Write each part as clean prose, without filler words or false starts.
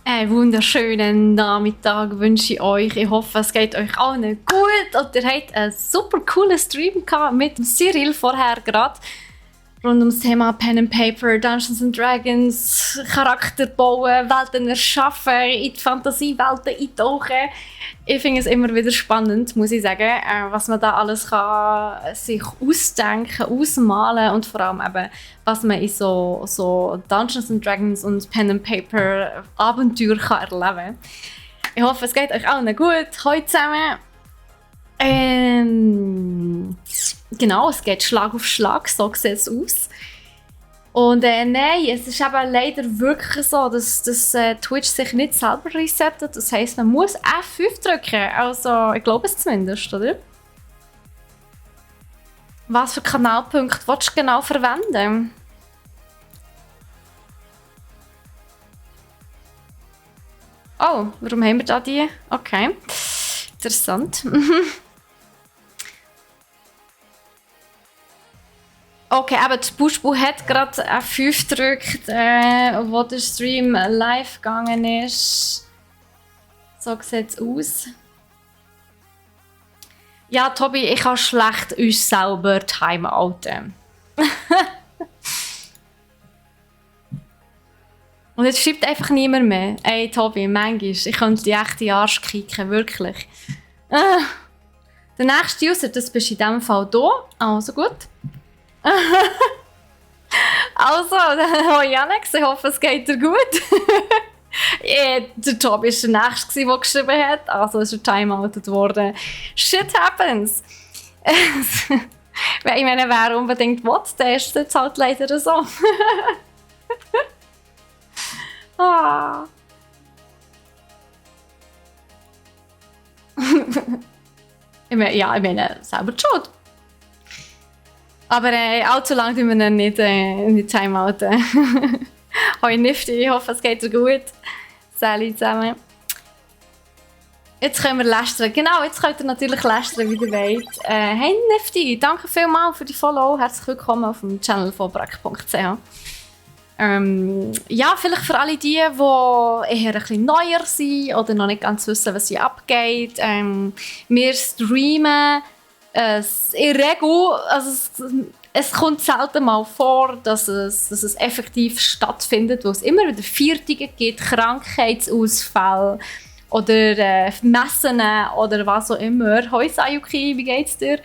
Einen wunderschönen Nachmittag wünsche ich euch. Ich hoffe, es geht euch allen gut und ihr habt einen super coolen Stream gehabt mit Cyril vorher gerade. Rund ums Thema Pen and Paper, Dungeons and Dragons, Charakter bauen, Welten erschaffen, in die Fantasiewelten eintauchen. Ich finde es immer wieder spannend, muss ich sagen, was man da alles kann sich ausdenken, ausmalen und vor allem eben, was man in so Dungeons and Dragons und Pen and Paper Abenteuer kann erleben. Ich hoffe, es geht euch allen gut heute zusammen. Genau, es geht Schlag auf Schlag, so sieht es aus. Und nein, es ist eben leider wirklich so, dass Twitch sich nicht selber resettet. Das heisst, man muss F5 drücken. Also, ich glaube es zumindest, oder? Was für Kanalpunkte willst du genau verwenden? Oh, warum haben wir da die? Okay, interessant. Okay, aber die Buschbu hat gerade F5 gedrückt, wo der Stream live gegangen ist. So sieht es aus. Ja, Tobi, ich kann schlecht uns selber timeouten. Und jetzt schreibt einfach niemand mehr. Ey, Tobi, manchmal, ich könnte die echte Arsch kicken, wirklich. Der nächste User, das bist in diesem Fall du. Also gut. Also, hoi Janex, ich hoffe, es geht dir gut. Der Tobi war der Nächste, der geschrieben hat. Also ist er timeoutet worden. Shit happens. Ich meine, wer unbedingt will, der ist jetzt halt leider so. Ah. Ich meine, selber die Schuld. Aber allzu lange tun wir ihn nicht timeouten. Hoi Nifty, ich hoffe, es geht dir gut. Sally zusammen. Jetzt können wir lästern. Genau, jetzt könnt ihr natürlich lästern, wie ihr wollt. Hey Nifty, danke vielmals für die Follow. Herzlich willkommen auf dem Channel von brack.ch. Ja, vielleicht für alle die eher ein bisschen neuer sind oder noch nicht ganz wissen, was hier abgeht. Wir streamen in Regel, also es kommt selten mal vor, dass es effektiv stattfindet, wo es immer wieder Viertige gibt, Krankheitsausfälle oder Messen oder was auch immer. Hoi Sayuki, wie geht's dir?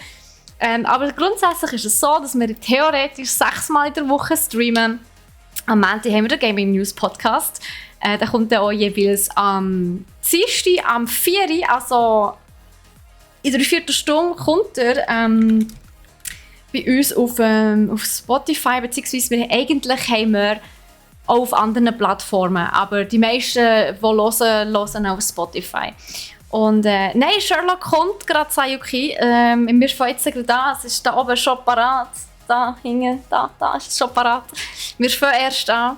Aber grundsätzlich ist es so, dass wir theoretisch 6 Mal in der Woche streamen. Am Montag haben wir den Gaming News Podcast. Der kommt dann auch jeweils am Dienstag, am 4 Uhr, also in der 4. Stunde kommt er bei uns auf Spotify, beziehungsweise eigentlich haben wir auch auf anderen Plattformen, aber die meisten, die hören auf Spotify. Und nein, Sherlock kommt gerade, Sayuki. Wir fangen jetzt gerade an, es ist da oben schon parat. Da hinten, da ist es schon parat. Wir fangen erst an.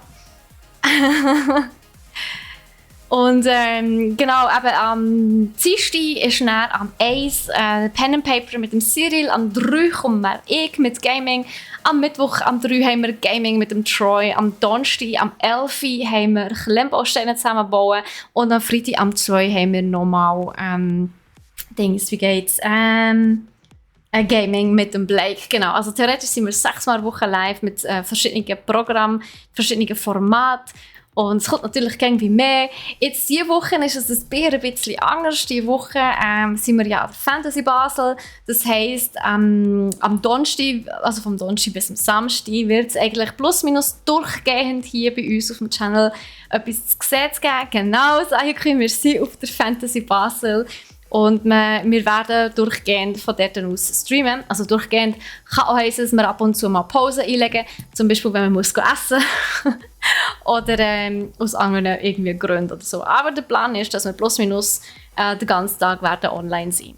Und genau, eben am Dienstag ist dann am 1 Pen and Paper mit dem Cyril, am 3 kommen ich mit Gaming, am Mittwoch am 3 haben wir Gaming mit dem Troy, am Donnerstag am 11 haben wir Klemmbausteine zusammenbauen und am Freitag am 2 haben wir nochmal wie geht's? Gaming mit dem Blake, genau. Also theoretisch sind wir 6 Mal pro Woche live mit verschiedenen Programmen, verschiedenen Formaten. Und es kommt natürlich irgendwie mehr. Jetzt diese Woche ist es ein bisschen anders. Diese Woche sind wir ja Fantasy Basel. Das heisst, am Donnerstag, also vom Donnerstag bis zum Samstag, wird es eigentlich plus minus durchgehend hier bei uns auf dem Channel etwas zu sehen geben. Genau, sagen wir sind auf der Fantasy Basel. Und wir werden durchgehend von dort aus streamen. Also durchgehend kann auch heissen, dass wir ab und zu mal Pause einlegen. Zum Beispiel, wenn man muss essen muss. Oder aus anderen irgendwie Gründen oder so. Aber der Plan ist, dass wir plus minus den ganzen Tag werden online sein.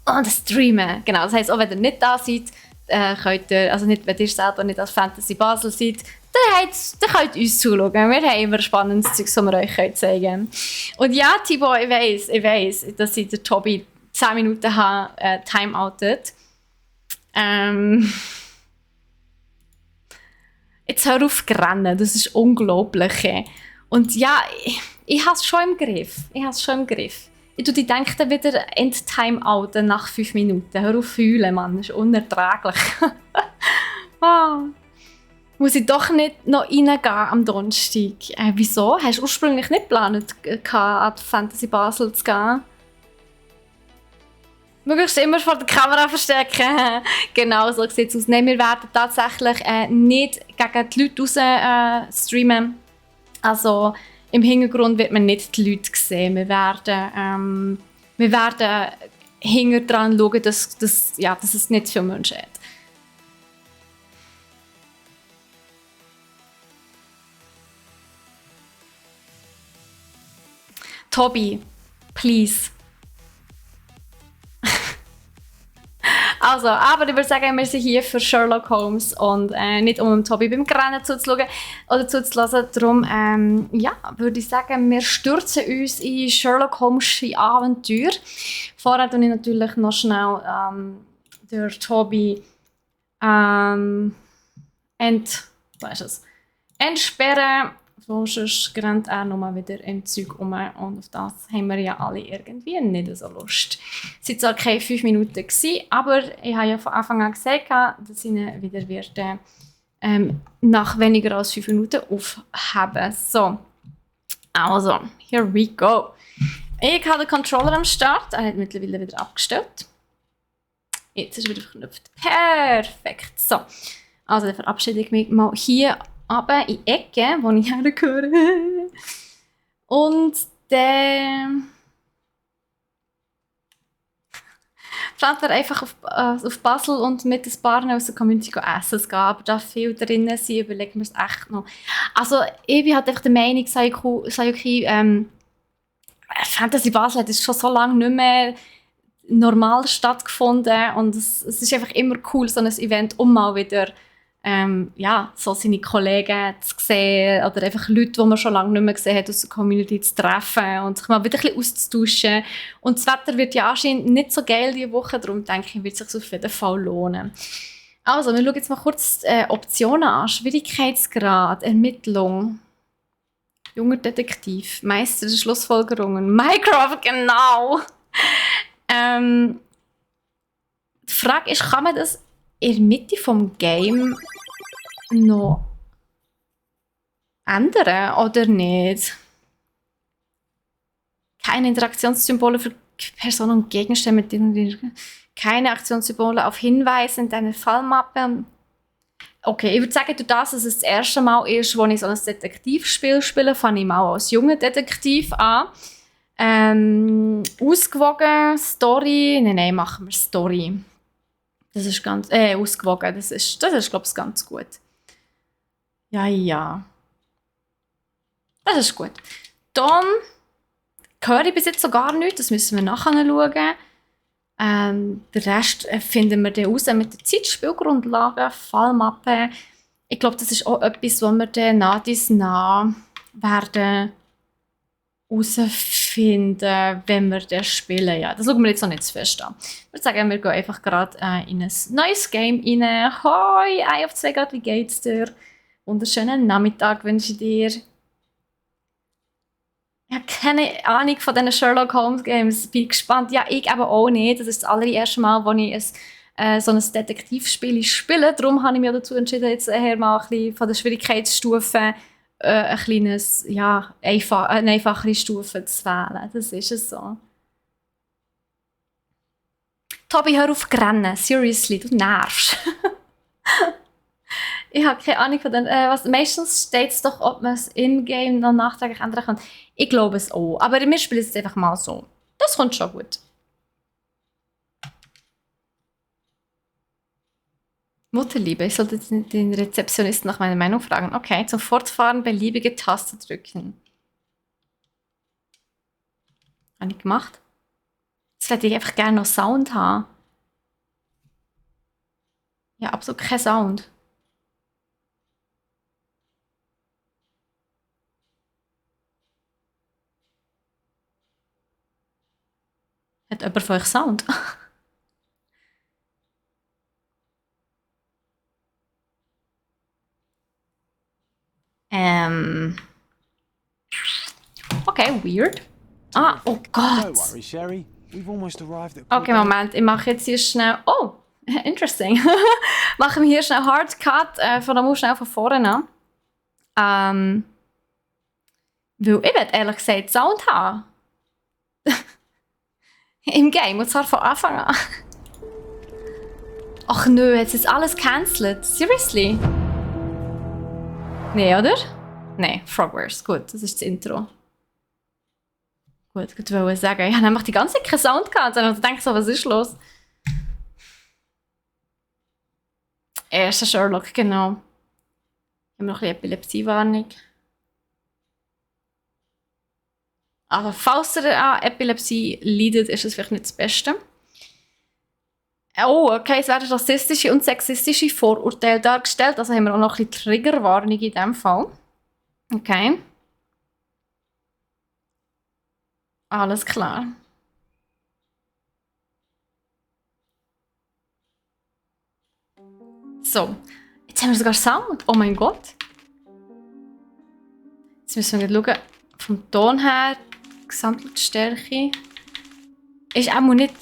Und streamen. Genau, das heisst, auch wenn ihr nicht da seid, könnt ihr, also nicht, wenn ihr selber nicht als Fantasy Basel seid, dann könnt ihr uns zuschauen. Wir haben immer spannendes Zeug, das wir euch zeigen können. Und ja, Thibaut, ich weiss, dass ich den Tobi 10 Minuten timeoutet. Jetzt hör auf zu rennen, das ist unglaublich. Und ja, ich habe es schon im Griff. Ich tue die denke dann wieder Endtime-out nach 5 Minuten. Hör auf fühlen, Mann, das ist unerträglich. Ah, muss ich doch nicht noch reingehen am Donnerstag? Wieso? Hast du ursprünglich nicht geplant, an die Fantasy Basel zu gehen? Möglichst immer vor der Kamera verstecken. Genau, so sieht es aus. Nein, wir werden tatsächlich nicht gegen die Leute raus streamen. Also im Hintergrund wird man nicht die Leute sehen. Wir werden hinter dran schauen, dass es nicht viele Menschen hat. Tobi, please. Also, aber ich würde sagen, wir sind hier für Sherlock Holmes und nicht um Tobi beim Rennen zuzuschauen oder zuzulassen. Darum würde ich sagen, wir stürzen uns in Sherlock Holmes Abenteuer. Vorher tue ich natürlich noch schnell der Tobi weißt es, entsperren. Sonst rennt er nochmal wieder im Zeug um und auf das haben wir ja alle irgendwie nicht so Lust. Es waren zwar keine 5 Minuten, aber ich habe ja von Anfang an gesagt, dass ich ihn wieder werde, nach weniger als 5 Minuten aufheben. So, also, here we go. Ich habe den Controller am Start, er hat mittlerweile wieder abgestellt. Jetzt ist er wieder verknüpft. Perfekt. So, also dann verabschiede ich mich mal hier runter in die Ecke, wo ich hergehöre. Und dann plant er einfach auf Basel und mit ein paar aus der Community essen zu gehen. Aber da viel drin sind, überlegen wir es echt noch. Also ich bin halt einfach der Meinung, Sayuki, Fantasy Basel hat schon so lange nicht mehr normal stattgefunden und es ist einfach immer cool, so ein Event, um mal wieder so seine Kollegen zu sehen oder einfach Leute, die man schon lange nicht mehr gesehen hat, aus der Community zu treffen und sich mal wieder ein bisschen auszutauschen. Und das Wetter wird ja anscheinend nicht so geil diese Woche, darum denke ich, wird es sich auf jeden Fall lohnen. Also, wir schauen jetzt mal kurz Optionen an. Schwierigkeitsgrad, Ermittlung, junger Detektiv, Meister der Schlussfolgerungen, Minecraft, genau! Die Frage ist, kann man das in der Mitte vom Game noch ändern oder nicht? Keine Interaktionssymbole für Personen und Gegenstände, mit denen keine Aktionssymbole auf Hinweise in deiner Fallmappe. Okay, ich würde sagen, durch das, dass es das erste Mal ist, wo ich so ein Detektivspiel spiele, fange ich mal als junger Detektiv an. Ausgewogen, Story. Nein, machen wir Story. Das ist ganz, ausgewogen, das ist glaube ich, ganz gut. Ja. Das ist gut. Dann höre ich bis jetzt so gar nichts, das müssen wir nachher schauen. Den Rest finden wir dann raus mit der Zeitspielgrundlage, Fallmappe. Ich glaube, das ist auch etwas, was wir dann nach werden herausfinden, wenn wir das spielen. Ja, das schauen wir jetzt noch nicht zu fest an. Ich würde sagen, wir gehen einfach gerade in ein neues Game rein. Hoi, Eye of Zweigart, wie geht's dir? Wunderschönen Nachmittag wünsche ich dir. Ich habe keine Ahnung von diesen Sherlock Holmes Games. Bin gespannt. Ja, ich eben auch nicht. Das ist das allererste Mal, wo ich so ein Detektivspiel spiele. Darum habe ich mich dazu entschieden, jetzt mal ein bisschen von der Schwierigkeitsstufe ein kleines, eine einfachere Stufe zu wählen. Das ist es so. Tobi, hör auf zu rennen. Seriously, du nervst. Ich habe keine Ahnung von den, meistens steht es doch, ob man es in-game noch nachträglich ändern kann. Ich glaube es auch. Aber wir spielen es einfach mal so. Das kommt schon gut. Mutterliebe, ich sollte den Rezeptionisten nach meiner Meinung fragen. Okay, zum Fortfahren beliebige Taste drücken. Habe ich gemacht? Jetzt hätte ich einfach gerne noch Sound haben. Ja, absolut kein Sound. Hat jemand von euch Sound? ähm... Okay, weird. Ah, oh Gott. Don't worry, Sherry. We've almost arrived at Okay, Moment. Ich mache jetzt hier schnell... Oh, interesting. Machen wir hier schnell Hard Cut. Von der schnell von vorne an. Weil ich will ehrlich gesagt Sound haben. Im Game, und zwar von Anfang an. Ach nö, jetzt ist alles cancelled. Seriously? Nee, oder? Nee, Frogwares. Gut, das ist das Intro. Gut, ich wollte sagen, ich habe nämlich die ganze Zeit keinen Sound gehabt. Und ich denke so, was ist los? Erster Sherlock, genau. Ich habe noch ein bisschen Epilepsie-Warnung. Aber falls ihr an Epilepsie leidet, ist es vielleicht nicht das Beste. Oh, okay, es werden rassistische und sexistische Vorurteile dargestellt. Also haben wir auch noch ein bisschen Triggerwarnung in diesem Fall. Okay. Alles klar. So, jetzt haben wir sogar Sound. Oh mein Gott. Jetzt müssen wir schauen, vom Ton her, Gesamtlautstärke ist auch nicht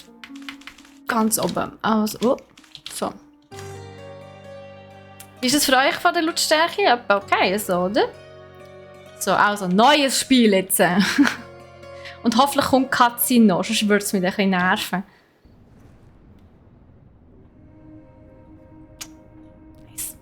ganz oben. Also, oh, so. Wie ist es für euch von der Lautstärke? Etwa okay, so, oder? So, also, neues Spiel jetzt. Und hoffentlich kommt Cutscene noch, sonst würde es mich ein bisschen nerven. Nice.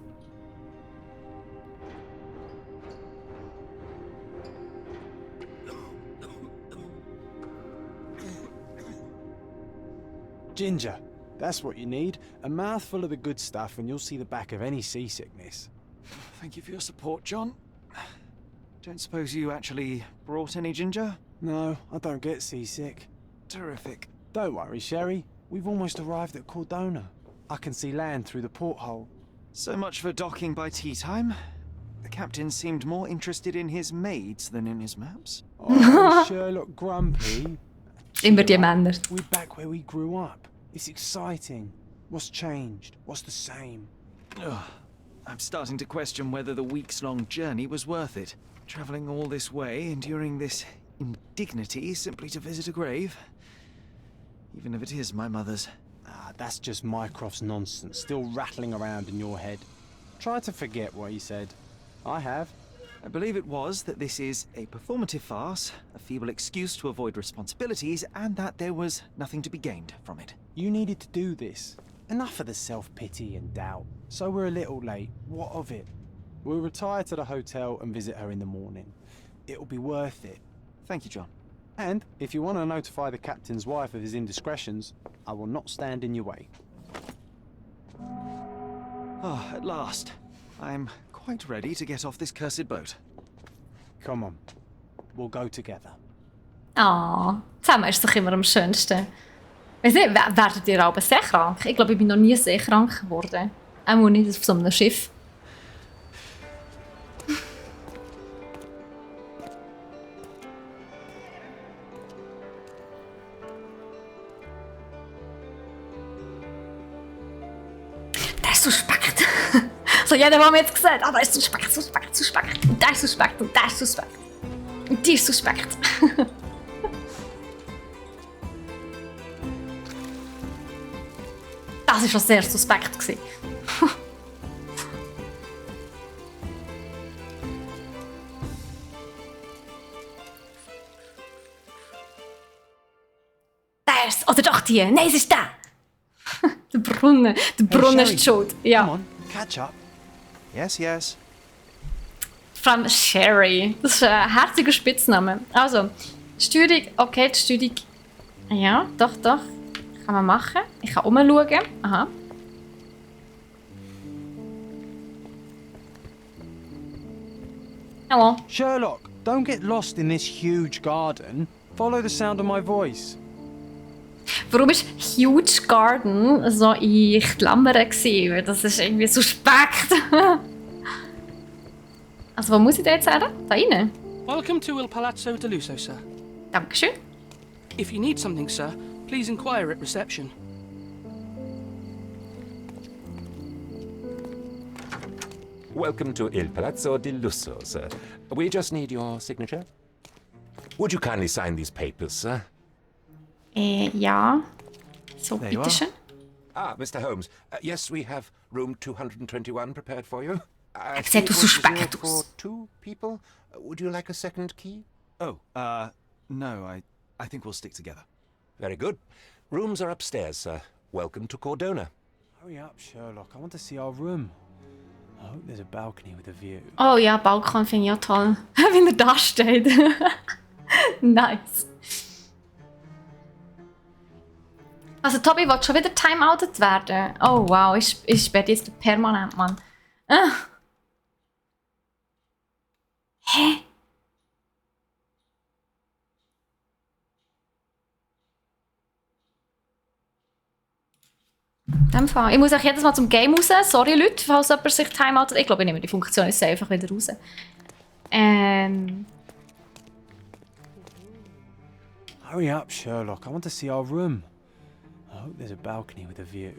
Ginger. That's what you need. A mouthful of the good stuff and you'll see the back of any seasickness. Thank you for your support, John. Don't suppose you actually brought any ginger? No, I don't get seasick. Terrific. Don't worry, Sherry. We've almost arrived at Cordona. I can see land through the porthole. So much for docking by tea time. The captain seemed more interested in his maids than in his maps. Oh, Sherlock Grumpy. Immer die Männer. We're back where we grew up. It's exciting. What's changed? What's the same? Ugh. I'm starting to question whether the weeks-long journey was worth it. Travelling all this way, enduring this indignity simply to visit a grave. Even if it is my mother's. Ah, that's just Mycroft's nonsense, still rattling around in your head. Try to forget what he said. I have. I believe it was that this is a performative farce, a feeble excuse to avoid responsibilities, and that there was nothing to be gained from it. You needed to do this. Enough of the self-pity and doubt. So we're a little late. What of it? We'll retire to the hotel and visit her in the morning. It'll be worth it. Thank you, John. And if you want to notify the captain's wife of his indiscretions, I will not stand in your way. Oh, at last. I'm quite ready to get off this cursed boat. Come on. We'll go together. Ah, zusammen ist doch immer am schönsten. Weißt du, werdet ihr aber sehr krank? Ich glaube, ich bin noch nie sehr krank geworden. Auch nicht auf so einem Schiff. Der ist suspekt. So, jeder, der mir jetzt gesagt hat, der ist suspekt, suspekt, suspekt. Und der ist suspekt und der ist suspekt. Und die ist suspekt. Das war schon sehr suspekt. Der ist, oder doch die. Nein, es ist der. Der Brunnen. Der Brunnen Sherry, ist schuld. Ja. Come on, catch up. Yes, yes. Vor allem Sherry. Das ist ein herziger Spitzname. Also, Steuerung. Okay, die Steuerung. Ja, doch, doch. Kann man machen. Ich kann umschauen. Aha. Hallo. Sherlock, don't get lost in this huge garden. Follow the sound of my voice. Warum war Huge Garden so in Klammern gewesen? Weil das ist irgendwie suspekt. Also, wo muss ich da jetzt her? Da rein? Welcome to Il Palazzo de Lusso, sir. Dankeschön. If you need something, sir, please inquire at reception. Welcome to Il Palazzo di Lusso, sir. We just need your signature. Would you kindly sign these papers, sir? Ja. So, There you bitteschön. Ah, Mr. Holmes. Yes, we have room 221 prepared for you. I sieht see so it was reserved suspekt aus. for 2 people. Would you like a second key? Oh, no, I think we'll stick together. Very good. Rooms are upstairs, sir. Welcome to Cordona. Hurry up, Sherlock. I want to see our room. I hope there's a balcony with a view. Oh ja, Balkon finde ich ja toll. Wie er da steht. Nice. Also Tobi will schon wieder timeoutet werden. Oh wow, ich sperre jetzt permanent, Mann. Hä? In dem Fall. Ich muss auch jedes Mal zum Game raus. Sorry Leute, falls jemand sich timeoutet. Ich glaube, ich nehme die Funktion ist einfach wieder raus. Hurry up, Sherlock. I want to see our room. I hope there's a balcony with a view.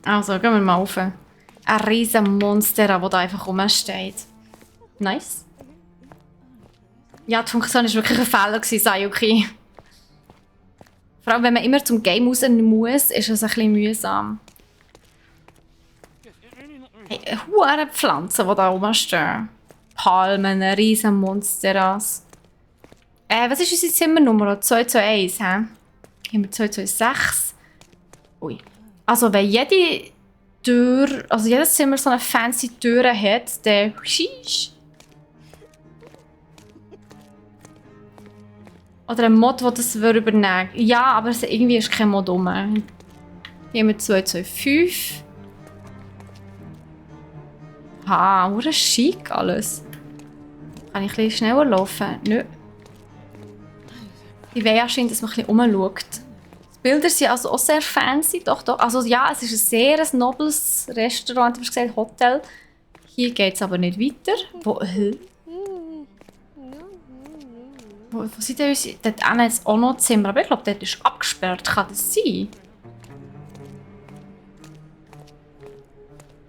Also, gehen wir mal rauf. Ein riesen Monster, das da einfach rumsteht. Nice. Ja, die Funktion war wirklich ein Fehler, Sayuki. Vor allem, wenn man immer zum Game raus muss, ist es ein bisschen mühsam. Hey, hure Pflanzen, die da rumstehen. Palmen, riesen Monsteras. Was ist unsere Zimmernummer? 221, hä? Haben wir 226? Ui. Also, wenn jede Tür, also jedes Zimmer so eine fancy Tür hat, dann schisch. Oder ein Mod, der das übernehmen will. Ja, aber irgendwie ist kein Mod rum. Hier haben wir 225. Ah, hure schick alles. Kann ich ein bisschen schneller laufen? Nö. Ich will anscheinend, dass man ein bisschen rumschaut. Die Bilder sind also auch sehr fancy. Doch. Also ja, es ist ein sehr nobles Restaurant, wie gesagt, Hotel. Hier geht es aber nicht weiter. Wo sind denn unsere... Dort hinten ist auch noch Zimmer, aber ich glaube, dort ist abgesperrt. Kann das sein?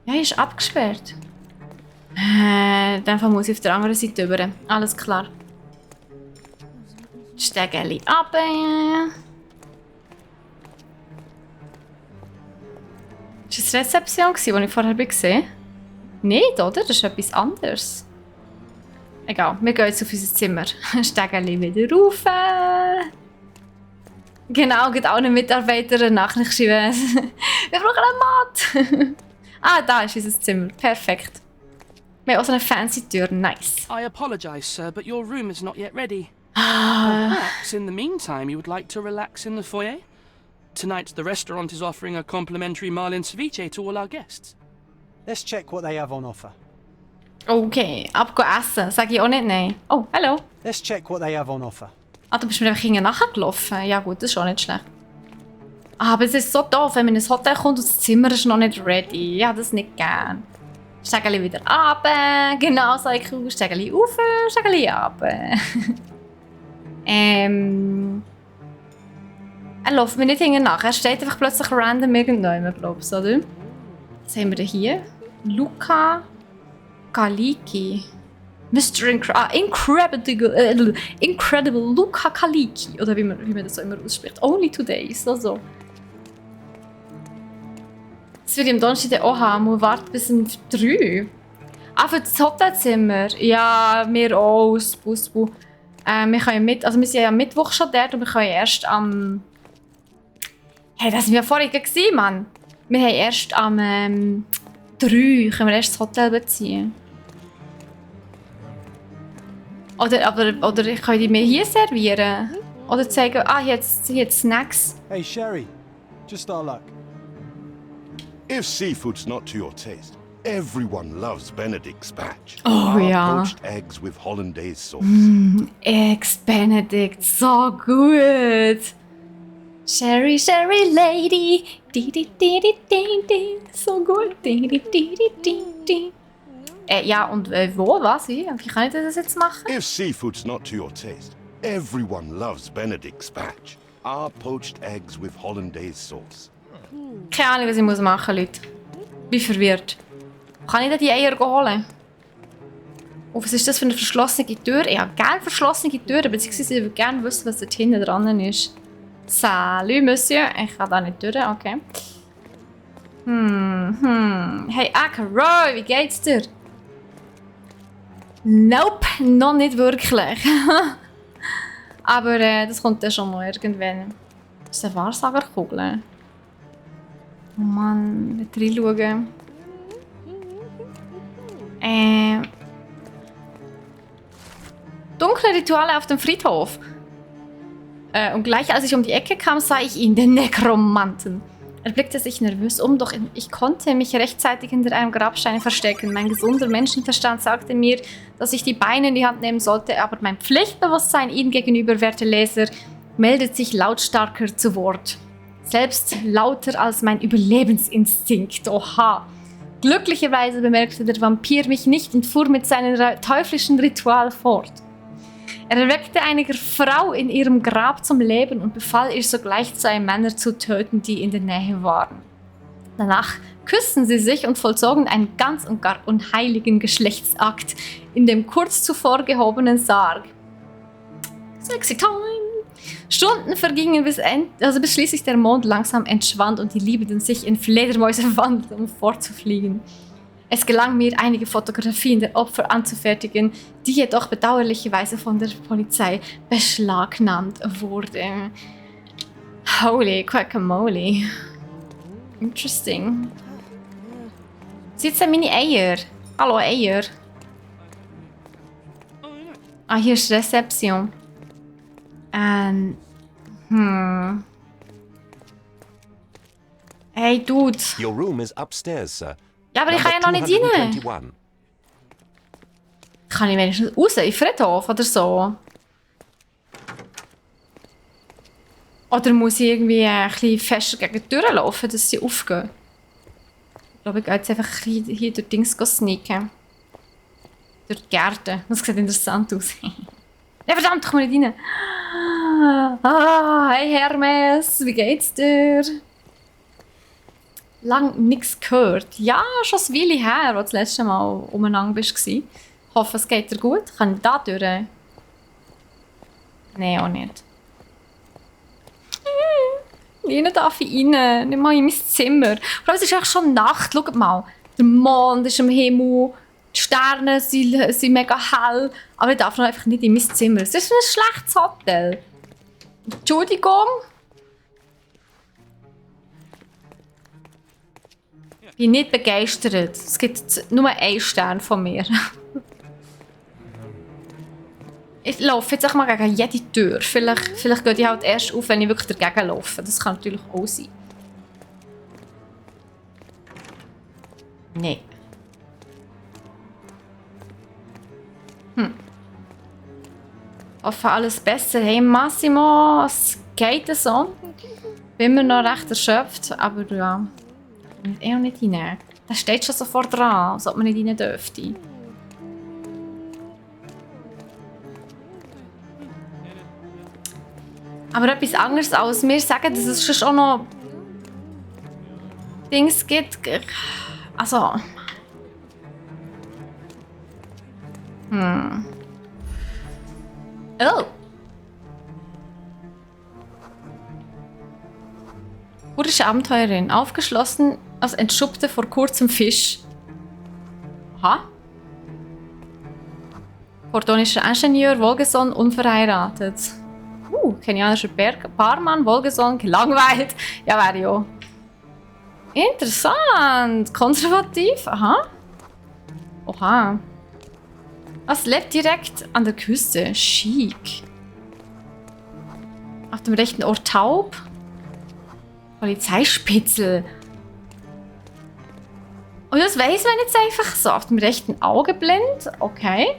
Ja, ist abgesperrt. In dem Fall muss ich auf der anderen Seite rüber. Alles klar. Stegeli ab. Ist das Rezeption, die ich vorher gesehen habe? Nicht, oder? Das ist etwas anderes. Egal, wir gehen jetzt auf unser Zimmer. Stegeli wieder rauf. Genau, geht allen Mitarbeitern eine Nachricht schreiben. Wir brauchen einen Mat. Ah, da ist unser Zimmer. Perfekt. Wir haben auch so eine fancy Tür. Nice. I apologize, sir, but your room is not yet ready. Perhaps in the meantime you would like to relax in the foyer? Tonight the restaurant is offering a complimentary marlin ceviche to all our guests. Let's check what they have on offer. Okay, ab essen. Sag ich auch nicht nein. Oh, hallo. Let's check what they have on offer. Ah, du bist mir einfach nachgelaufen. Ja gut, das ist auch nicht schlecht. Ah, aber es ist so doof, wenn man in ein Hotel kommt und das Zimmer ist noch nicht ready. Ja, das nicht gern. Stegeli wieder runter. Genau, sag ich. Stegeli rauf, Stegeli runter. Er läuft mir nicht hinten nach. Er steht einfach plötzlich random irgendjemand, glaubst du, oder? Was haben wir denn hier? Luca Kaliki. Mr. Incredible Luca Kaliki. Oder wie man das so immer ausspricht. Only Todays. Also. Das würde ich am Donnerstag auch haben. Wir warten bis um 3. Ah, für das Hotelzimmer. Ja, wir auch. Wir können wir sind ja am Mittwoch schon dort und wir können erst am... Hey, das waren wir vorhin gesehen, Mann. Wir haben erst am 3 können wir erst das Hotel beziehen. Oder können die mir hier servieren? Oder zeigen, hier hat Snacks. Hey, Sherry. Just our luck. If seafood's not to your taste, everyone loves Benedict's batch. Oh ja. Poached eggs with hollandaise sauce. Eggs Benedict, so gut. Sherry Lady. Di, di, di, di, di, di. So gut. Di, di, di, di, di, di. Ja, und wo, was, wie kann ich das jetzt machen? If seafood's not to your taste, everyone loves Benedict's batch. Our poached eggs with hollandaise sauce. Keine Ahnung, was ich machen muss, Leute. Bin verwirrt. Kann ich da die Eier holen? Oh, was ist das für eine verschlossene Tür? Ich habe gerne verschlossene Türen, beziehungsweise ich würde gerne wissen, was dort hinten dran ist. Salut, Monsieur. Ich kann da nicht durch, okay. Hey, Roy, wie geht's dir? Nope, noch nicht wirklich. Aber das kommt dann schon mal irgendwann. Das ist eine Wahrsagerkugel. Oh Mann, nicht reinschauen. Dunkle Rituale auf dem Friedhof. Und gleich als ich um die Ecke kam, sah ich ihn, den Nekromanten. Er blickte sich nervös um, doch ich konnte mich rechtzeitig hinter einem Grabstein verstecken. Mein gesunder Menschenverstand sagte mir, dass ich die Beine in die Hand nehmen sollte, aber mein Pflichtbewusstsein Ihnen gegenüber, werte Leser, meldet sich lautstarker zu Wort. Selbst lauter als mein Überlebensinstinkt. Oha! Glücklicherweise bemerkte der Vampir mich nicht und fuhr mit seinem teuflischen Ritual fort. Er erweckte eine Frau in ihrem Grab zum Leben und befahl ihr sogleich 2 Männer zu töten, die in der Nähe waren. Danach küssten sie sich und vollzogen einen ganz und gar unheiligen Geschlechtsakt in dem kurz zuvor gehobenen Sarg. Sexy time! Stunden vergingen bis schließlich der Mond langsam entschwand und die Liebenden sich in Fledermäuse verwandelten, um fortzufliegen. Es gelang mir, einige Fotografien der Opfer anzufertigen, die jedoch bedauerlicherweise von der Polizei beschlagnahmt wurden. Holy guacamole. Interesting. Jetzt sind meine Eier. Hallo Eier. Ah, hier ist Rezeption. Hey, Dude. Your room is upstairs, sir. Ja, aber ich kann ja noch nicht rein. 221. Kann ich wenigstens raus in den Friedhof oder so? Oder muss ich irgendwie ein bisschen fester gegen die Tür laufen, dass sie aufgehen? Ich glaube, ich gehe jetzt einfach hier durch Dings sneaken. Durch die Gärten. Das sieht interessant aus. Ja, verdammt, ich komme nicht rein. Ah, hey Hermes, wie geht's dir? Lang nichts gehört. Ja, schon ein Weile her, als du das letzte Mal umeinander warst. Ich hoffe, es geht dir gut. Kann ich da durch? Nein, auch nicht. Rein darf ich rein. Nicht mal in mein Zimmer. Aber es ist echt schon Nacht. Schaut mal. Der Mond ist am Himmel. Die Sterne sind mega hell. Aber ich darf noch einfach nicht in mein Zimmer. Es ist ein schlechtes Hotel. Entschuldigung. Ich bin nicht begeistert. Es gibt nur 1 Stern von mir. Ich laufe jetzt auch mal gegen jede Tür. Vielleicht geht die halt erst auf, wenn ich wirklich dagegen laufe. Das kann natürlich auch sein. Nein. Hoffe alles besser. Hey Massimo, es geht so. Bin mir noch recht erschöpft, aber ja. Ich will auch nicht rein. Da steht schon sofort dran, als ob man nicht rein dürfte. Aber etwas anderes als mir sagen, dass es schon auch noch Dings gibt. Also. Oh. Kurdische Abenteurerin, aufgeschlossen als Entschuppte vor kurzem Fisch. Aha. Kordonischer Ingenieur, wohlgesonnen, unverheiratet. Kenianischer Barmann, wohlgesonnen, gelangweilt. Ja, wäre ja. Interessant. Konservativ. Aha. Oha. Was lebt direkt an der Küste? Chic. Auf dem rechten Ohr taub. Polizeispitzel. Und das weiss man jetzt einfach so. Auf dem rechten Auge blind. Okay.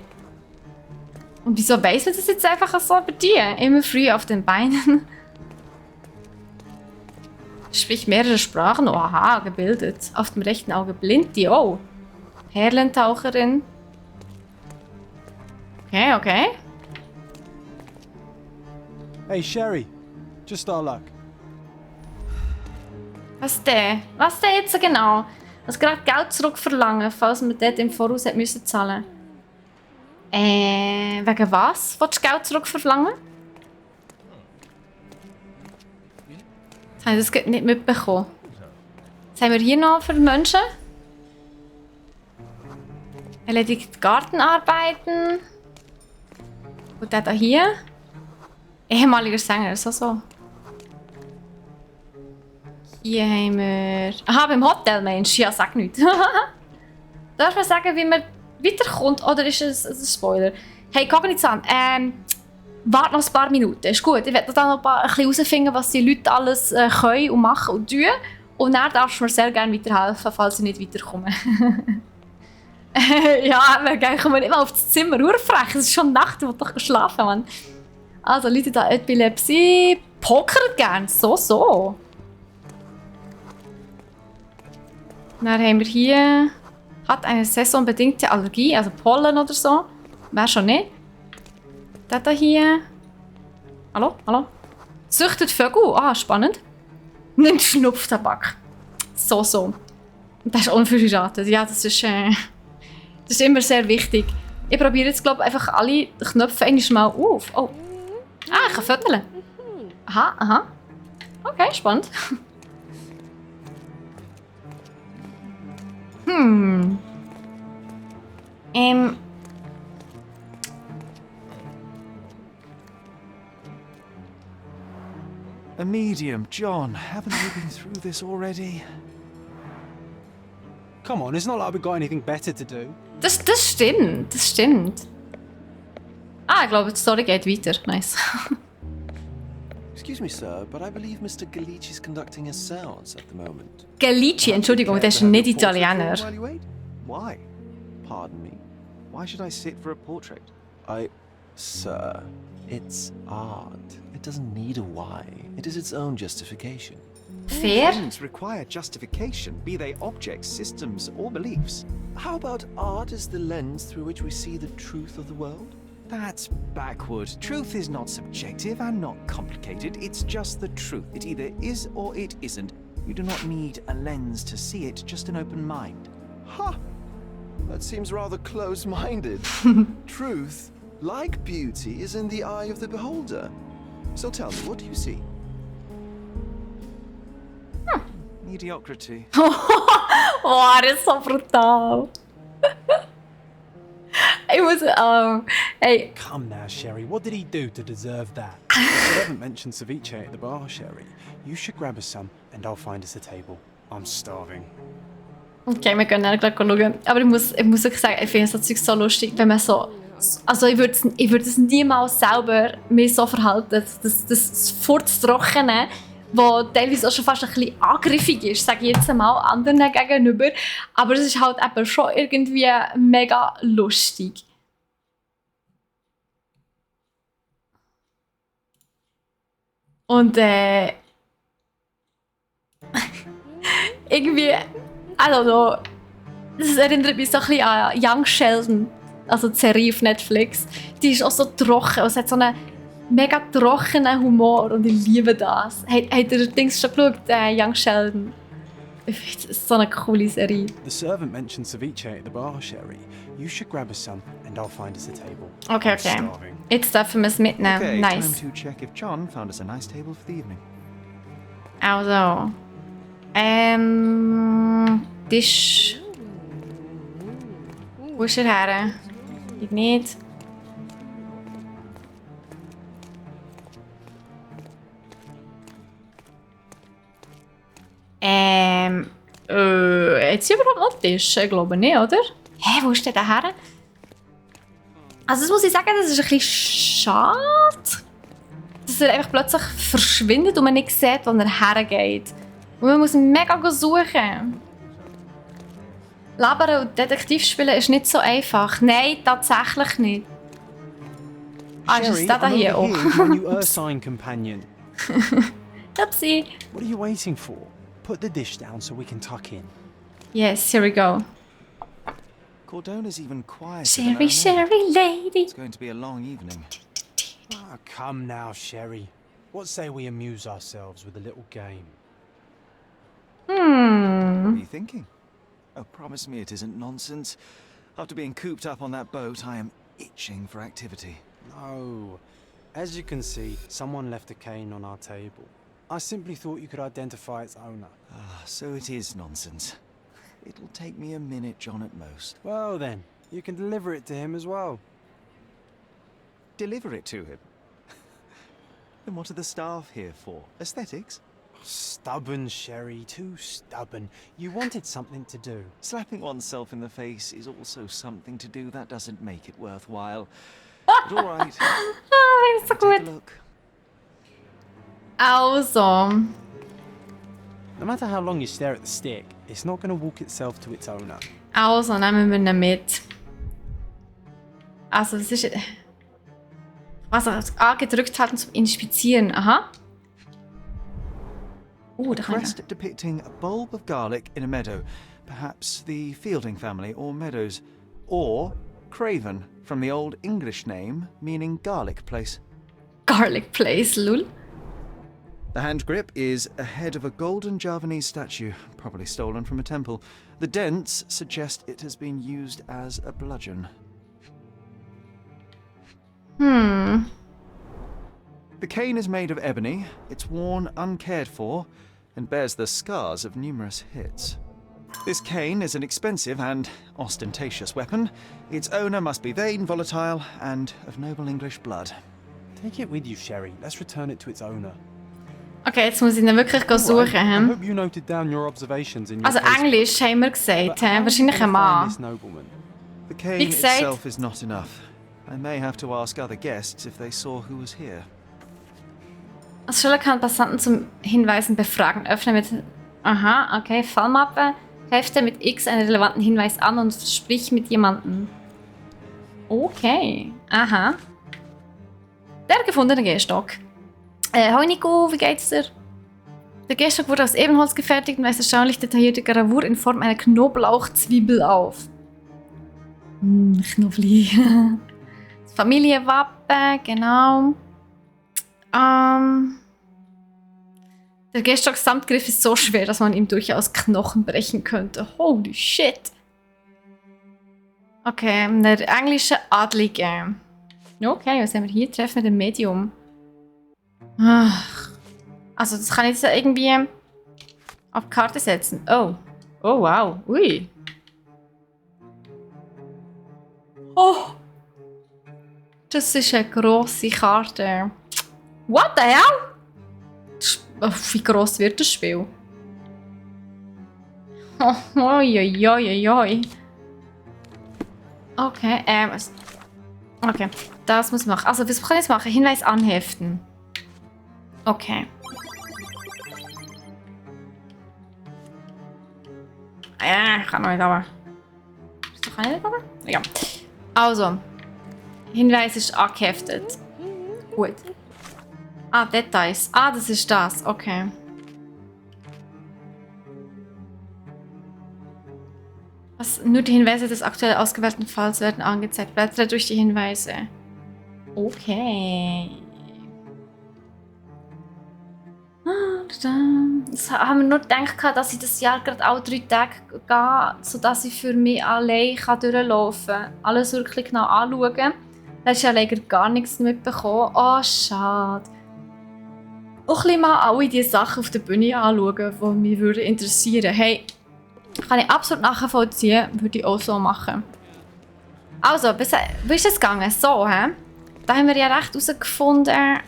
Und wieso weiss man das jetzt einfach so bei dir? Immer früh auf den Beinen. Spricht mehrere Sprachen. Oha, gebildet. Auf dem rechten Auge blind. Die, oh. Perlentaucherin. Okay, okay. Hey, Sherry. Just our luck. Was der? Was der jetzt genau? Was gerade Geld zurückverlangen, falls man dort im Voraus hat müssen zahlen. Wegen was willst du Geld zurückverlangen? Jetzt habe ich das nicht mitbekommen. Was haben wir hier noch für Menschen? Erledigt Gartenarbeiten. Und der da hier? Ehemaliger Sänger, so. Hier haben wir... Aha, beim Hotel, Mensch. Ja, sag nichts. Darf man sagen, wie man weiterkommt? Oder ist es ein Spoiler? Hey, Cognizant, warte noch ein paar Minuten. Ist gut. Ich werde dann noch ein bisschen herausfinden, was die Leute alles können und machen und tun. Und dann darfst du mir sehr gerne weiterhelfen, falls ich nicht weiterkomme. Ja, wir kommen nicht mal auf das Zimmer. Urfrech, es ist schon Nacht, ich will doch schlafen, Mann. Also, Leute da Epilepsie. Pokert gern, so. Dann haben wir hier... Hat eine saisonbedingte Allergie, also Pollen oder so. Wer schon nicht? Der da hier... Hallo? Züchtet Vögel. Ah, spannend. Nimmt Schnupftabak. So. Das ist unverheiratet. Ja, das ist immer sehr wichtig. Ich probiere jetzt, glaube ich, einfach alle Knöpfe einmal auf. Oh. Ah, ich kann föteln. Aha. Okay, spannend. A medium, John. Haven't we been through this already? Come on, it's not like we've got anything better to do. Das stimmt. Ah, ich glaube, die Story geht weiter. Nice. Excuse me, sir, but I believe Mr. Galici is conducting a séance at the moment. Galici, Entschuldigung, der ist nicht Italiener. While you wait? Why? Pardon me. Why should I sit for a portrait? Sir, it's art. It doesn't need a why. It is its own justification. Fair? Things require justification, be they objects, systems, or beliefs. How about art as the lens through which we see the truth of the world? That's backward. Truth is not subjective and not complicated. It's just the truth. It either is or it isn't. You do not need a lens to see it, just an open mind. Ha! That seems rather close-minded. Truth, like beauty, is in the eye of the beholder. So tell me, what do you see? Mediocrity. Oh, das ist so brutal. Ich muss... hey. Come now, Sherry. What did he do to deserve that? You haven't mentioned ceviche at the bar, Sherry. You should grab us some, and I'll find us a table. I'm starving. Okay, wir können dann gleich schauen. Aber ich muss wirklich sagen, ich finde das Zeug so lustig, wenn man so... Also ich würde es niemals selber mir so verhalten. Das Furztrockene, das teilweise auch schon fast ein bisschen angriffig ist, sage ich jetzt mal anderen gegenüber. Aber es ist halt eben schon irgendwie mega lustig. Und irgendwie, I don't know, das erinnert mich so ein bisschen an Young Sheldon, also die Serie auf Netflix. Die ist auch so trocken, es hat so einen mega trockenen Humor und ich liebe das. Habt ihr Dings schon geschaut, Young Sheldon? Ich finde, das ist so eine coole Serie. The servant mentioned ceviche at the bar, Sherry. You should grab us some, and I'll find us a table. Okay. I'm starving. Jetzt dürfen wir es mitnehmen. Okay, Nice. time to check if John found us a nice table for the evening. Also. Tisch. Wo ist er her? Ich nicht. Jetzt überhaupt noch Tisch? Ich glaube nicht, oder? Hä, wo ist der her? Also das muss ich sagen, das ist ein bisschen schade. Dass er einfach plötzlich verschwindet und man nicht sieht, wo er hergeht. Und man muss ihn mega suchen. Labern und Detektiv spielen ist nicht so einfach. Nein, tatsächlich nicht. Ah, ist es der da I'm hier over auch? here with my new Ursine companion. Upsi. What are you waiting for? Put the dish down so we can tuck in. Yes, here we go. Cordona's even quieter than I Sherry, remember. Sherry lady. It's going to be a long evening. Ah, come now, Sherry. What say we amuse ourselves with a little game? What are you thinking? Oh, promise me it isn't nonsense. After being cooped up on that boat, I am itching for activity. No. As you can see, someone left a cane on our table. I simply thought you could identify its owner. Ah, so it is nonsense. It'll take me a minute, John, at most. Well then, you can deliver it to him as well. Deliver it to him? Then what are the staff here for? Aesthetics? Stubborn, Sherry, too stubborn. You wanted something to do. Slapping oneself in the face is also something to do. That doesn't make it worthwhile. But all right, Ah, ist so take a gut. look. Also, No matter how long you stare at the stick, it's not going to walk itself to its owner. nehmen wir ihn mit. Also, es ist... Was er A gedrückt hat, um zum Inspizieren. Aha. A Da kann ich... crest depicting a bulb of garlic in a meadow. Perhaps the Fielding family or Meadows. Or Craven, from the Old English name meaning garlic place. Garlic Place, lul. The hand grip is a head of a golden Javanese statue, probably stolen from a temple. The dents suggest it has been used as a bludgeon. The cane is made of ebony, it's worn uncared for, and bears the scars of numerous hits. This cane is an expensive and ostentatious weapon. Its owner must be vain, volatile, and of noble English blood. Take it with you, Sherry. Let's return it to its owner. Okay, jetzt muss ich ihn wirklich suchen. I Hä? hope you noted down your observations in your Also postbook. Englisch haben wir gesagt. But Hä? how Wahrscheinlich can ein we find Mann. this nobleman? The cane Wie gesagt- itself is not enough. I may have to ask other guests if they saw who was here. Als Schüler kann Passanten zum Hinweisen befragen. Öffne mit... Aha, okay. Fallmappe. Hefte mit X einen relevanten Hinweis an und sprich mit jemandem. Okay. Aha. Der gefundene Gehstock. Hoi Nico, wie geht's dir? Der Gehstock wurde aus Ebenholz gefertigt und weist erstaunlich detaillierte Gravur in Form einer Knoblauchzwiebel auf. Knobli. Das Familienwappen, genau. Der Gehstock Samtgriff ist so schwer, dass man ihm durchaus Knochen brechen könnte. Holy shit. Okay, der englische Adlige. Okay, was haben wir hier? Treffen mit dem Medium. Ach. Also das kann ich jetzt irgendwie auf die Karte setzen. Oh. Oh, wow. Ui. Oh. Das ist eine grosse Karte. What the hell? Wie gross wird das Spiel? Oi. Okay, okay, das muss ich machen. Also, was kann ich jetzt machen? Hinweis anheften. Okay. Ich kann noch nicht, aber... Kann ich nicht, aber? Ja. Also. Hinweis ist angeheftet. Gut. Ah, Details. Ah, das ist das. Okay. Nur die Hinweise des aktuell ausgewählten Falls werden angezeigt. Blättere durch die Hinweise. Okay. Das haben wir nur gedacht, dass ich das Jahr gerade auch 3 Tage gehe, sodass ich für mich allein durchlaufen kann. Alles wirklich genau anschauen. Da hast du ja leider gar nichts mitbekommen. Oh, schade. Auch ein bisschen mal alle die Sachen auf der Bühne anschauen, die mich interessieren würden. Hey, kann ich absolut nachvollziehen, würde ich auch so machen. Also, wie ist es gegangen? So, hä? Da haben wir ja recht herausgefunden.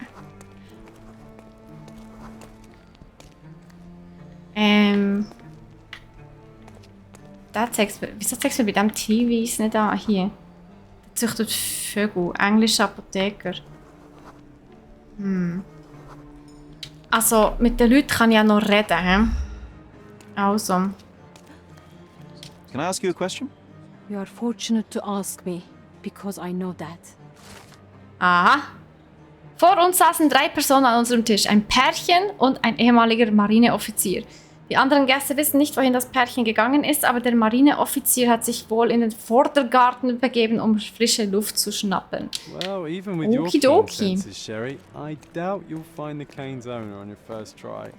Wieso zeigst du mir bei diesem TV nicht an? Hier. Der züchtet Vögel. Englischer Apotheker. Also, mit den Leuten kann ich ja noch reden. He? Also. Can I ask you a question? You are fortunate to ask me, because I know that. Aha. Vor uns saßen 3 Personen an unserem Tisch. Ein Pärchen und ein ehemaliger Marineoffizier. Die anderen Gäste wissen nicht, wohin das Pärchen gegangen ist, aber der Marineoffizier hat sich wohl in den Vordergarten begeben, um frische Luft zu schnappen. Well, even with your keen Okidoki. senses, Sherry, I doubt you'll find the cane's owner on your first try.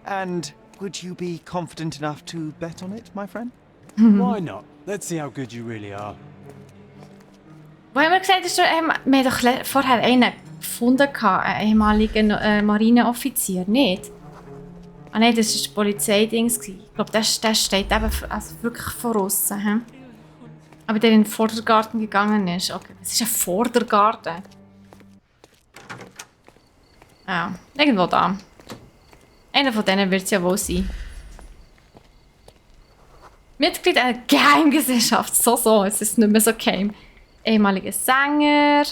And would you be confident enough to bet on it, my friend? Why not? Let's see how good you really are. Wo haben wir gesagt, wir haben doch vorher einen gefunden, einen ehemaligen Marineoffizier, nicht? Ah nein, das war das Polizeidings. Ich glaube, der steht eben wirklich vor aussen. Aber der in den Vordergarten gegangen ist. Okay, was ist ein Vordergarten? Ja, irgendwo da. Einer von denen wird es ja wohl sein. Mitglied einer Geheimgesellschaft. So, es ist nicht mehr so geheim. Ehemaliger Sänger.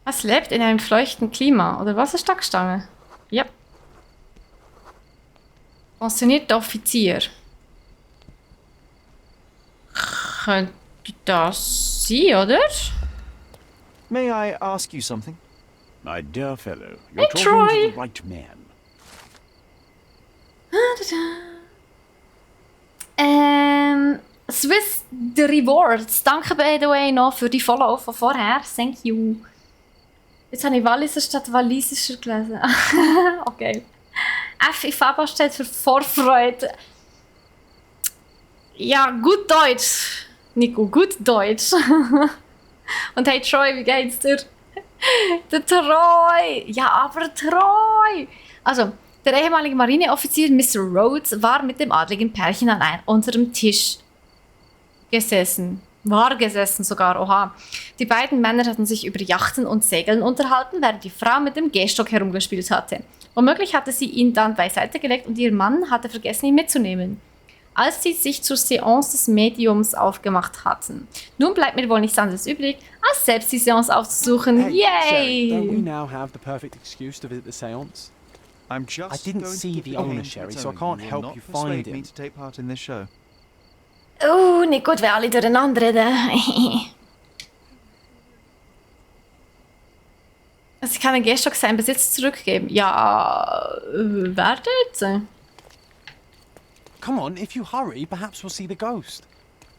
Was lebt in einem feuchten Klima? Oder was ist da gestanden? Ja. Pensionierter Offizier. Könnte das sein, oder? May I ask you something? My dear fellow, you're Hey, talking Troy. to the right man. Swiss the Rewards. Danke, by the way, noch für die Follow von vorher. Thank you. Jetzt habe ich Walliser statt Walisischer gelesen. Okay. F in Faba steht für Vorfreude. Ja, gut Deutsch. Nico, gut Deutsch. Und hey Troy, wie geht's dir? Der Troy! Ja, aber Troy! Also, der ehemalige Marineoffizier Mr. Rhodes war mit dem adligen Pärchen an unserem Tisch gesessen. War gesessen sogar, oha. Die beiden Männer hatten sich über Yachten und Segeln unterhalten, während die Frau mit dem Gehstock herumgespielt hatte. Womöglich hatte sie ihn dann beiseite gelegt und ihr Mann hatte vergessen, ihn mitzunehmen, als sie sich zur Seance des Mediums aufgemacht hatten. Nun bleibt mir wohl nichts anderes übrig, als selbst die Seance aufzusuchen. Hey, Sherry, Yay! don't we now have the perfect excuse to visit the seance? I'm just I didn't going to see give the you a owner, hint Sherry, that's so I owing. can't You will help not you persuade find me him. to take part in this show. Nicht gut, wenn alle durcheinander reden. Also ich kann den Gehstock seinen Besitz zurückgeben. Ja, warte jetzt. Come on, if you hurry, perhaps we'll see the ghost.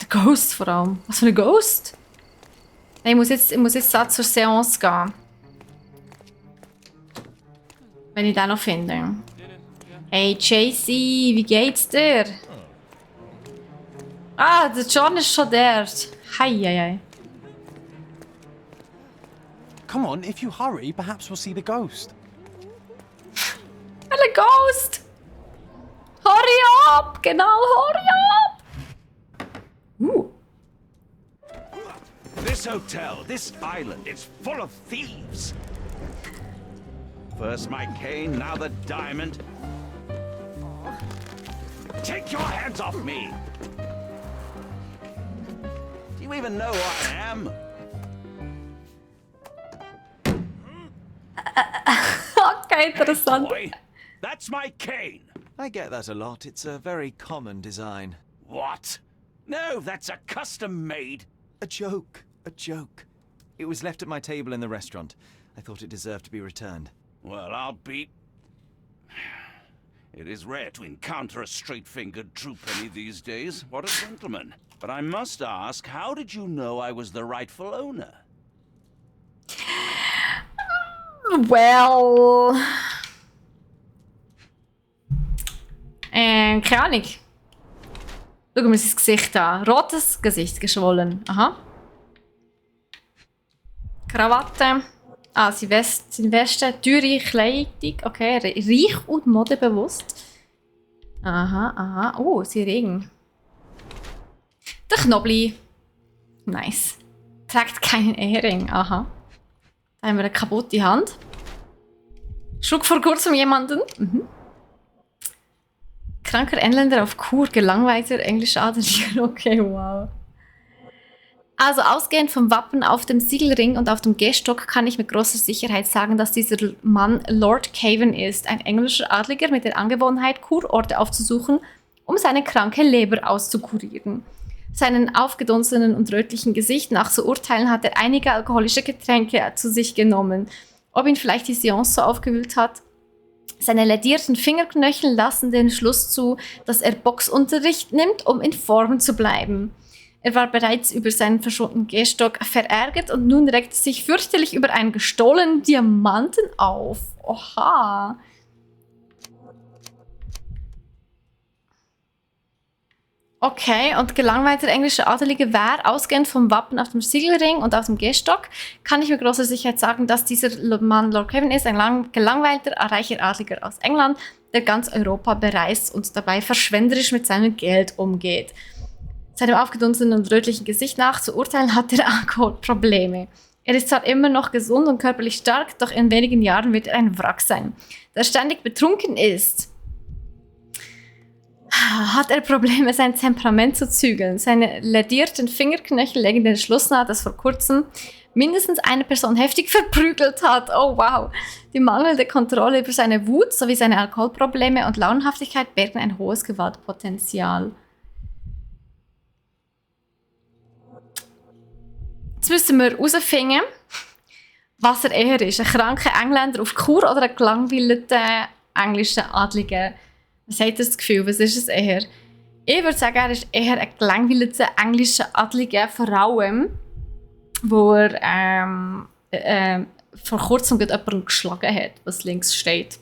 Der Ghost vor allem. Was für ein Ghost? Nein, ich muss jetzt zur Seance gehen. Wenn ich den noch finde. Hey JC, wie geht's dir? Ah, der John ist schon dort. Hei. Come on, if you hurry, perhaps we'll see the ghost. Ein Ghost! Hurry up! Genau, hurry up! This hotel, this island, is full of thieves. First my cane, now the diamond. Take your hands off me! Do you even know who I am? Okay, interessant. Boy, that's my cane. I get that a lot. It's a very common design. What? No, that's a custom made. A joke. A joke. It was left at my table in the restaurant. I thought it deserved to be returned. Well, I'll be... It is rare to encounter a straight-fingered true penny these days. What a gentleman. But I must ask, how did you know I was the rightful owner? Well... keine Ahnung. Schauen wir sein Gesicht an. Rotes Gesicht, geschwollen. Aha. Krawatte. Ah, sein Weste, teure Kleidung. Okay, reich und modebewusst. Aha. Oh, sein Ring. Der Knobli. Nice. Trägt keinen Ehering. Aha. Da haben wir eine kaputte Hand. Schlug vor kurzem jemanden. Kranker Engländer auf Kur, gelangweilter englischer Adeliger. Okay, wow. Also ausgehend vom Wappen auf dem Siegelring und auf dem Gehstock kann ich mit großer Sicherheit sagen, dass dieser Mann Lord Cavan ist, ein englischer Adliger mit der Angewohnheit, Kurorte aufzusuchen, um seine kranke Leber auszukurieren. Seinen aufgedunsenen und rötlichen Gesicht nach zu urteilen hat er einige alkoholische Getränke zu sich genommen. Ob ihn vielleicht die Seance so aufgewühlt hat? Seine ledierten Fingerknöchel lassen den Schluss zu, dass er Boxunterricht nimmt, um in Form zu bleiben. Er war bereits über seinen verschwundenen Gehstock verärgert und nun regt er sich fürchterlich über einen gestohlenen Diamanten auf. Oha. Okay, und gelangweilter englischer Adeliger wäre, ausgehend vom Wappen auf dem Siegelring und auf dem Gehstock, kann ich mit großer Sicherheit sagen, dass dieser Mann Lord Craven ist, ein gelangweilter, reicher Adliger aus England, der ganz Europa bereist und dabei verschwenderisch mit seinem Geld umgeht. Seinem aufgedunsenen und rötlichen Gesicht nach zu urteilen, hat er Alkoholprobleme. Er ist zwar immer noch gesund und körperlich stark, doch in wenigen Jahren wird er ein Wrack sein. Da er ständig betrunken ist, hat er Probleme, sein Temperament zu zügeln. Seine ledierten Fingerknöchel legen den Schluss nahe, dass vor kurzem mindestens eine Person heftig verprügelt hat. Oh wow! Die mangelnde Kontrolle über seine Wut sowie seine Alkoholprobleme und Launenhaftigkeit bergen ein hohes Gewaltpotenzial. Jetzt müssen wir herausfinden, was er eher ist. Ein kranker Engländer auf Kur oder ein gelangweilter englischer Adliger? Was hat das Gefühl? Was ist es eher? Ich würde sagen, er ist eher ein gelangweilter englischer Adliger, vor allem, wo er vor kurzem jemanden geschlagen hat, was links steht.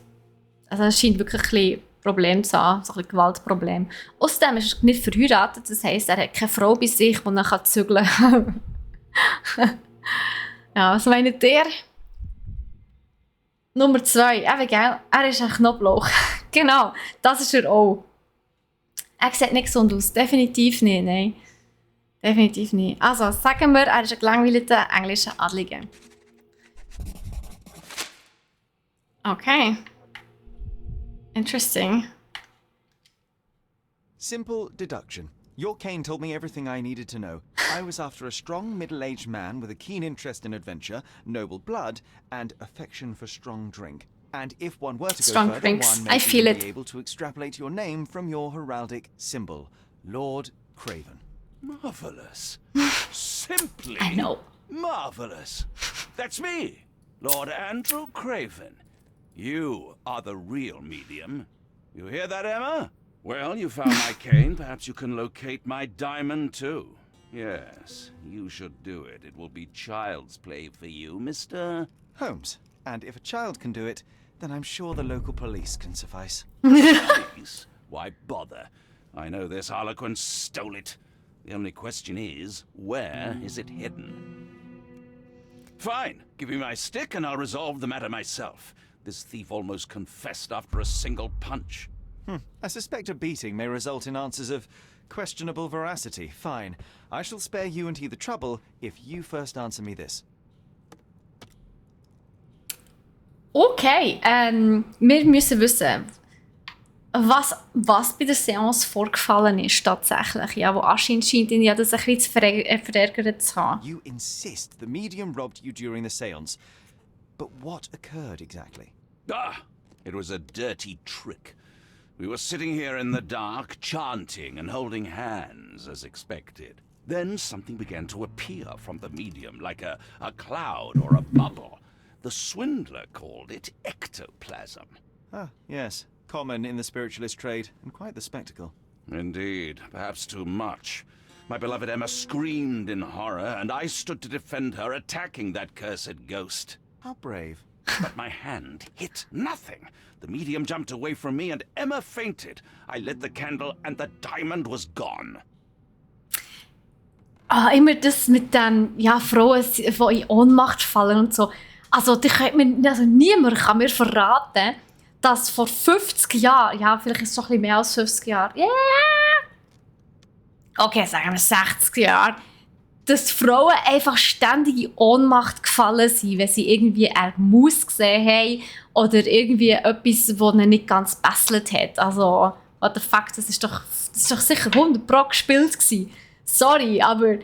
Also er scheint wirklich ein bisschen Problem zu haben, so ein bisschen Gewaltproblem. Außerdem ist er nicht verheiratet, das heisst, er hat keine Frau bei sich, die er zügeln kann. Ja, was meint ihr? Nummer 2, eben gell, er ist ein Knoblauch. Genau, das ist er auch. Er sieht nicht gesund aus, definitiv nicht, nein. Definitiv nicht. Also, sagen wir, er ist ein gelangweilter englischer Adliger. Okay. Interesting. Simple deduction. Your cane told me everything I needed to know. I was after a strong, middle-aged man with a keen interest in adventure, noble blood, and affection for strong drink. And if one were to Strong go further, drinks. one may I feel even it. be able to extrapolate your name from your heraldic symbol, Lord Craven. Marvelous. Simply I know. marvelous. That's me, Lord Andrew Craven. You are the real medium. You hear that, Emma? Well, you found my cane. Perhaps you can locate my diamond, too. Yes, you should do it. It will be child's play for you, Mr. Holmes. And if a child can do it, then I'm sure the local police can suffice. Police? Why bother? I know this harlequin stole it. The only question is, where is it hidden? Fine. Give me my stick and I'll resolve the matter myself. This thief almost confessed after a single punch. I suspect a beating may result in answers of questionable veracity. Fine. I shall spare you and he the trouble if you first answer me this. Okay, wir müssen wissen, was bei der Seance vorgefallen ist tatsächlich. Ja, wo anscheinend scheint ihn ja das ein bisschen verärgert zu haben. You insist the medium robbed you during the seance. But what occurred exactly? Ah! It was a dirty trick. We were sitting here in the dark, chanting and holding hands, as expected. Then something began to appear from the medium, like a cloud or a bubble. The swindler called it ectoplasm. Ah, yes. Common in the spiritualist trade, and quite the spectacle. Indeed, perhaps too much. My beloved Emma screamed in horror, and I stood to defend her, attacking that cursed ghost. How brave. But my hand hit nothing. The medium jumped away from me, and Emma fainted. I lit the candle, and the diamond was gone. Immer das mit den Frauen, die in Ohnmacht fallen und so. Also, niemand kann mir verraten, dass vor 50 Jahren, ja, vielleicht ist es schon ein bisschen mehr als 50 Jahre, okay, sagen wir 60 Jahre, dass Frauen einfach ständig in Ohnmacht gefallen sind, wenn sie irgendwie eine Maus gesehen haben oder irgendwie etwas, das ihnen nicht ganz gebesselt hat. Also, what the fuck, das ist doch sicher 100% gespielt gewesen. Sorry, aber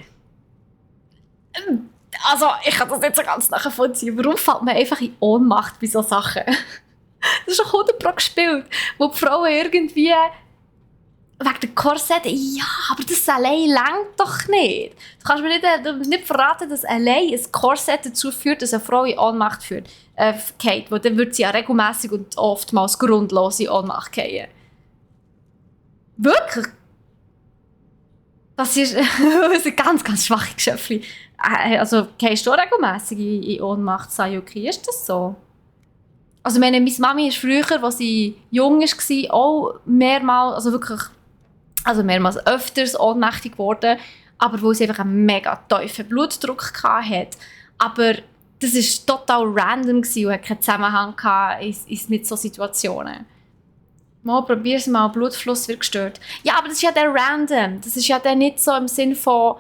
also, ich kann das nicht so ganz nachvollziehen. Warum fällt man einfach in Ohnmacht bei solchen Sachen? Das ist doch 100% gespielt. Wo die Frauen irgendwie wegen der Korsette, ja, aber das allein reicht doch nicht. Du kannst mir nicht verraten, dass allein ein Korsett dazu führt, dass eine Frau in Ohnmacht geht. Weil dann wird sie ja regelmässig und oftmals grundlos in Ohnmacht gehen. Wirklich? Das ist ein ganz, ganz schwache Geschöpfchen. Also, gehst du regelmässig in Ohnmacht, Sayuki? Ist das so? Also, meine Mami ist früher, als sie jung war, auch mehrmals, also wirklich Also mehrmals öfters ohnmächtig geworden, aber wo sie einfach einen mega tiefen Blutdruck hatte. Aber das war total random und hat keinen Zusammenhang mit solchen Situationen. Mal probier's mal, Blutfluss wird gestört. Ja, aber das ist ja der random. Das ist ja der nicht so im Sinn von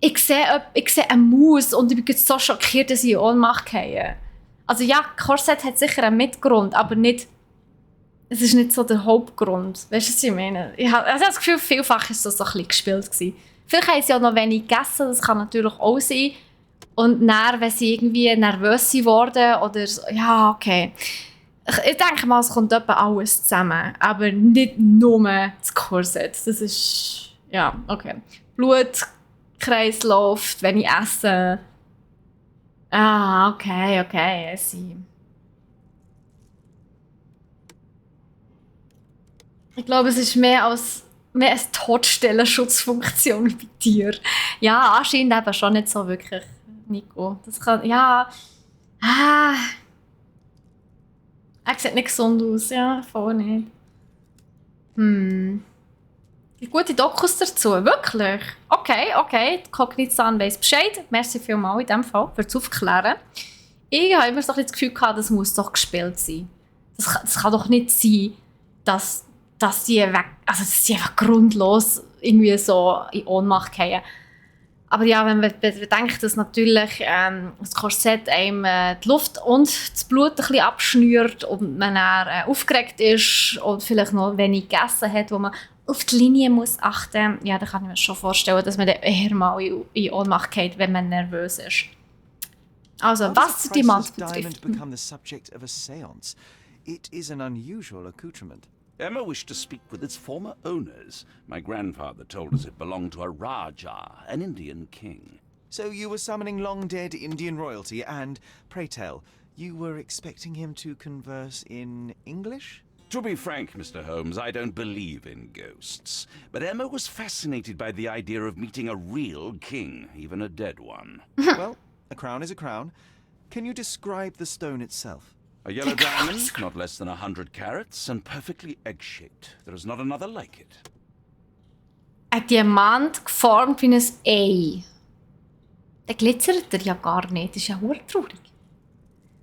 ich sehe eine Maus und ich bin so schockiert, dass ich in Ohnmacht gehe. Also ja, Korsett hat sicher einen Mitgrund, aber nicht, es ist nicht so der Hauptgrund. Weißt du, was ich meine? Ich habe das Gefühl, vielfach war das so ein bisschen gespielt gewesen. Vielleicht haben sie auch noch wenig gegessen, das kann natürlich auch sein. Und dann, wenn sie irgendwie nervös wurden oder so, ja, okay. Ich denke mal, es kommt etwa alles zusammen, aber nicht nur das Korsett. Das ist, ja, okay. Blutkreislauf, wenn ich esse. Ah, okay, I see. Ich glaube, es ist mehr als Todstellenschutzfunktion bei dir. Ja, anscheinend eben schon nicht so wirklich, Nico. Das kann, ja. Er sieht nicht gesund aus, ja, voll nicht. Gute Dokus dazu, wirklich? Okay, die Cognizant weiss Bescheid. Merci vielmals in diesem Fall für das Aufklären. Ich habe immer so ein bisschen das Gefühl gehabt, das muss doch gespielt sein. Das kann doch nicht sein, dass sie einfach grundlos irgendwie so in Ohnmacht fallen. Aber ja, wenn man bedenkt, dass natürlich das Korsett einem die Luft und das Blut ein bisschen abschnürt und man dann aufgeregt ist und vielleicht noch wenig gegessen hat, wo man auf die Linie muss achten, ja, dann kann ich mir schon vorstellen, dass man dann eher mal in Ohnmacht geht, wenn man nervös ist. Also, was die Diamant betrifft. Become the subject of a séance? It is an unusual accoutrement. Emma wished to speak with its former owners. My grandfather told us it belonged to a Raja, an Indian king. So you were summoning long-dead Indian royalty and, pray tell, you were expecting him to converse in English? To be frank, Mr. Holmes, I don't believe in ghosts. But Emma was fascinated by the idea of meeting a real king, even a dead one. Well, a crown is a crown. Can you describe the stone itself? A yellow diamond, not less than 100 carats, and perfectly egg-shaped. There is not another like it. Ein Diamant geformt wie ein Ei. Der glitzert ja gar nicht. Das ist ja traurig.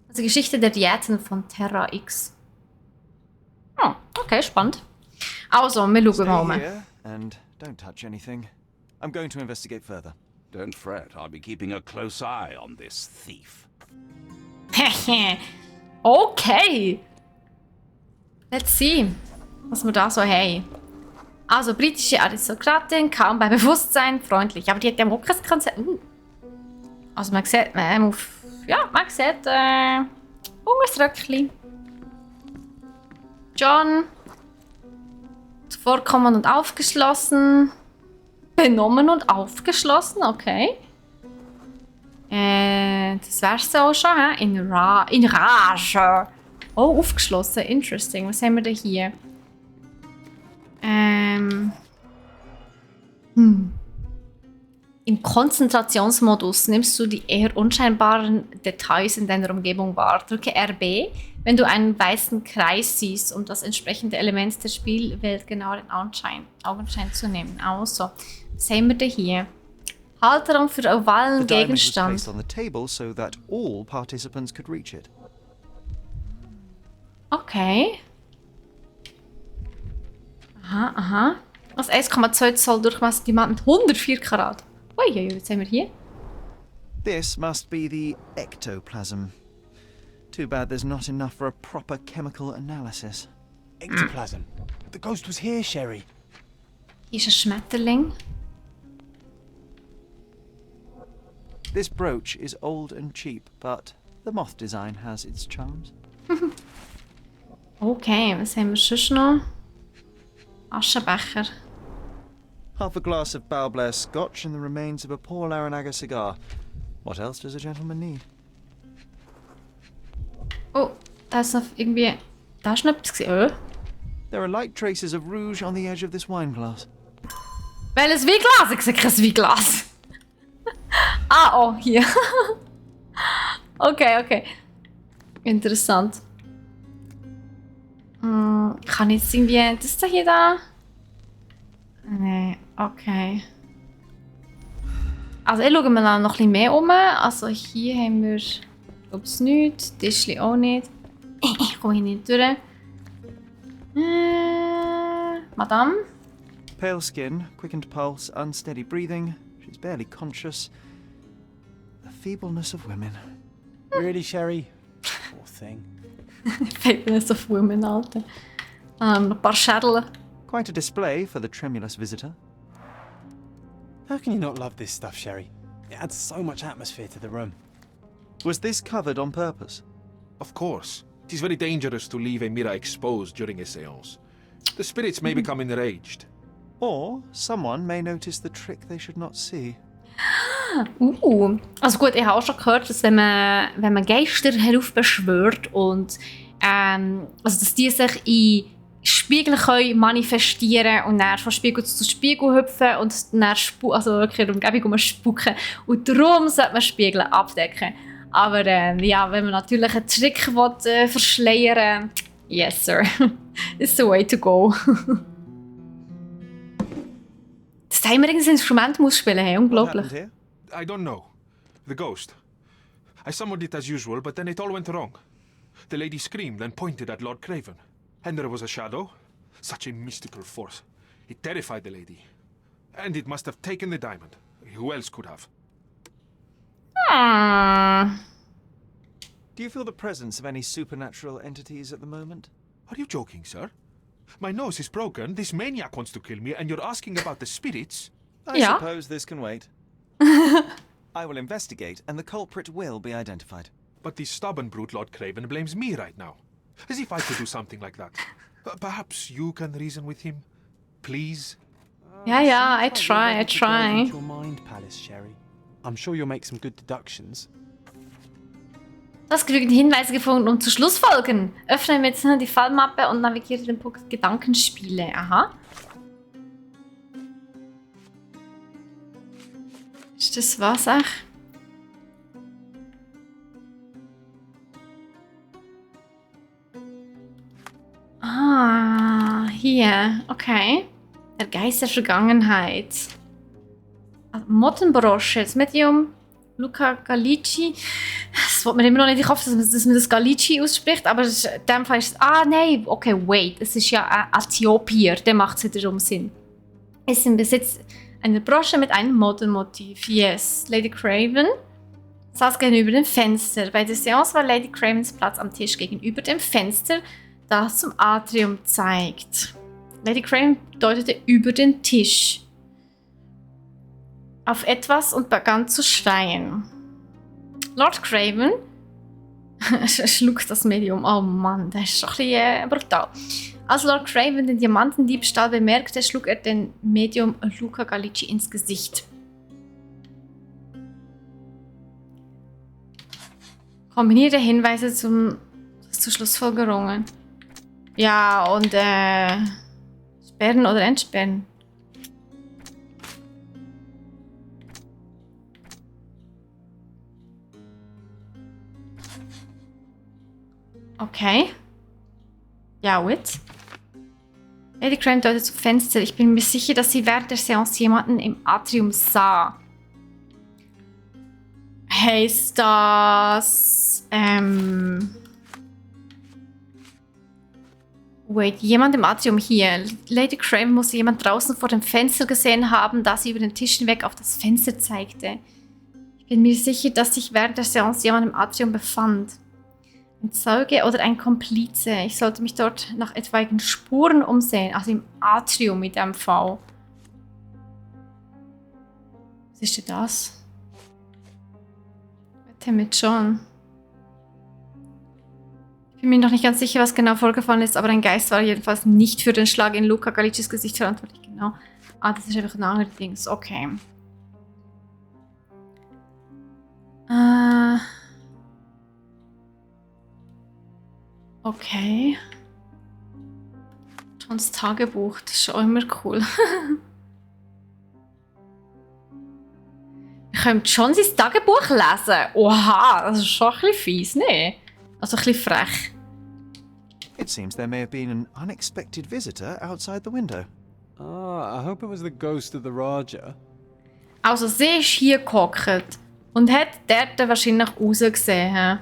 Also Geschichte der Diäten von Terra X. Oh, okay, spannend. Also, wir schauen mal um. Stay here and don't touch anything. I'm going to investigate further. Don't fret, I'll be keeping a close eye on this thief. Okay. Let's see, was wir da so haben. Also, britische Aristokratin, kaum bei Bewusstsein, freundlich. Aber die hat ja auch kein Konzept. Also, man sieht, man sieht, hunges Röckchen. John. Zuvorkommend und aufgeschlossen. Benommen und aufgeschlossen, okay. Das wär's auch schon, hä? In Rage. Oh, aufgeschlossen, interesting. Was haben wir denn hier? Im Konzentrationsmodus nimmst du die eher unscheinbaren Details in deiner Umgebung wahr. Drücke RB, wenn du einen weißen Kreis siehst, um das entsprechende Element der Spielwelt genau in Augenschein zu nehmen. Also, was haben wir denn hier? Halterung für ovalen Gegenstand. The diamond was placed on the table so that all participants could reach it. Okay. Aha. Was 1,2 Zoll Durchmesser Diamant mit 104 Karat. Ui, was haben wir hier? This must be the ectoplasm. Too bad there's not enough for a proper chemical analysis. Ectoplasm. The ghost was here, Sherry. Hier ist ein Schmetterling. This brooch is old and cheap, but the moth design has its charms. Okay, was haben wir sonst noch? Aschenbecher. Half a glass of Balblair Scotch and the remains of a Paul Larranaga cigar. What else does a gentleman need? Oh, da ist noch irgendwie... Da ist noch etwas gesehen. There are light traces of rouge on the edge of this wine glass. Welches Weinglas? Ich sehe kein Weinglas. Oh, hier. Okay. Interessant. Kann ich jetzt irgendwie... Das da hier da... Nee, okay. Also ich schaue mir dann noch ein bisschen mehr um. Also hier haben wir, glaube ich, nichts. Tischli auch nicht. Ich komme hier nicht durch. Madame? Pale skin, quickened pulse, unsteady breathing. She's barely conscious. The feebleness of women. Really, Sherry? Poor thing. Faithfulness of Women, Alter. Ein paar Schädel. Quite a display for the tremulous visitor. How can you not love this stuff, Sherry? It adds so much atmosphere to the room. Was this covered on purpose? Of course. It is very dangerous to leave a mirror exposed during a séance. The spirits may become enraged. Or someone may notice the trick they should not see. Also gut, ich habe auch schon gehört, dass wenn man Geister heraufbeschwört und also dass die sich in Spiegel können manifestieren und dann von Spiegel zu Spiegel hüpfen und dann also wirklich in der Umgebung spucken. Und darum sollte man Spiegel abdecken. Aber ja, wenn man natürlich einen Trick will, verschleiern, yes sir, it's the way to go. Das Timer irgendein Instrument muss spielen, hey, unglaublich. I don't know. The ghost. I summoned it as usual, but then it all went wrong. The lady screamed and pointed at Lord Craven. And there was a shadow. Such a mystical force. It terrified the lady. And it must have taken the diamond. Who else could have? Do you feel the presence of any supernatural entities at the moment? Are you joking, sir? My nose is broken, this maniac wants to kill me, and you're asking about the spirits? I suppose this can wait. I will investigate, and the culprit will be identified. But the stubborn brute Lord Craven blames me right now. As if I could do something like that. Perhaps you can reason with him? Please? Yeah, I try. Your mind palace, Sherry. I'm sure you'll make some good deductions. Du hast genügend Hinweise gefunden, um zu Schlussfolgern. Öffne jetzt die Fallmappe und navigiere den Punkt Gedankenspiele. Aha. Ist das was, ach? Hier. Okay. Der Geist der Vergangenheit. Mottenbrosche, das Medium Luca Gallici. Das wollte man immer noch nicht. Ich hoffe, dass man das Gallici ausspricht, aber in dem Fall ist es... nein, okay, wait. Es ist ja ein Äthiopier, der macht es wiederum Sinn. Es sind bis jetzt eine Brosche mit einem Mottenmotiv. Yes. Lady Craven saß gegenüber dem Fenster. Bei der Seance war Lady Cravens Platz am Tisch gegenüber dem Fenster, das zum Atrium zeigt. Lady Craven deutete über den Tisch auf etwas und begann zu schreien. Lord Craven schluckt das Medium. Oh Mann, das ist schon ein bisschen brutal. Als Lord Craven den Diamantendiebstahl bemerkte, schlug er den Medium Luca Gallici ins Gesicht. Kombiniere Hinweise zu Schlussfolgerungen. Ja, und sperren oder entsperren. Okay. Ja, wait. Lady Craven deutet zum Fenster. Ich bin mir sicher, dass sie während der Seance jemanden im Atrium sah. Heißt das... Wait, jemand im Atrium hier. Lady Craven muss jemand draußen vor dem Fenster gesehen haben, da sie über den Tisch hinweg auf das Fenster zeigte. Ich bin mir sicher, dass sich während der Seance jemand im Atrium befand. Ein Zeuge oder ein Komplize. Ich sollte mich dort nach etwaigen Spuren umsehen. Also im Atrium mit dem Fall. Was ist denn das? Warte mit John. Ich bin mir noch nicht ganz sicher, was genau vorgefallen ist, aber ein Geist war jedenfalls nicht für den Schlag in Luca Gallicis Gesicht verantwortlich. Genau. Das ist einfach ein anderes Ding. Okay. Okay. Johns Tagebuch, das ist auch immer cool. Wir können John sein Tagebuch lesen. Oha, das ist schon ein bisschen fies, ne? Also ein bisschen frech. It seems there may have been an unexpected visitor outside the window. Ah, I hope it was the ghost of the Raja. Also sie ist hier gehockt und hat dort wahrscheinlich rausgesehen. He?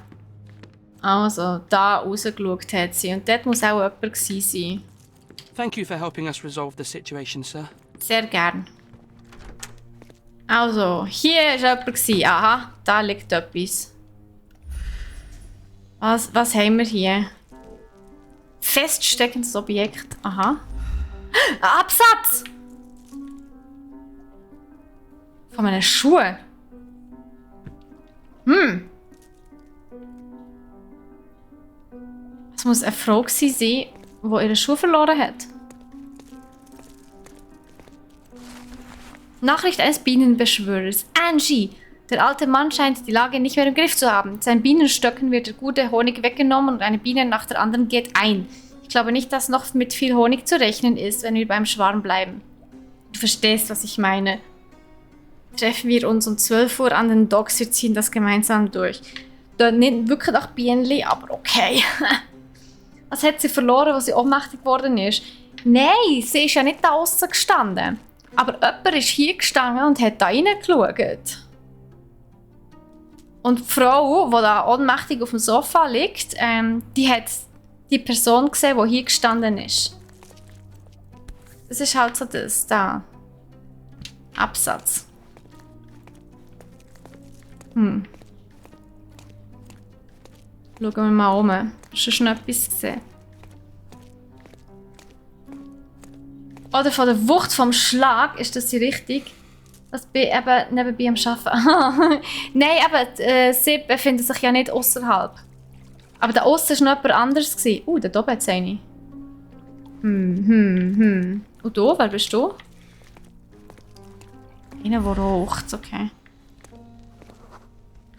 Also, da rausgeschaut hat sie. Und dort muss auch jemand gewesen sein. Thank you for helping us resolve the situation, sir. Sehr gern. Also, hier war jemand gewesen. Aha, da liegt etwas. Was haben wir hier? Feststeckendes Objekt. Aha. Ein Absatz! Von meinen Schuhen. Es muss eine Frau gewesen sein, die ihre Schuhe verloren hat. Nachricht eines Bienenbeschwörers. Angie! Der alte Mann scheint die Lage nicht mehr im Griff zu haben. Sein Bienenstöcken wird der gute Honig weggenommen und eine Biene nach der anderen geht ein. Ich glaube nicht, dass noch mit viel Honig zu rechnen ist, wenn wir beim Schwarm bleiben. Du verstehst, was ich meine. Treffen wir uns um 12 Uhr an den Docks, wir ziehen das gemeinsam durch. Da nicht wirklich nach Bienenli, aber okay. Was hat sie verloren, als sie ohnmächtig geworden ist? Nein, sie ist ja nicht da außen gestanden. Aber jemand ist hier gestanden und hat da reingeschaut. Und die Frau, die da ohnmächtig auf dem Sofa liegt, die hat die Person gesehen, die hier gestanden ist. Das ist halt so das da. Absatz. Schauen wir mal um. Hast du schon etwas gesehen? Oder von der Wucht vom Schlag, ist das die richtig? Das bin eben nebenbei am Arbeiten. Nein, aber sie befinden sich ja nicht außerhalb. Aber da außen war noch jemand anderes. Da oben hat es eine. Und du, wer bist du? Einer, der raucht, okay.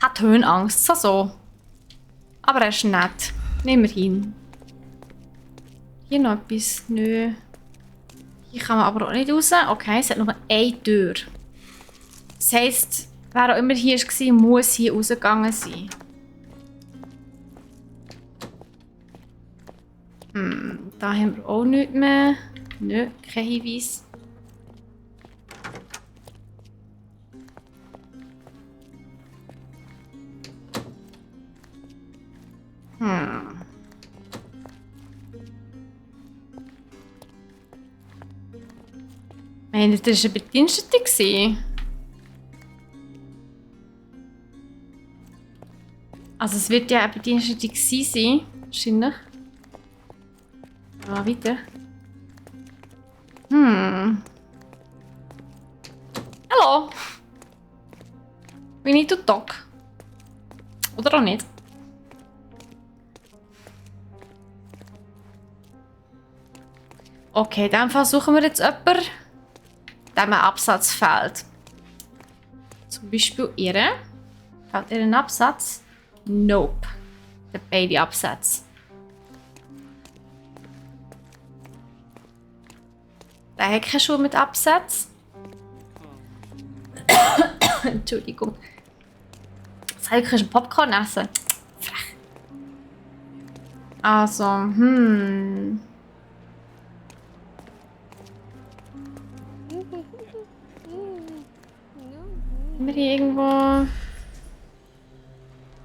Hat Höhenangst, so. Aber er ist nett. Nehmen wir hin. Hier noch etwas. Nö. Hier kann man aber auch nicht raus. Okay, es hat nur eine Tür. Das heisst, wer auch immer hier war, muss hier rausgegangen sein. Da haben wir auch nichts mehr. Nö, kein Hinweis. Das war eine Bedienstete. Also es wird ja eine Bedienstete sein, wahrscheinlich. Ja, weiter. Hallo. We need to talk. Oder auch nicht. Okay, in diesem Fall suchen wir jetzt jemanden, dem ein Absatz fehlt. Zum Beispiel ihr. Fehlt ihr ein Absatz? Nope. Der beide Absätze. Der hat keine Schuhe mit Absatz. Entschuldigung. Sag ich, kannst du Popcorn essen? Frech. Also, Haben wir hier irgendwo...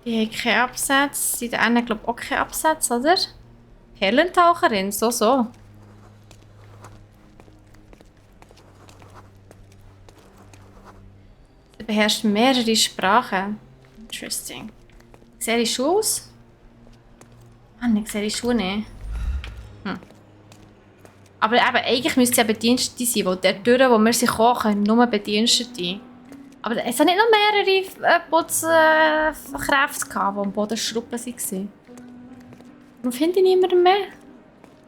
Die haben keinen Absatz. Die einen, glaube ich, auch keinen Absatz, oder? Perlentaucherin, so. Sie beherrscht mehrere Sprachen. Interesting. Sehe ich Schuhe aus? Mann, ich sehe die Schuhe nicht. Aber eben, eigentlich müsste es ja Bedienstete sein, weil der Türen, wo wir sie kommen, nur Bedienstete. Aber es hat nicht noch mehrere Putzkräfte gehabt, die am Boden schrubben waren. Warum finde ich niemanden mehr?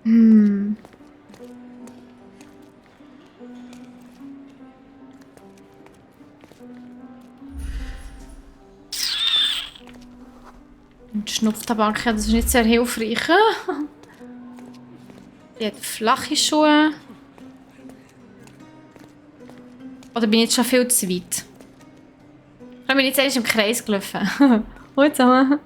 Und Schnupftabak, das ist nicht sehr hilfreich. Die hat flache Schuhe. Oder bin ich jetzt schon viel zu weit? Ich bin jetzt erst im Kreis gelaufen. Hallo zusammen.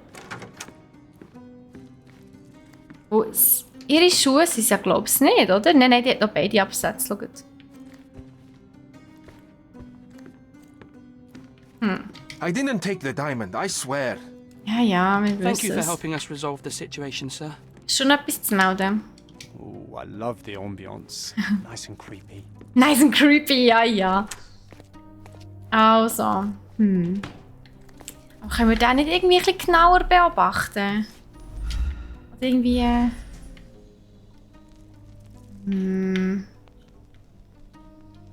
Wo ist Ihre Schuhe sind es ja, glaube ich, nicht, oder? Nein, die hat noch beide Absätze. Schaut. I didn't take the diamond, I swear. Ja, wir Thank you wissen for es. helping us resolve the situation, sir. Schon etwas zu melden. Oh, I love the ambience. Nice and creepy. Nice and creepy, ja. Also, Aber können wir den nicht irgendwie ein bisschen genauer beobachten? Oder irgendwie...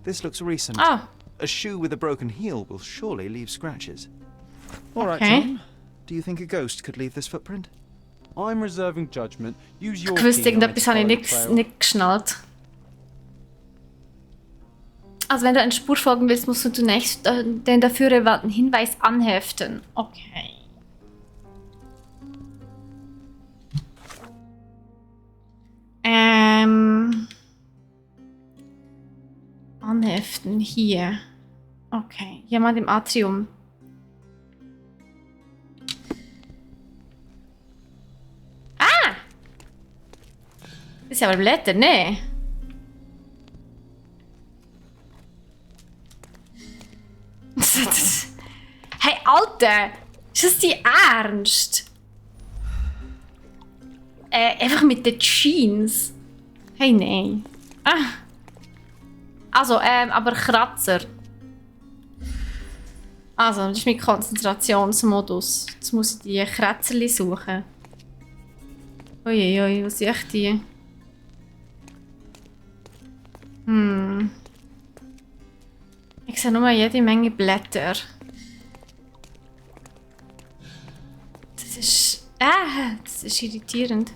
This looks recent. Ah, A shoe with a broken heel will surely leave scratches. All right, Okay. Tom. Do you think a ghost could leave this footprint? I'm reserving judgment. Use your ich wusste, key on irgendetwas habe ich exploring trail. nicht geschnallt. Also wenn du eine Spur folgen willst, musst du zunächst den dafür relevanten Hinweis anheften. Okay. Anheften, hier. Okay, jemand im Atrium. Ah! Das ist aber Blätter, ne? Hey, Alter! Ist das die Ernst? Einfach mit den Jeans. Hey, nein. Ah. Also, aber Kratzer. Also, das ist mein Konzentrationsmodus. Jetzt muss ich die Kratzerli suchen. Uiuiui, was sind echt die? Ich sehe nur jede Menge Blätter. Das ist irritierend.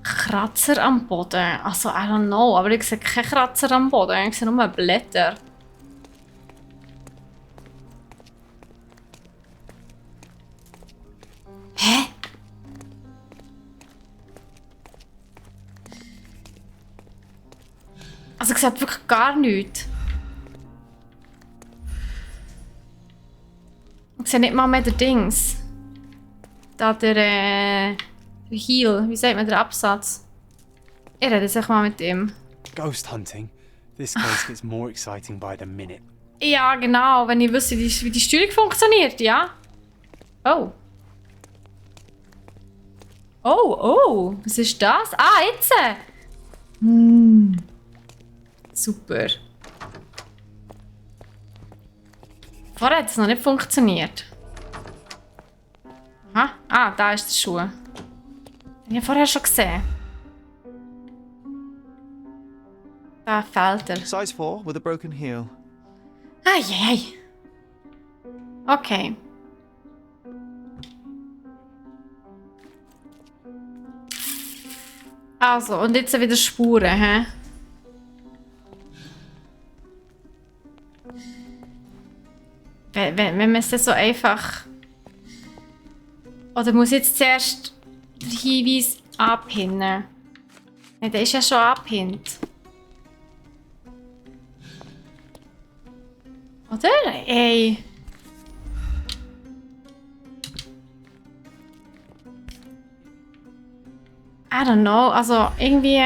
Kratzer am Boden. Also, I don't know. Aber ich sehe keine Kratzer am Boden. Ich sehe nur Blätter. Hä? Also, ich sehe wirklich gar nichts. Ich sehe nicht mal mehr den Dings. Da der Heel, wie sagt man, der Absatz. Ich rede jetzt mal mit ihm. Ghost hunting. This case gets more exciting by the minute. Ja, genau, wenn ich wüsste, wie die Steuerung funktioniert, ja? Oh. Oh, was ist das? Ah, jetzt! Super. Vorher hat es noch nicht funktioniert. Aha. Ah, da ist der Schuh. Den habe ich vorher schon gesehen. Da fehlt er. Size 4 with a broken heel. Ei. Okay. Also, und jetzt wieder Spuren, hä? Wenn man es dann so einfach... Oder muss ich jetzt zuerst den Hinweis abpinnen? Nein, der ist ja schon abgepinnt. Oder? Ey. I don't know, also irgendwie...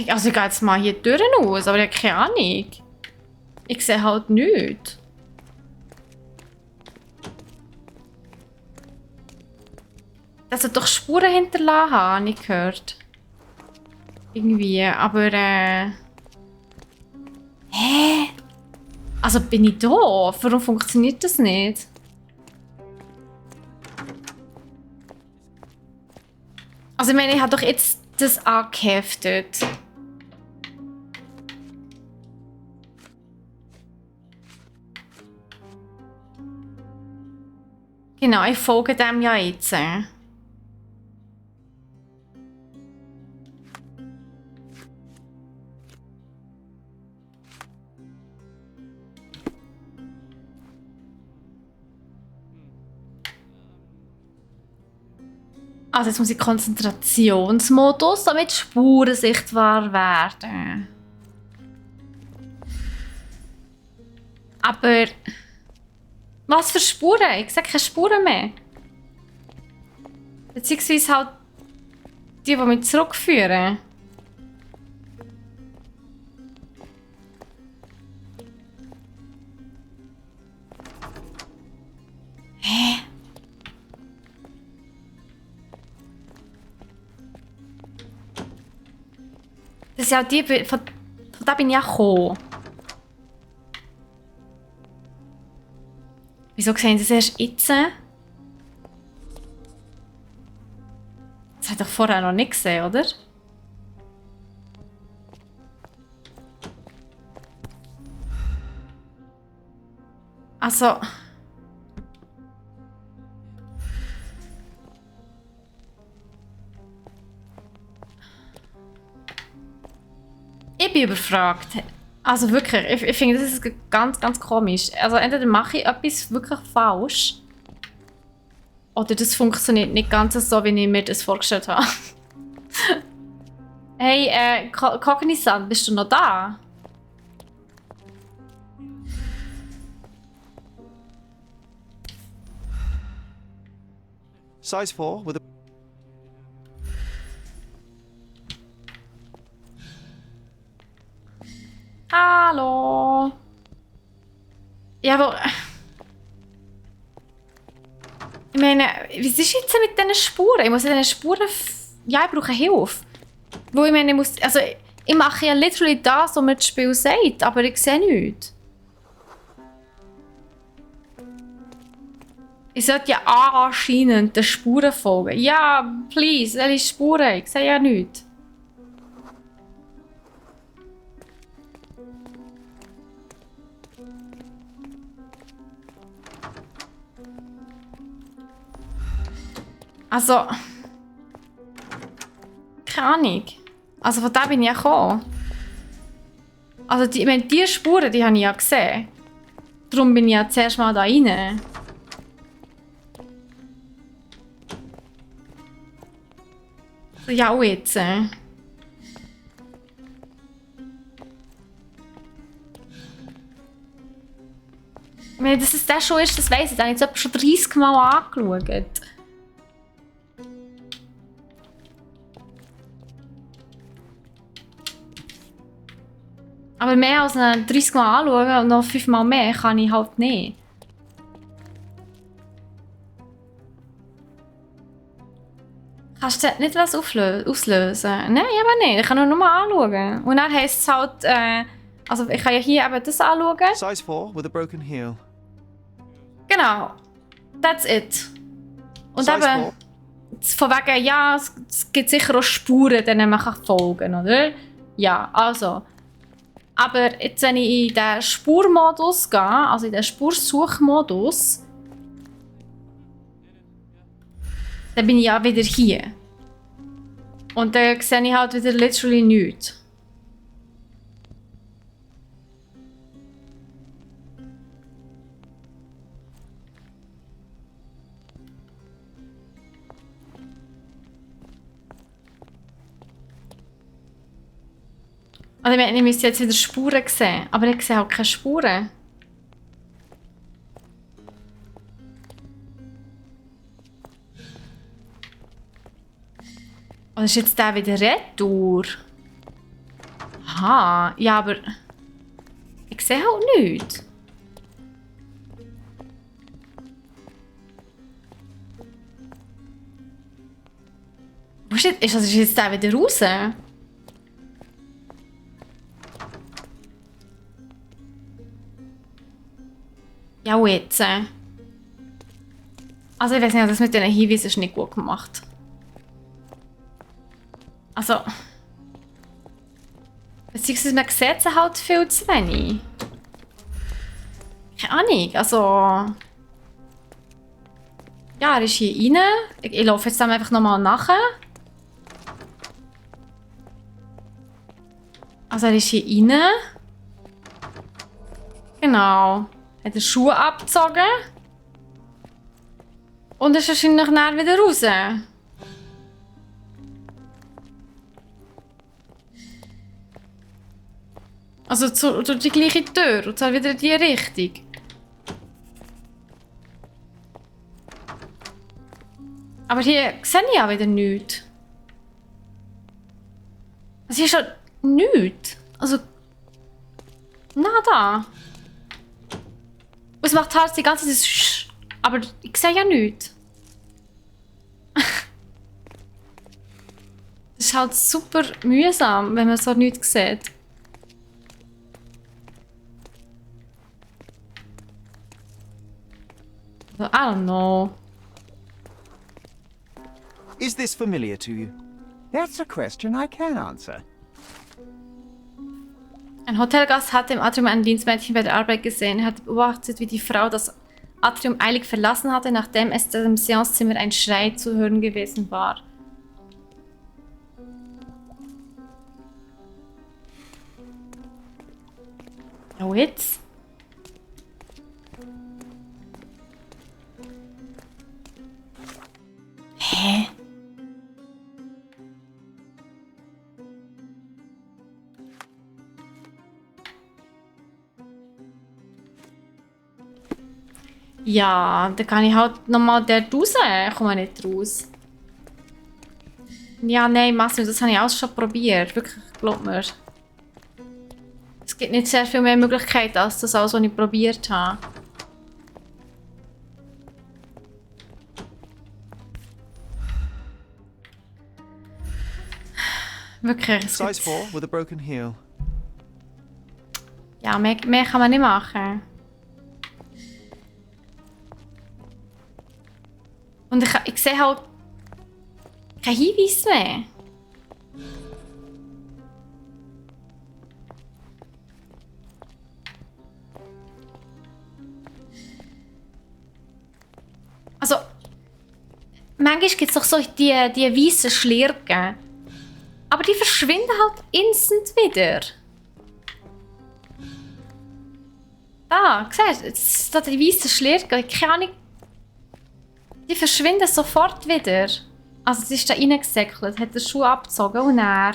Also ich gehe jetzt mal hier durch aus, aber ich habe keine Ahnung. Ich sehe halt nichts. Das hat doch Spuren hinterlassen, habe ich gehört. Irgendwie, aber Hä? Also bin ich doof? Warum funktioniert das nicht? Also ich meine, ich habe doch jetzt das angeheftet. Genau, ich folge dem ja jetzt. Also jetzt muss ich Konzentrationsmodus, damit Spuren sichtbar werden. Aber... Was für Spuren? Ich sehe keine Spuren mehr. Beziehungsweise halt die mich zurückführen. Hä? Das ist ja die, von da bin ich ja gekommen. Wieso sehen Sie das erst jetzt? Das habe ich doch vorher noch nicht gesehen, oder? Also... Ich bin überfragt. Also wirklich, ich finde, das ist ganz, ganz komisch. Also entweder mache ich etwas wirklich falsch oder das funktioniert nicht ganz so, wie ich mir das vorgestellt habe. Hey, Cognizant, bist du noch da? Size 4 with a... Hallo. Ja, aber... Ich meine, was ist jetzt mit diesen Spuren? Ich muss ja diesen Spuren... Ja, ich brauche Hilfe. Wo ich meine, ich muss... Also, ich mache ja literally das, was mir das Spiel sagt, aber ich sehe nichts. Ich sollte ja anscheinend den Spuren folgen. Ja, please, welche Spuren? Ich sehe ja nichts. Also... Keine Ahnung. Also von da bin ich ja gekommen. Also ich meine, die Spuren, die habe ich ja gesehen. Darum bin ich ja zuerst mal da rein. Ja, auch jetzt. Ich meine, dass es das schon ist, das weiss ich. Das habe ich jetzt schon 30 Mal angeschaut. Aber mehr als 30 Mal anschauen und noch 5 Mal mehr kann ich halt nicht. Kannst du nicht was auslösen? Nein, aber nicht. Ich kann nur mal anschauen. Und dann heisst es halt, also ich kann ja hier eben das anschauen. Size 4 with a broken heel. Genau. That's it. Und Size eben, von wegen, ja, es gibt sicher auch Spuren, denen man kann folgen, oder? Ja, also. Aber jetzt, wenn ich in den Spurmodus gehe, also in den Spursuchmodus, dann bin ich ja wieder hier. Und dann sehe ich halt wieder literally nichts. Also ich müsste jetzt wieder Spuren sehen, aber ich sehe auch keine Spuren. Oder ist jetzt der wieder retour? Aha, ja, aber ich sehe halt nichts. Wo ist jetzt der wieder raus? Ja, und jetzt. Also ich weiß nicht, das mit diesen Hinweisen ist nicht gut gemacht. Also... Beziehungsweise man sieht sie halt viel zu wenig. Keine Ahnung, also... Ja, er ist hier rein. Ich laufe jetzt dann einfach nochmal nachher. Also er ist hier rein. Genau. Hat die Schuhe abgezogen. Und ist wahrscheinlich nachher wieder raus. Also durch die gleiche Tür und zwar wieder in die Richtung. Aber hier sehe ich auch wieder nichts. Es ist schon nichts. Also. Nada. Es macht halt die ganze Zeit das. Aber ich sehe ja nichts. Das ist halt super mühsam, wenn man so nichts sieht. I don't know. Is this familiar to you? That's a question I can answer. Ein Hotelgast hatte im Atrium ein Dienstmädchen bei der Arbeit gesehen. Er hatte beobachtet, wie die Frau das Atrium eilig verlassen hatte, nachdem es im Seancezimmer ein Schrei zu hören gewesen war. Oh, jetzt? Hä? Ja, dann kann ich halt nochmal dort raus. Ich komme nicht raus. Ja, nein, Massimo, das habe ich alles schon probiert. Wirklich, glaub mir. Es gibt nicht sehr viel mehr Möglichkeiten als das alles, was ich probiert habe. Wirklich. Size 4 with a broken heel. Ja, mehr kann man nicht machen. Und ich sehe halt keinen Hinweis mehr. Also, manchmal gibt es doch so die weißen Schlirken. Aber die verschwinden halt instant wieder. Da, siehst du, da die weißen Schlirken, keine Ahnung. Die verschwinden sofort wieder. Also, sie ist da reingesäckelt, hat den Schuh abgezogen und er.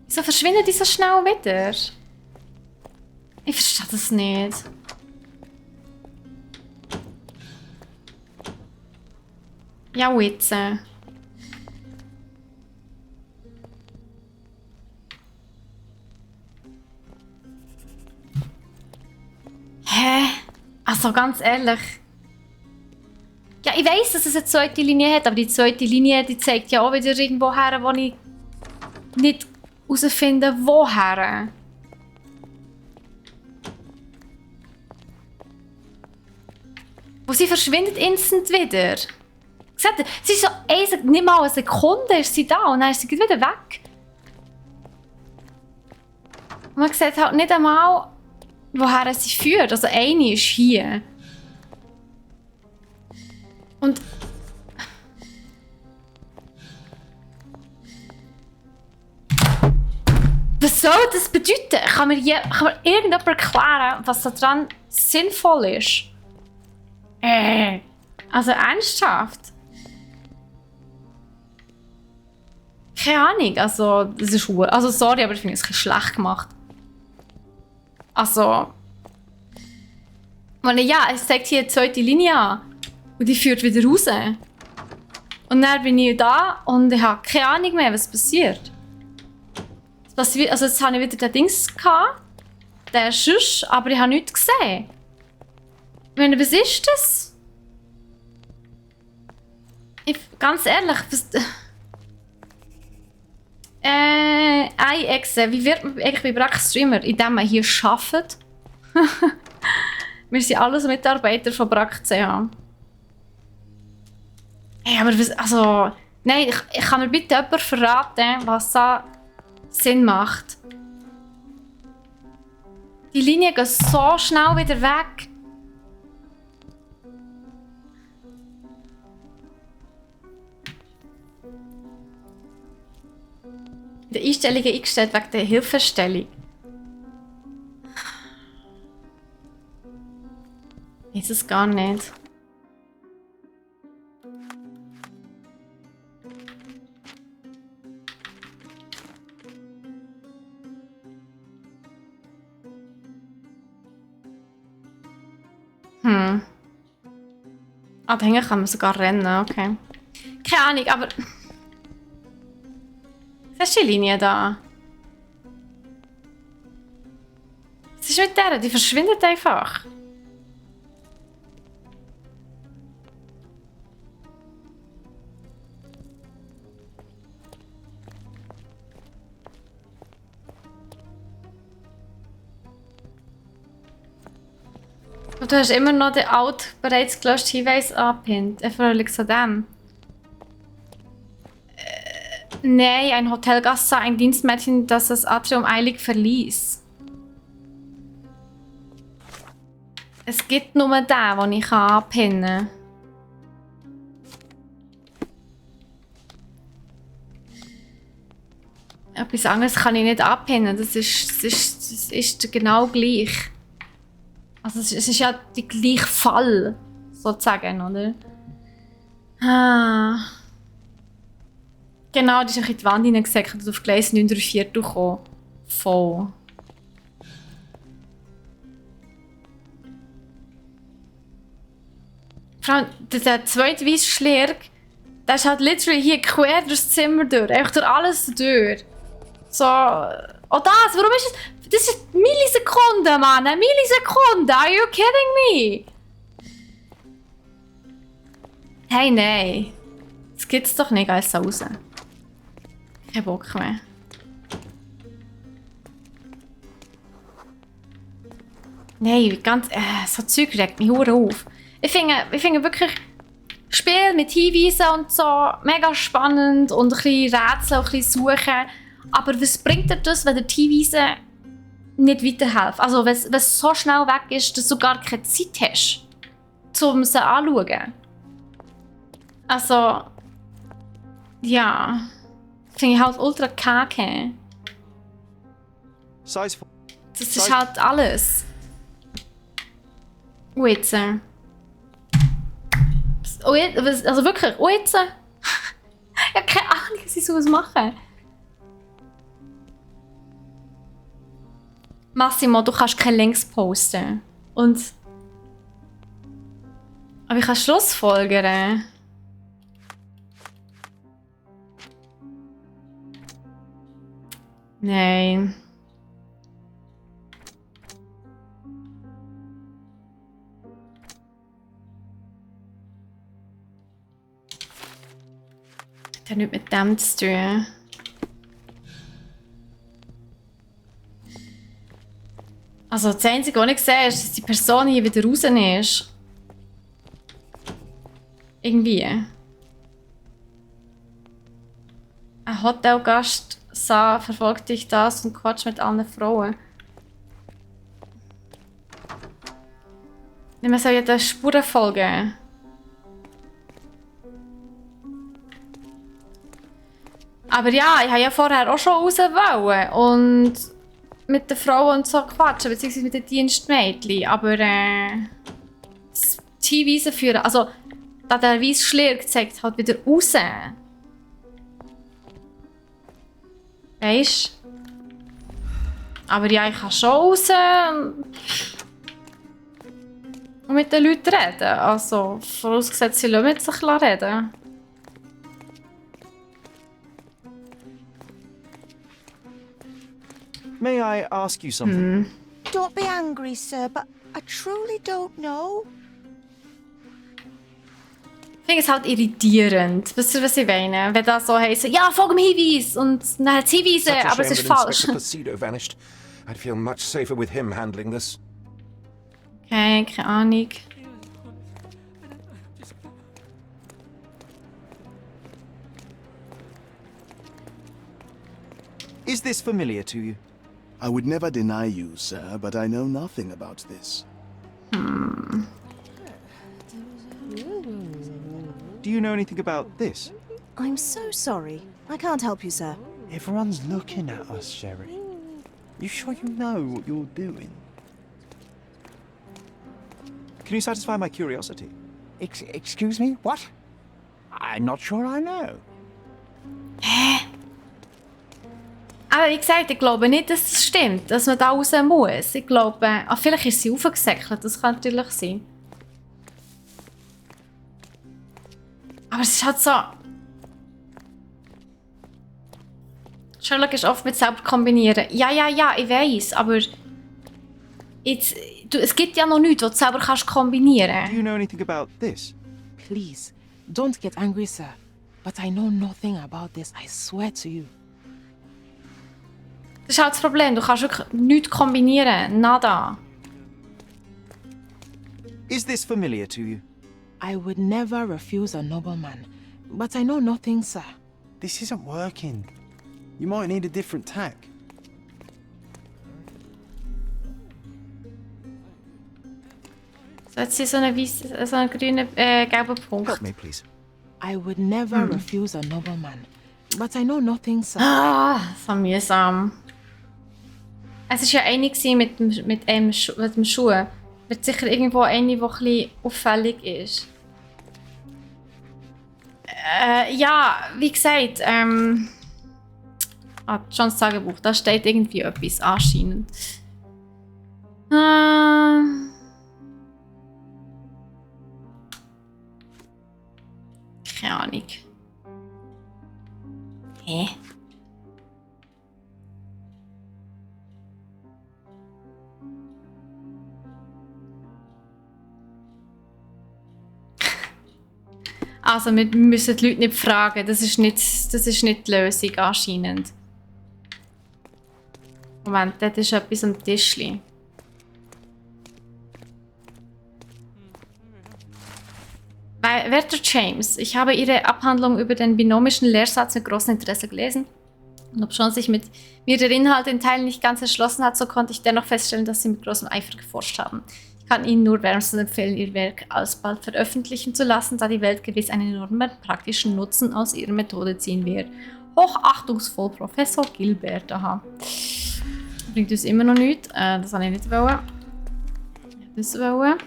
Wieso verschwinden die so schnell wieder? Ich verstehe das nicht. Ja, und jetzt. Hä? Also ganz ehrlich. Ja, ich weiss, dass es eine zweite Linie hat, aber die zweite Linie, die zeigt ja auch wieder irgendwo her, wo ich nicht herausfinde, woher. Wo sie verschwindet instant wieder. Seht ihr, sie ist so nicht mal eine Sekunde ist sie da und dann ist sie wieder weg. Und man sieht halt nicht einmal, woher sie führt. Also eine ist hier. Und was soll das bedeuten? Kann mir irgendjemand erklären, was daran sinnvoll ist? Also ernsthaft? Keine Ahnung, also das ist also sorry, aber ich finde es ein bisschen schlecht gemacht. Also, ja, es zeigt hier eine zweite Linie an und die führt wieder raus. Und dann bin ich da und ich habe keine Ahnung mehr, was passiert. Also jetzt habe ich wieder den Dings gehabt, den Schuss, aber ich habe nichts gesehen. Ich meine, was ist das? Ganz ehrlich, was... Exe, wie wird man eigentlich bei Brack-Streamer? Indem man hier arbeitet. Wir sind alles Mitarbeiter von Brack.ch. Hey, aber was, also... Nein, ich kann mir bitte jemand verraten, was da Sinn macht. Die Linien gehen so schnell wieder weg. In den Einstellungen eingestellt wegen der Hilfestellung. Ist es gar nicht. Ah, da hinten kann man sogar rennen, okay. Keine Ahnung, aber... Siehst du die Linie da? Was ist mit der? Die verschwindet einfach. Und du hast immer noch den bereits gelöschten Hinweis angepinnt. Erfreulich zu dem. Nein, ein Hotelgast sah ein Dienstmädchen, das das Atrium eilig verließ. Es gibt nur den, den ich anpinnen kann. Etwas anderes kann ich nicht anpinnen. Das ist genau gleich. Also es ist ja der gleiche Fall, sozusagen, oder? Ah. Genau, die ist in die Wand hineingesäckert und auf Gleis 934 gekommen. Voll. Vor allem, der zweite weiße Schläger, der ist halt literally hier quer durchs Zimmer durch. Einfach durch alles durch. So... Oh das, warum ist es... Das ist Millisekunden, Mann! Eine Millisekunde! Are you kidding me? Hey, nein. Das gibt's doch nicht, alles raus. Kein Bock mehr. Nein, ganz... so Zeug regt mich hure auf. Ich finde wirklich... Spiel mit Hinweisen und so mega spannend und ein bisschen Rätsel, ein bisschen suchen. Aber was bringt dir das, wenn dir die Hinweise nicht weiterhelfen? Also wenn es so schnell weg ist, dass du gar keine Zeit hast, um sie anzuschauen. Also... Ja... Finde ich halt ultra kacke. Das ist halt alles. Und jetzt? Also wirklich, und jetzt? Ich habe keine Ahnung, was ich so machen. Massimo, du kannst keine Links posten. Und... Aber ich kann Schlussfolgern. Nein. Das hat nichts mit dem zu tun. Also das Einzige, was ich sehe, ist, dass die Person hier wieder raus ist. Irgendwie. Ein Hotelgast sah, verfolgt dich das und quatscht mit anderen Frauen. Man soll ja den Spuren folgen. Aber ja, ich habe ja vorher auch schon raus wollen und mit den Frauen und so quatschen, beziehungsweise mit den Dienstmädchen. Aber die Hinweise führen, also da der weiße Schläger zeigt halt wieder raus. Weisst? Aber ja, ich kann schon raus und mit den Leuten reden. Also, vorausgesetzt, sie lassen mit sich reden. May I ask you something? Don't be angry, sir, but I truly don't know. Ich finde es halt irritierend. Wisst ihr, was ich meine? Wenn das so heisst, ja, folge dem Hinweis und dann hat es Hinweise, aber es ist falsch. I'd feel much safer with him handling this. Okay, keine Ahnung. Is this familiar to you? I would never deny you, sir, but I know nothing about this. Do you know anything about this? I'm so sorry. I can't help you, sir. Everyone's looking at us, Sherry. You sure you know what you're doing? Can you satisfy my curiosity? Excuse me? What? I'm not sure I know. Hä? Aber wie gesagt, ich glaube nicht, dass es stimmt, dass man da raus muss. Ich glaube, vielleicht ist sie aufgesäckelt, das kann natürlich sein. Aber es ist halt so... Sherlock ist oft mit selber kombinieren. Ja, ich weiss, aber... es gibt ja noch nichts, was du selber kannst kombinieren. Do you know anything about this? Please, don't get angry, sir. But I know nothing about this, I swear to you. Das ist halt das Problem, du kannst wirklich nichts kombinieren. Nada. Is this familiar to you? I would never refuse a nobleman. But I know nothing, sir. This isn't working. You might need a different tack. So, jetzt ist so ein grüner, gelber Punkt. Help me, please. I would never refuse a nobleman. But I know nothing, sir. Ah, so mühsam. Es war ja eine mit dem Schuh. Wird sicher irgendwo eine, die ein bisschen auffällig ist. Ja, wie gesagt, Johns Tagebuch, da steht irgendwie etwas anscheinend. Keine Ahnung. Hä? Also, wir müssen die Leute nicht fragen. Das ist nicht die Lösung anscheinend. Moment, dort ist etwas am Tischli. Werter James, ich habe Ihre Abhandlung über den binomischen Lehrsatz mit großem Interesse gelesen. Und obschon sich mir der Inhalt in Teilen nicht ganz erschlossen hat, so konnte ich dennoch feststellen, dass Sie mit großem Eifer geforscht haben. Ich kann Ihnen nur wärmstens empfehlen, Ihr Werk alsbald veröffentlichen zu lassen, da die Welt gewiss einen enormen praktischen Nutzen aus Ihrer Methode ziehen wird. Hochachtungsvoll, Professor Gilbert. Aha. Bringt uns immer noch nichts. Das wollte ich nicht wollen. Das wollen.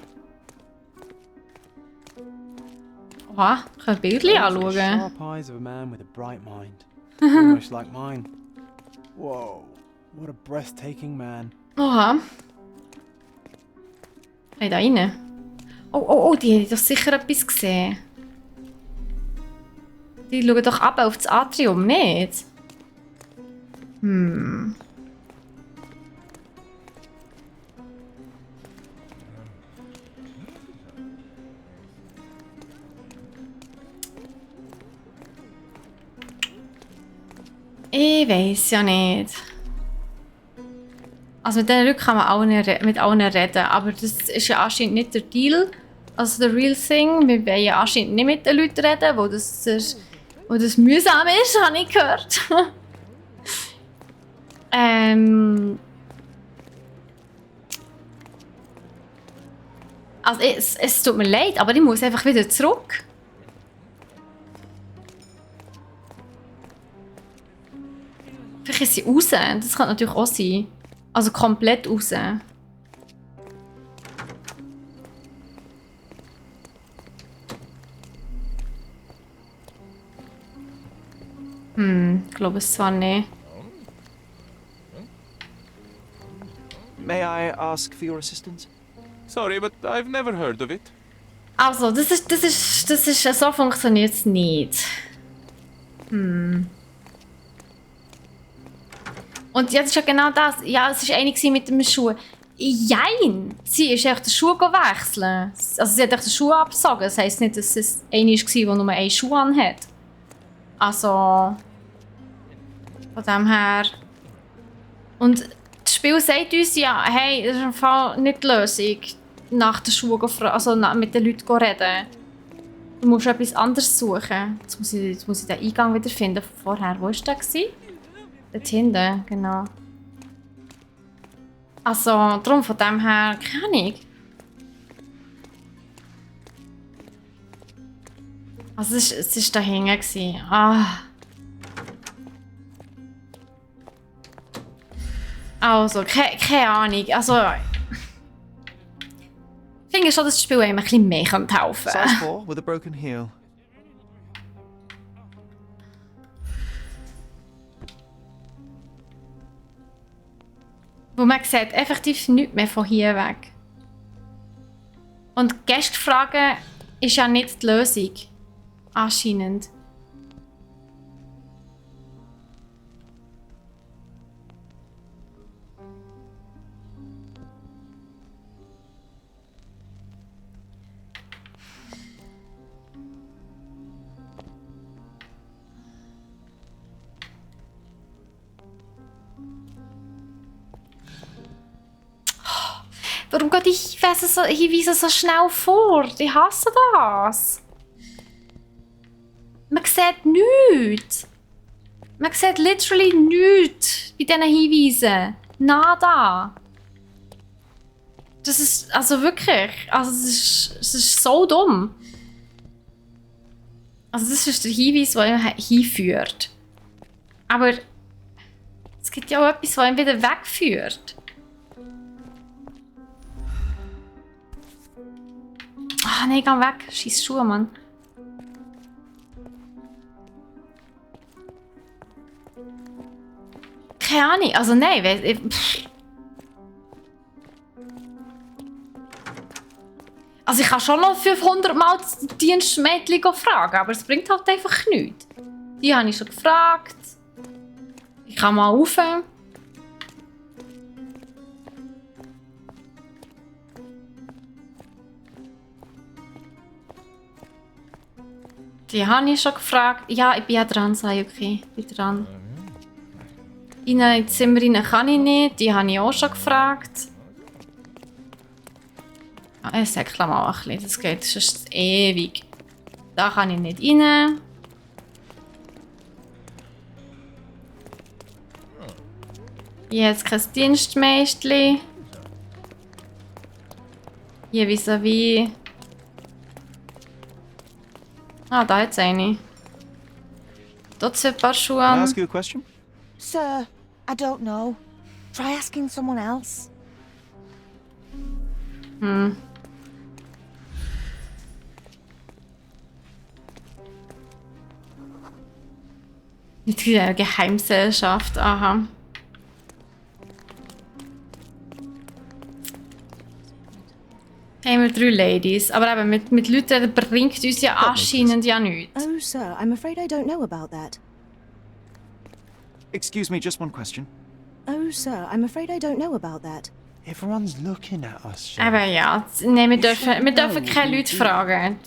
Oha, ich kann Bildchen anschauen. Sharp eyes of a man with a bright mind. Almost like mine. Whoa, what a breathtaking man. Oha. Hey, da rein. Oh, die haben doch sicher etwas gesehen. Die schauen doch ab auf das Atrium, nicht? Ich weiß ja nicht. Also mit diesen Leuten kann man mit allen reden, aber das ist ja anscheinend nicht der Deal. Also der real thing. Wir wollen ja anscheinend nicht mit den Leuten reden, wo das mühsam ist, habe ich gehört. Also es tut mir leid, aber ich muss einfach wieder zurück. Vielleicht ist sie raus. Das kann natürlich auch sein. Also komplett raus. Ich glaube es zwar nicht. May I ask for your assistance? Sorry, but I've never heard of it. Also, das ist so funktioniert es nicht. Und ja, das ist ja genau das. Ja, es war eine mit dem Schuh. Jein! Sie ist echt den Schuh wechseln. Also sie hat echt den Schuh abgezogen. Das heisst nicht, dass es eine war, die nur einen Schuh anhat. Also... Von dem her... Und das Spiel sagt uns ja, hey, das ist im Fall nicht die Lösung, nach den Schuhen also mit den Leuten reden. Du musst etwas anderes suchen. Jetzt muss ich den Eingang wieder finden von vorher. Wo war der? Dort hinten, genau. Also, darum von dem her, keine Ahnung. Also, es war da hinten. Also, keine Ahnung. Also, ich finde schon, dass das Spiel einem ein bisschen mehr helfen könnte. Size 4 with a broken heel. Wo man sieht effektiv nichts mehr von hier weg. Und Gäste fragen ist ja nicht die Lösung. Anscheinend. Warum geht die Hinweise so schnell vor? Ich hasse das. Man sieht nichts. Man sieht literally nichts bei diesen Hinweisen. Nada. Das ist, also wirklich, also es ist so dumm. Also das ist der Hinweis, der ihn hinführt. Aber es gibt ja auch etwas, das ihn wieder wegführt. Ah, nein, geh weg. Scheiß Schuhe, Mann. Keine Ahnung. Also nein, also ich kann schon noch 500 Mal das Dienstmädchen fragen, aber es bringt halt einfach nichts. Die habe ich schon gefragt. Ich kann mal rauf. Die habe ich schon gefragt. Ja, ich bin ja dran, Sayuki. Ich bin dran. In ins Zimmer rein kann ich nicht. Die habe ich auch schon gefragt. Ich säckle mal ein bisschen. Das geht sonst ewig. Da kann ich nicht rein. Jetzt kein Dienstmädchen. Hier vis-à-vis. Ah, da hat's eine. Dort sind ein paar Schuhe. Can I ask you a question? Sir, I don't know. Try asking someone else. Hm. Nicht wieder Geheimgesellschaft, aha. Haben wir 3 Ladies, aber eben mit Leuten bringt uns ja anscheinend ja nichts. Oh, sir, I'm afraid I don't know about that. Excuse me, just one question. Oh, sir, I'm afraid I don't know about that. Everyone's looking at us. Aber ja, nein, wir dürfen keine Leute fragen.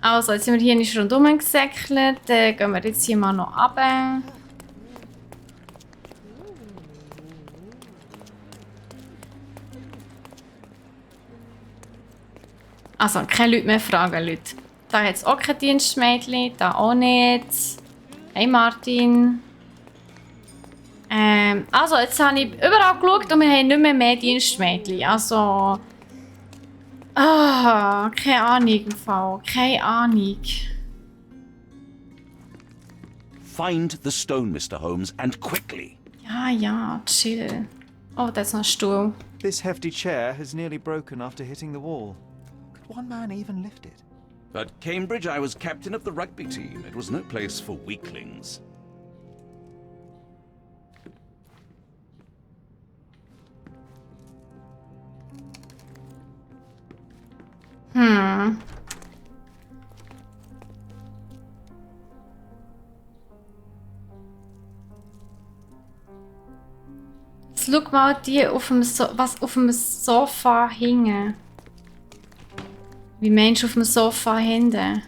Also, jetzt sind wir hier nicht rundherum gesäckelt. Dann gehen wir jetzt hier mal noch runter. Also, keine Leute mehr fragen, Leute. Da hat es auch kein Dienstmädchen, da auch nicht. Hey Martin. Also, jetzt habe ich überall geschaut und wir haben nicht mehr Dienstmädchen. Also. Ah, keine Ahnung im Fall. Keine Ahnung. Find the stone, Mr. Holmes, and quickly. Ja, chill. Oh, da ist noch ein Stuhl. This hefty chair has nearly broken after hitting the wall. Could one man even lift it? At Cambridge, I was captain of the rugby team. It was no place for weaklings. Jetzt schau mal die was auf dem Sofa hingen. Wie meinst du auf dem Sofa hinten?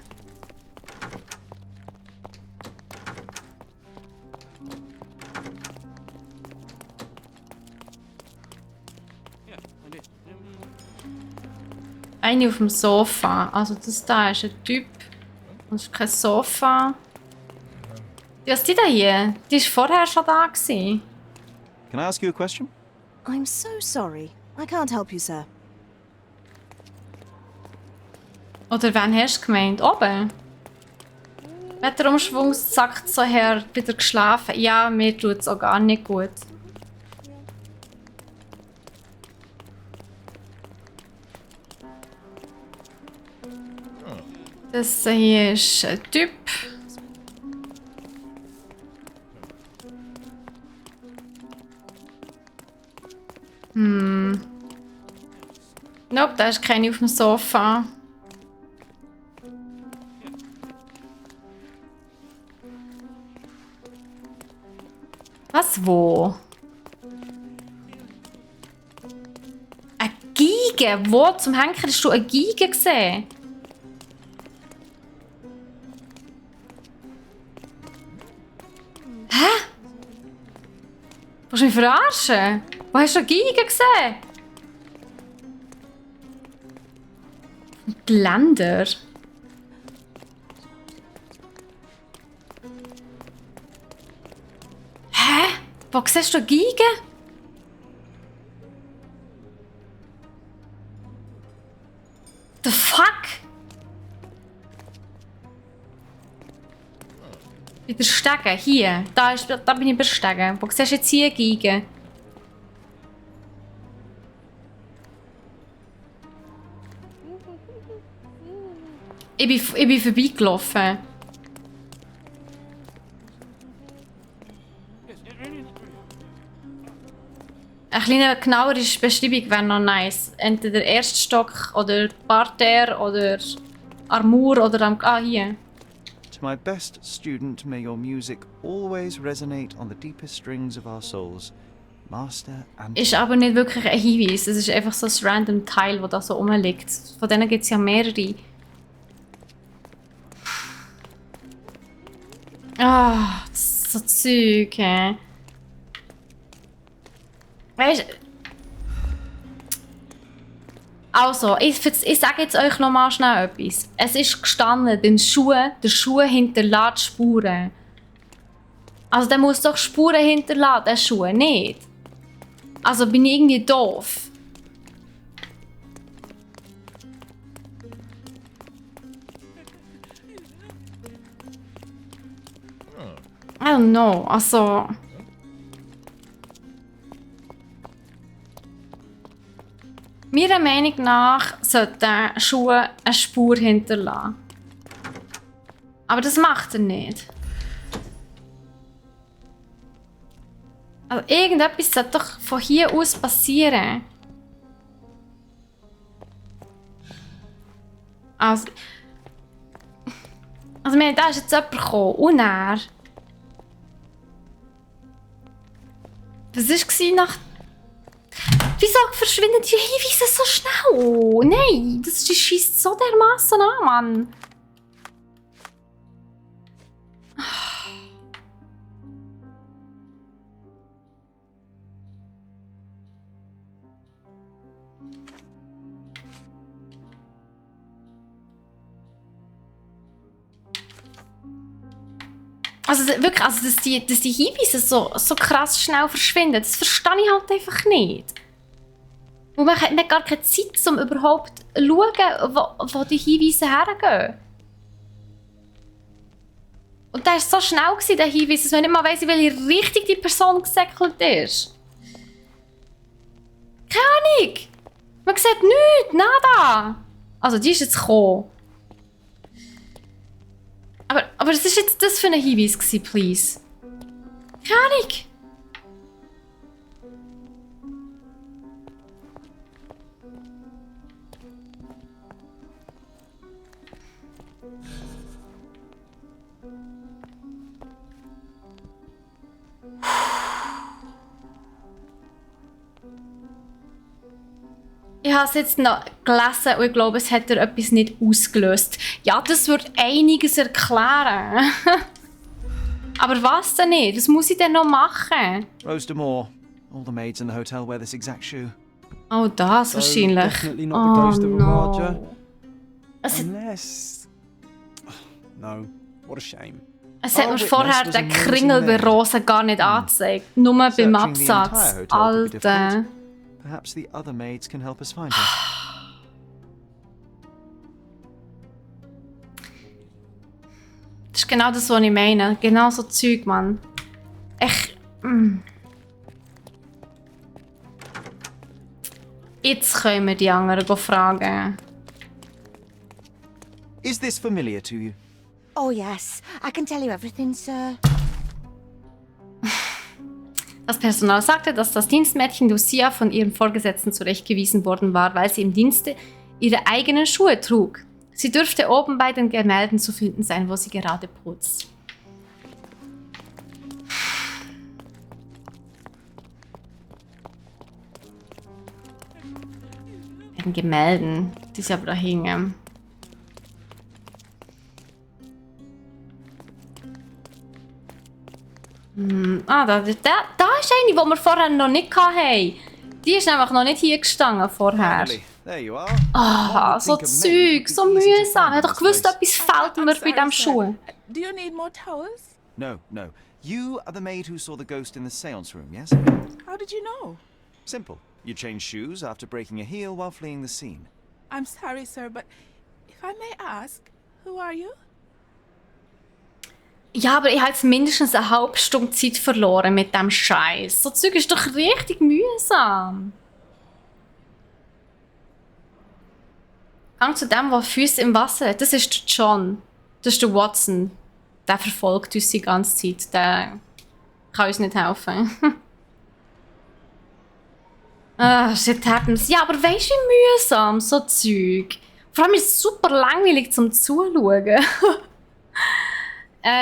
Eine auf dem Sofa. Also das da ist ein Typ. Und es ist kein Sofa. Was ist die da hier? Die war vorher schon da gewesen. Can I ask you a question? I'm so sorry. I can't help you, sir. Oder wen hast du gemeint? Oben? Wetterumschwung sagt so her, wieder geschlafen. Ja, mir tut es auch gar nicht gut. Das hier ist ein Typ. Nope, da ist keine auf dem Sofa. Was, wo? Eine Geige? Wo zum Henker hast du eine Geige gesehen? Hä? Willst du mich verarschen? Wo hast du eine Geige gesehen? Geländer? Hä? Wo siehst du eine Geige? The fuck? Bei der Stege, hier. Da bin ich bei der Stege. Wo siehst du jetzt hier eine Geige? Ich bin vorbeigelaufen. Eine kleine genauere Beschreibung wäre noch nice. Entweder der erste Stock oder Parterre oder Armur oder am... Ah, hier. To my best student, may your music always resonate on the deepest strings of our souls. Master and... Ist aber nicht wirklich ein Hinweis. Es ist einfach so ein random Teil, das da so rumliegt. Von denen gibt es ja mehrere. Ah, so Zeug, hä? Weißt du? Also, ich sage jetzt euch noch mal schnell etwas. Es ist gestanden, der Schuh hinterlässt Spuren. Also, der muss doch Spuren hinterlassen, der Schuh, nicht? Also, bin ich irgendwie doof? I don't know, also... Meiner Meinung nach sollten Schuhe eine Spur hinterlassen. Aber das macht er nicht. Also irgendetwas sollte doch von hier aus passieren. Also ich meine, da ist jetzt jemand gekommen. Und er. Was war nach... Wieso verschwinden die Hinweise so schnell? Nein, das schießt so dermaßen an, Mann. Also wirklich, also dass die Hinweise so krass schnell verschwinden, das verstehe ich halt einfach nicht. Und man hat nicht gar keine Zeit, um überhaupt zu schauen, wo die Hinweise hergehen. Und der war so schnell, der Hinweis, dass man nicht mal weiss, in welche Richtung die Person gesäckelt ist. Keine Ahnung! Man sieht nichts, nada! Also die ist jetzt gekommen. Aber was war jetzt das für ein Hinweis, please? Keine Ahnung! Ich habe es jetzt noch gelesen und ich glaube, es hat etwas nicht ausgelöst. Ja, das würde einiges erklären. Aber was denn nicht? Was muss ich denn noch machen? Rose D'Amour. All the maids in the hotel wear this exact shoe. Oh, das So wahrscheinlich. definitely not the ghost of a Raja. Es, Unless... No, what a shame. es hat mir Our vorher witness was den amazing Kringel bei maid. Rosa gar nicht angezeigt. Nur beim Searching the entire Absatz. hotel could be Alter. difficult. Perhaps the other maids can help us find her. Das ist genau das, was ich meine. Genau so Zeug, Mann. Echt. Jetzt können wir die anderen fragen. Is this familiar to you? Oh, yes. I can tell you everything, sir. Das Personal sagte, dass das Dienstmädchen Lucia von ihrem Vorgesetzten zurechtgewiesen worden war, weil sie im Dienste ihre eigenen Schuhe trug. Sie dürfte oben bei den Gemälden zu finden sein, wo sie gerade putzt. wegen Gemälden. Die sind aber da hingen. Da ist eine, die wir vorher noch nicht hatten. Die ist nämlich noch nicht hier gestanden vorher. There you are. Ah, so Zeug, so mühsam. Ich hab doch gewusst, etwas fehlt mir bei diesem Schuh. Do you need more towels? No. You are the maid who saw the ghost in the seance room, yes? How did you know? Simple. You changed shoes after breaking a heel while fleeing the scene. I'm sorry, sir, but if I may ask, who are you? Ja, aber ich habe jetzt mindestens eine halbe Stunde Zeit verloren mit dem Scheiß. So Zeug ist doch richtig mühsam. Gang zu dem, der Füße im Wasser hat. Das ist der John. Das ist der Watson. Der verfolgt uns die ganze Zeit. Der kann uns nicht helfen. Shit happens. Ja, aber weißt du, wie mühsam so Zeug? Vor allem ist es super langweilig zum Zuschauen.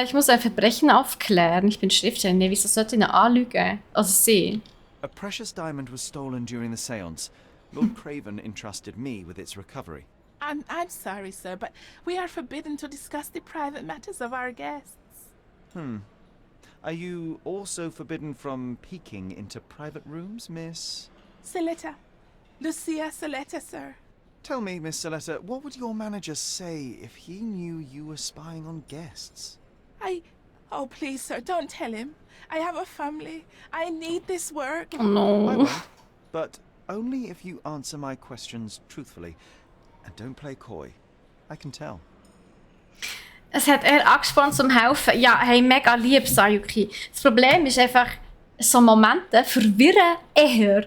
Ich muss ein Verbrechen aufklären. Ich bin Schriftstellerin. Nee, wieso sollte ich ihn anlügen? Also sie. A precious diamond was stolen during the seance. Lord Craven entrusted me with its recovery. I'm sorry, sir, but we are forbidden to discuss the private matters of our guests. Are you also forbidden from peeking into private rooms, Miss? Saletta. Lucia Saletta, sir. Tell me, Miss Saletta, what would your manager say if he knew you were spying on guests? Oh, please, sir, don't tell him. I have a family. I need this work. Oh, no. I won't, but only if you answer my questions truthfully. And don't play coy. I can tell. Es hat angespannt zum Helfen. Ja, hey, mega lieb, Sayuki. Das Problem ist einfach, so Momente verwirren eher,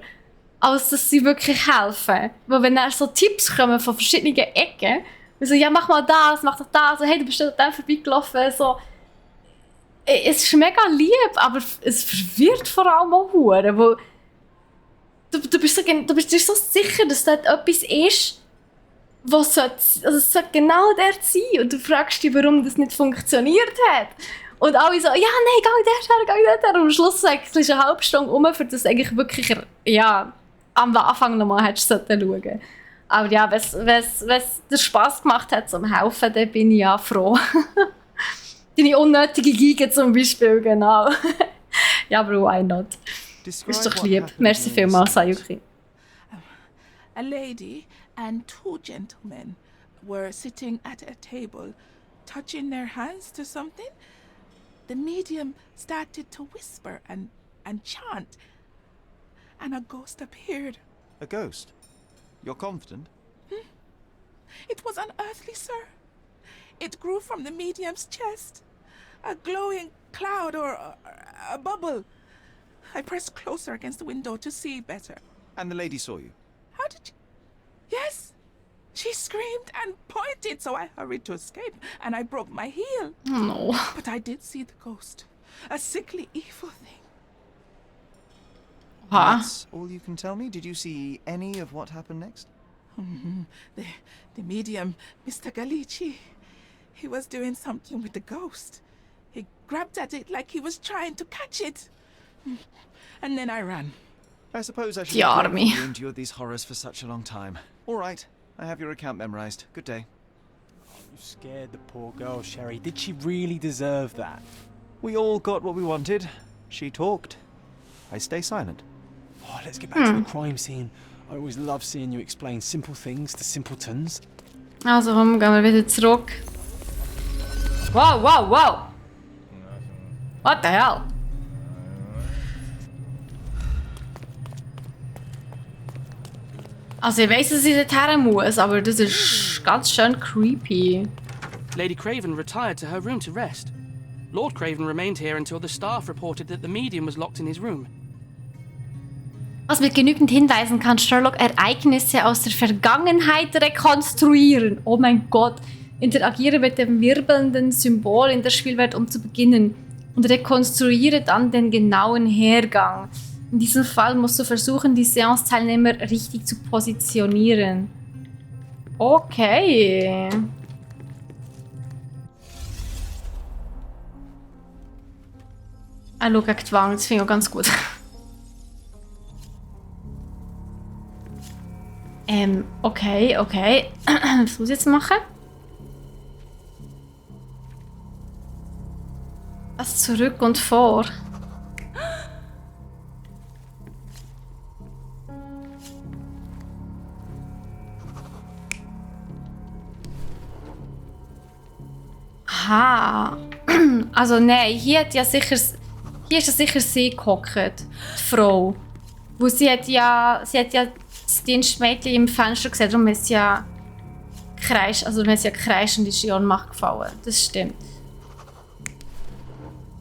als dass sie wirklich helfen. Weil wenn dann so Tipps kommen von verschiedenen Ecken, so, ja, mach mal das, mach doch das, so, hey, du bist da dann vorbeigelaufen, so. Es ist mega lieb, aber es verwirrt vor allem auch hure, weil du bist dir so sicher, dass dort etwas ist, was es sollte genau der sein, und du fragst dich, warum das nicht funktioniert hat. Und alle so, ja, nein, geh dort her. Und am Schluss sagst du, es ist eine halbe Stunde um, für das eigentlich wirklich, ja, am Anfang nochmal hättest du schauen sollen. Aber ja, wenn es dir Spass gemacht hat zum Helfen, dann bin ich ja froh. Deine unnötige Giga zum Beispiel, genau. Ja, aber why not? Ist doch lieb. Merci vielmals, Sayuki. A lady and two gentlemen were sitting at a table, touching their hands to something. The medium started to whisper and chant, and a ghost appeared. A ghost? You're confident? It was unearthly, sir. It grew from the medium's chest. A glowing cloud or a bubble. I pressed closer against the window to see better. And the lady saw you? How did you... Yes! She screamed and pointed, so I hurried to escape, and I broke my heel. No. But I did see the ghost. A sickly, evil thing. That's all you can tell me? Did you see any of what happened next? The medium, Mr. Galici, he was doing something with the ghost. He grabbed at it like he was trying to catch it. And then I ran. I suppose I should have known you endured these horrors for such a long time. All right, I have your account memorized. Good day. You scared the poor girl, Sherry. Did she really deserve that? We all got what we wanted. She talked. I stay silent. Oh, let's get back to the crime scene. I always love seeing you explain simple things to simpletons. Also, gehen wir wieder zurück. Wow! What the hell? Also, ich weiss, dass ich dorthin muss, aber das ist ganz schön creepy. Lady Craven retired to her room to rest. Lord Craven remained here until the staff reported that the medium was locked in his room. Also mit genügend Hinweisen kann Sherlock Ereignisse aus der Vergangenheit rekonstruieren. Oh mein Gott. Interagiere mit dem wirbelnden Symbol in der Spielwelt, um zu beginnen. Und rekonstruiere dann den genauen Hergang. In diesem Fall musst du versuchen, die Seance-Teilnehmer richtig zu positionieren. Okay. Schau gegen die Wange, das finde ich auch ganz gut. Okay. Was muss ich jetzt machen? Was zurück und vor? Aha. Also nein, hier ist ja sicher sie gehockt, die Frau. Wo sie hat ja das Dienstmädchen im Fenster gesehen, darum ist sie ja kreischt, also wenn sie ja kreischt und ist in Ohnmacht gefallen. Das stimmt.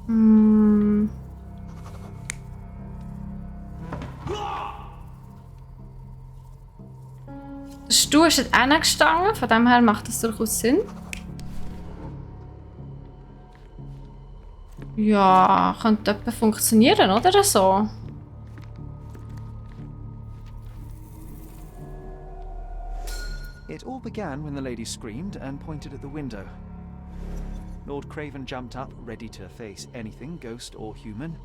Der Stuhl ist dort hingestanden, von dem her macht das durchaus Sinn. Ja, könnte etwa funktionieren, oder so? It all began when the lady screamed and pointed at the window. Lord Craven jumped up, ready to face anything, ghost or human.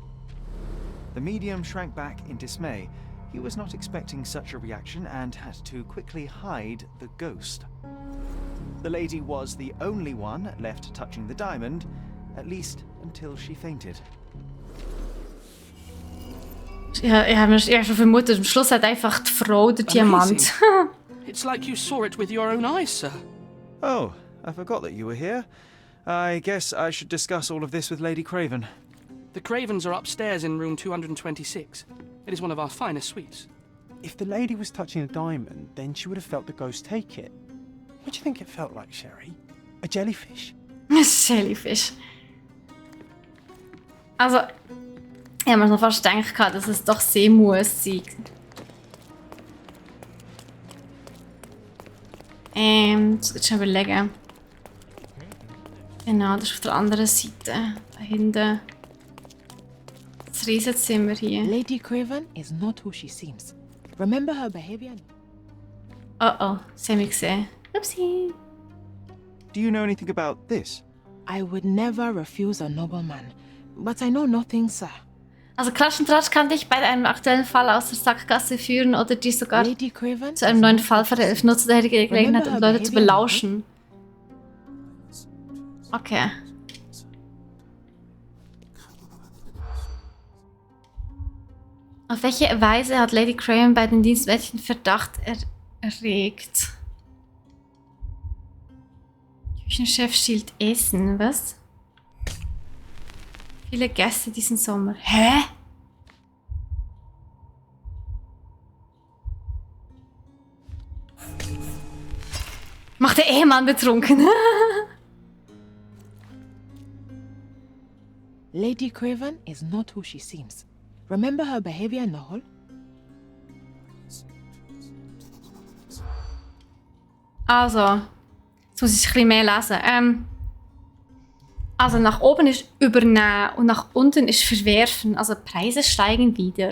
The medium shrank back in dismay. He was not expecting such a reaction and had to quickly hide the ghost. The lady was the only one left touching the diamond, at least until she fainted. Ja, ich habe schon vermutet, am Schluss hat einfach die Frau den Diamant. It's like you saw it with your own eyes, sir. Oh, I forgot that you were here. I guess I should discuss all of this with Lady Craven. The Cravens are upstairs in room 226. It is one of our finest suites. If the lady was touching a diamond, then she would have felt the ghost take it. What do you think it felt like, Sherry? A jellyfish? Jellyfish. Also, ich habe mir noch fast gedacht, dass es doch sie muss sein. Das muss ich überlegen. Genau, das ist auf der anderen Seite. Da hinten. Das Riesenzimmer hier. Lady Craven is not who she seems. Remember her behavior? Oh, sie haben mich gesehen. Upsi. Do you know anything about this? I would never refuse a nobleman, but I know nothing, sir. Also Klatsch und Tratsch kann dich bei einem aktuellen Fall aus der Sackgasse führen oder dir sogar zu einem neuen Fall verhelfen. Nutze daher die Gelegenheit, um Leute zu belauschen. Okay. Auf welche Weise hat Lady Craven bei den Dienstmädchen Verdacht erregt? Küchenchef stiehlt Essen, was? Viele Gäste diesen Sommer. Hä? Macht der Ehemann betrunken? Lady Craven is not who she seems. Remember her behavior in the hall? Also, jetzt muss ich ein bisschen mehr lesen. Also nach oben ist übernehmen und nach unten ist verwerfen. Also Preise steigen wieder.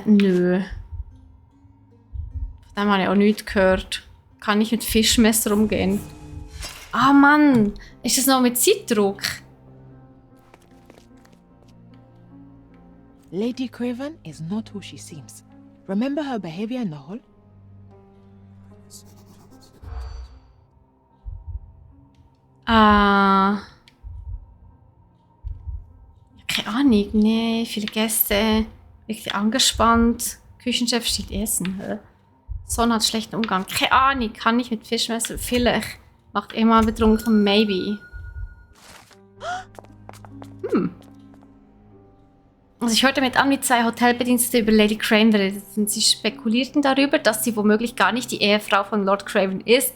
Nö. Von dem habe ich auch nichts gehört. Kann ich mit Fischmesser umgehen? Ah Mann, ist das noch mit Zeitdruck? Lady Craven is not who she seems. Remember her behavior in the hall? Keine Ahnung, nee, viele Gäste, richtig angespannt. Küchenchef steht Essen. Sonne hat schlechten Umgang. Keine Ahnung, kann ich mit Fischmesser? Vielleicht. Macht immer betrunken, maybe. Also ich hörte mit an, wie zwei Hotelbedienstete über Lady Craven redeten. Sie spekulierten darüber, dass sie womöglich gar nicht die Ehefrau von Lord Craven ist.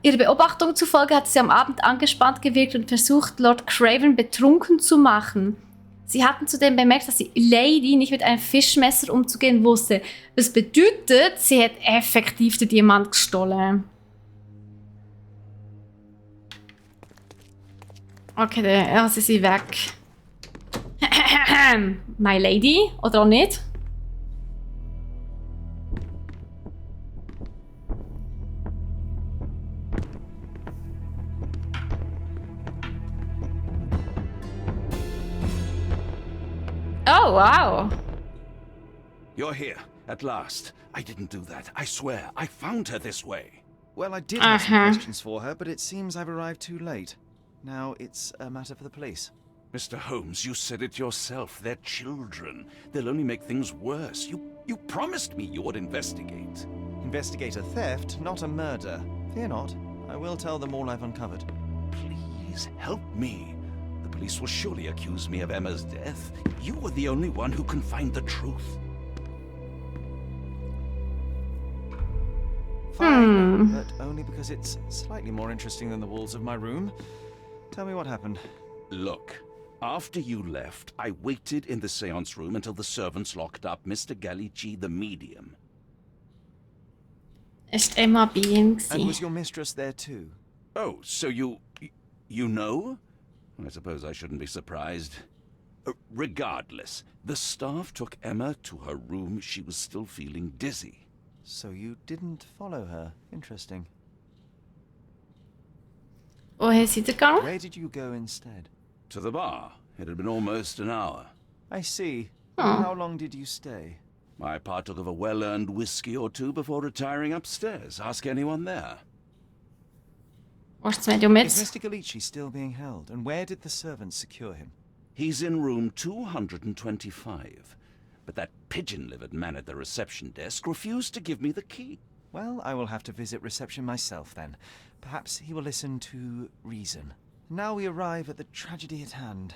Ihre Beobachtung zufolge hat sie am Abend angespannt gewirkt und versucht, Lord Craven betrunken zu machen. Sie hatten zudem bemerkt, dass die Lady nicht mit einem Fischmesser umzugehen wusste. Das bedeutet, sie hat effektiv den Diamant gestohlen. Okay, dann sie sind weg. My Lady, oder auch nicht? Oh, wow. You're here, at last. I didn't do that. I swear. I found her this way. Well, I did have some questions for her, but it seems I've arrived too late. Now it's a matter for the police. Mr. Holmes, you said it yourself. They're children. They'll only make things worse. You promised me you would investigate. Investigate a theft, not a murder. Fear not. I will tell them all I've uncovered. Please help me. The police will surely accuse me of Emma's death. You are the only one who can find the truth. Fine, but only because it's slightly more interesting than the walls of my room. Tell me what happened. Look, after you left, I waited in the seance room until the servants locked up Mr. Gallici, the medium. Ist Emma bei ihm gewesen? And was your mistress there too? Oh, so you know? I suppose I shouldn't be surprised. Regardless, the staff took Emma to her room. She was still feeling dizzy. So you didn't follow her. Interesting. Woher ist sie gegangen? Where did you go instead? To the bar. It had been almost an hour. I see. How long did you stay? I partook of a well-earned whiskey or two before retiring upstairs. Ask anyone there. Was mit mit? Is Mr. Gallici still being held? And where did the servants secure him? He's in room 225. But that pigeon-livered man at the reception desk refused to give me the key. Well, I will have to visit reception myself then. Perhaps he will listen to reason. Now we arrive at the tragedy at hand.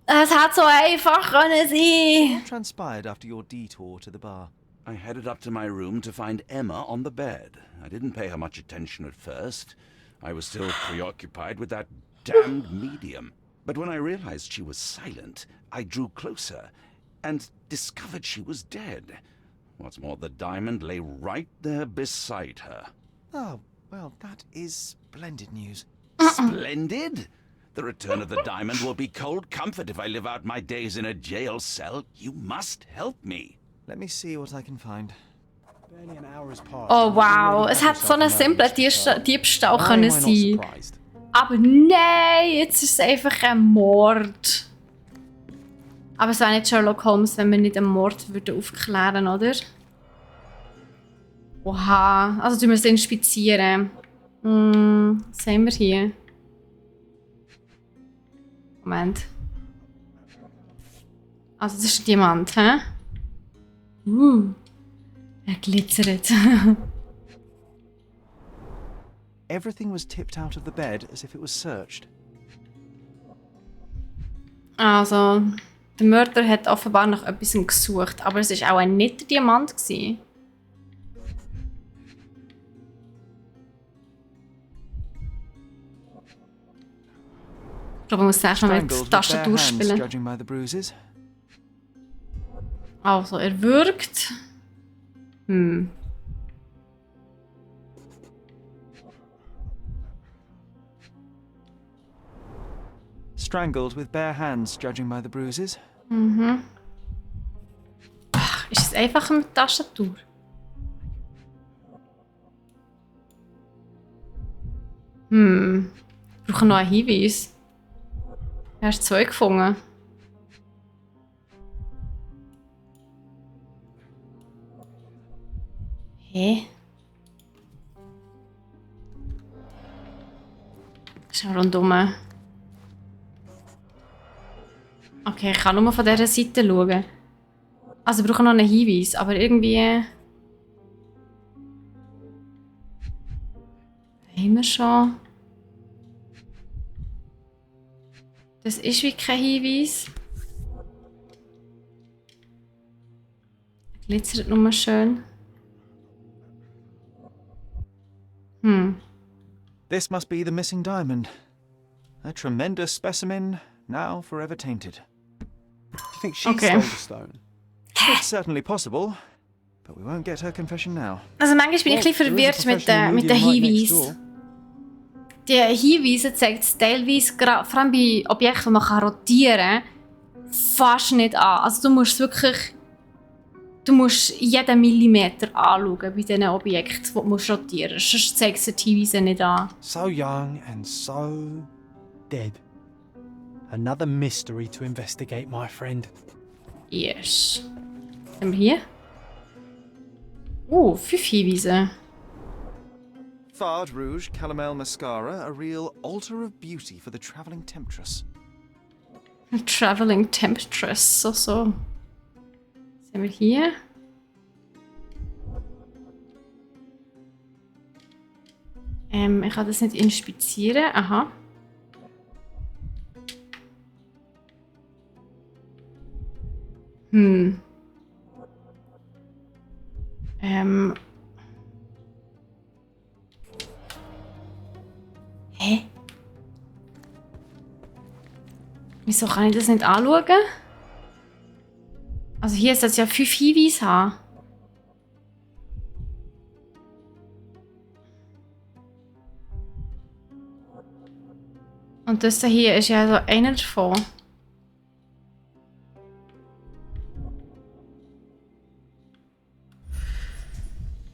Es hat so einfach können sein. What transpired after your detour to the bar? I headed up to my room to find Emma on the bed. I didn't pay her much attention at first. I was still preoccupied with that damned medium. But when I realized she was silent, I drew closer and discovered she was dead. What's more, the diamond lay right there beside her. Oh, well, that is splendid news. Splendid? The return of the diamond will be cold comfort if I live out my days in a jail cell. You must help me. Let me see what I can find. Oh wow, es hat so einen simplen Diebstahl können sein. Aber nein, jetzt ist es einfach ein Mord. Aber es wäre nicht Sherlock Holmes, wenn wir nicht einen Mord aufklären würden, oder? Oha, also tun wir es inspizieren. Was haben wir hier? Moment. Also das ist Diamant, hä? Er glitzert. Everything was tipped out of the bed as if it was searched. Also, der Mörder hat offenbar nach etwas gesucht, aber es war auch ein netter Diamant gewesen. Ich glaube, man muss zuerst noch mit der Tastatur spielen. Also, er wirkt. Strangled with bare hands, judging by the bruises. Ach, ist es einfach eine Tastatur? Wir brauchen noch einen Hinweis. Du hast 2 gefunden. Hä? Schau rundum. Okay, ich kann nur von dieser Seite schauen. Also wir brauchen noch einen Hinweis, aber irgendwie... Haben wir schon... Das ist wie kein Hinweis. Glitzert nur schön. This must be the missing diamond. A tremendous specimen, now forever tainted. Do you think she stole the stone? It's certainly possible, but we won't get her confession now. Also manchmal bin ich ein bisschen verwirrt mit den Hinweisen. Die Hinweise zeigen es teilweise, vor allem bei Objekten, die man rotieren kann, fast nicht an. Also du musst wirklich... Du musst jeden Millimeter anschauen bei diesen Objekten, die du rotieren musst. Sonst zeigt es die Hinweise nicht an. So young and so dead. Another mystery to investigate, my friend. Yes. Was haben wir hier? 5 Hinweise. Fard Rouge Calomel Mascara, a real altar of beauty for the travelling temptress. Traveling Temptress, so. Was haben wir hier? Ich kann das nicht inspizieren. Aha. Hä? Wieso kann ich das nicht anschauen? Also hier ist das ja 5 Hinweise haben. Und das hier ist ja so einer davon.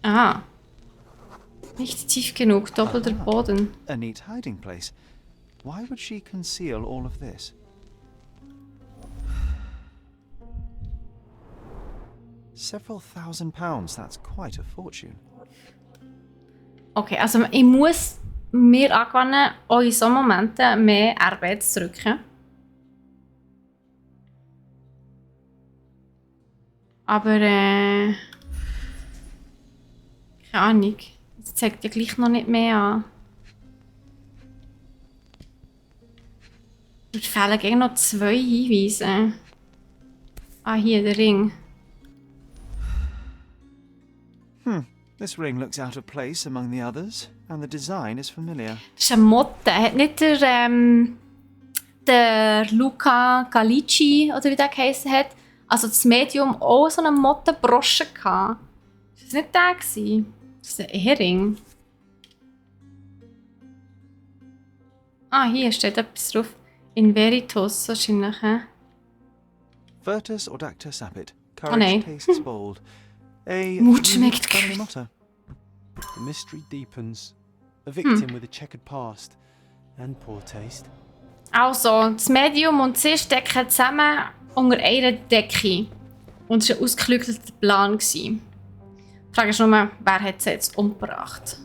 Ah. Nicht tief genug, doppelter Boden. A neat hiding place. Why would she conceal all of this? Several £1,000, that's quite a fortune. Okay, also ich muss mir angewöhnen, auch in solchen Momenten mehr Arbeit zu drücken. Aber keine Ahnung. Das zeigt ja gleich noch nicht mehr an. Mir fehlen gegen noch 2 Hinweise. Ah, hier, der Ring. This ring looks out of place among the others, and the design is familiar. Das ist eine Motte. Hat nicht der Luca Galici, oder wie der geheißen hat, also das Medium, auch so eine Mottenbrosche gehabt? Ist das nicht der gewesen? Das ist ein Ehering. Ah, hier steht etwas drauf. In Veritas wahrscheinlich, hä? Virtus Audacta Sapit. Oh Courage nein. tastes bold. A Mut schmeckt family motto. The mystery deepens. A victim with a checkered past. And poor taste. Also, das Medium und sie stecken zusammen unter einer Decke. Und es war ein ausgeklügelter Plan. Die Frage ist nur, wer hat sie jetzt umgebracht?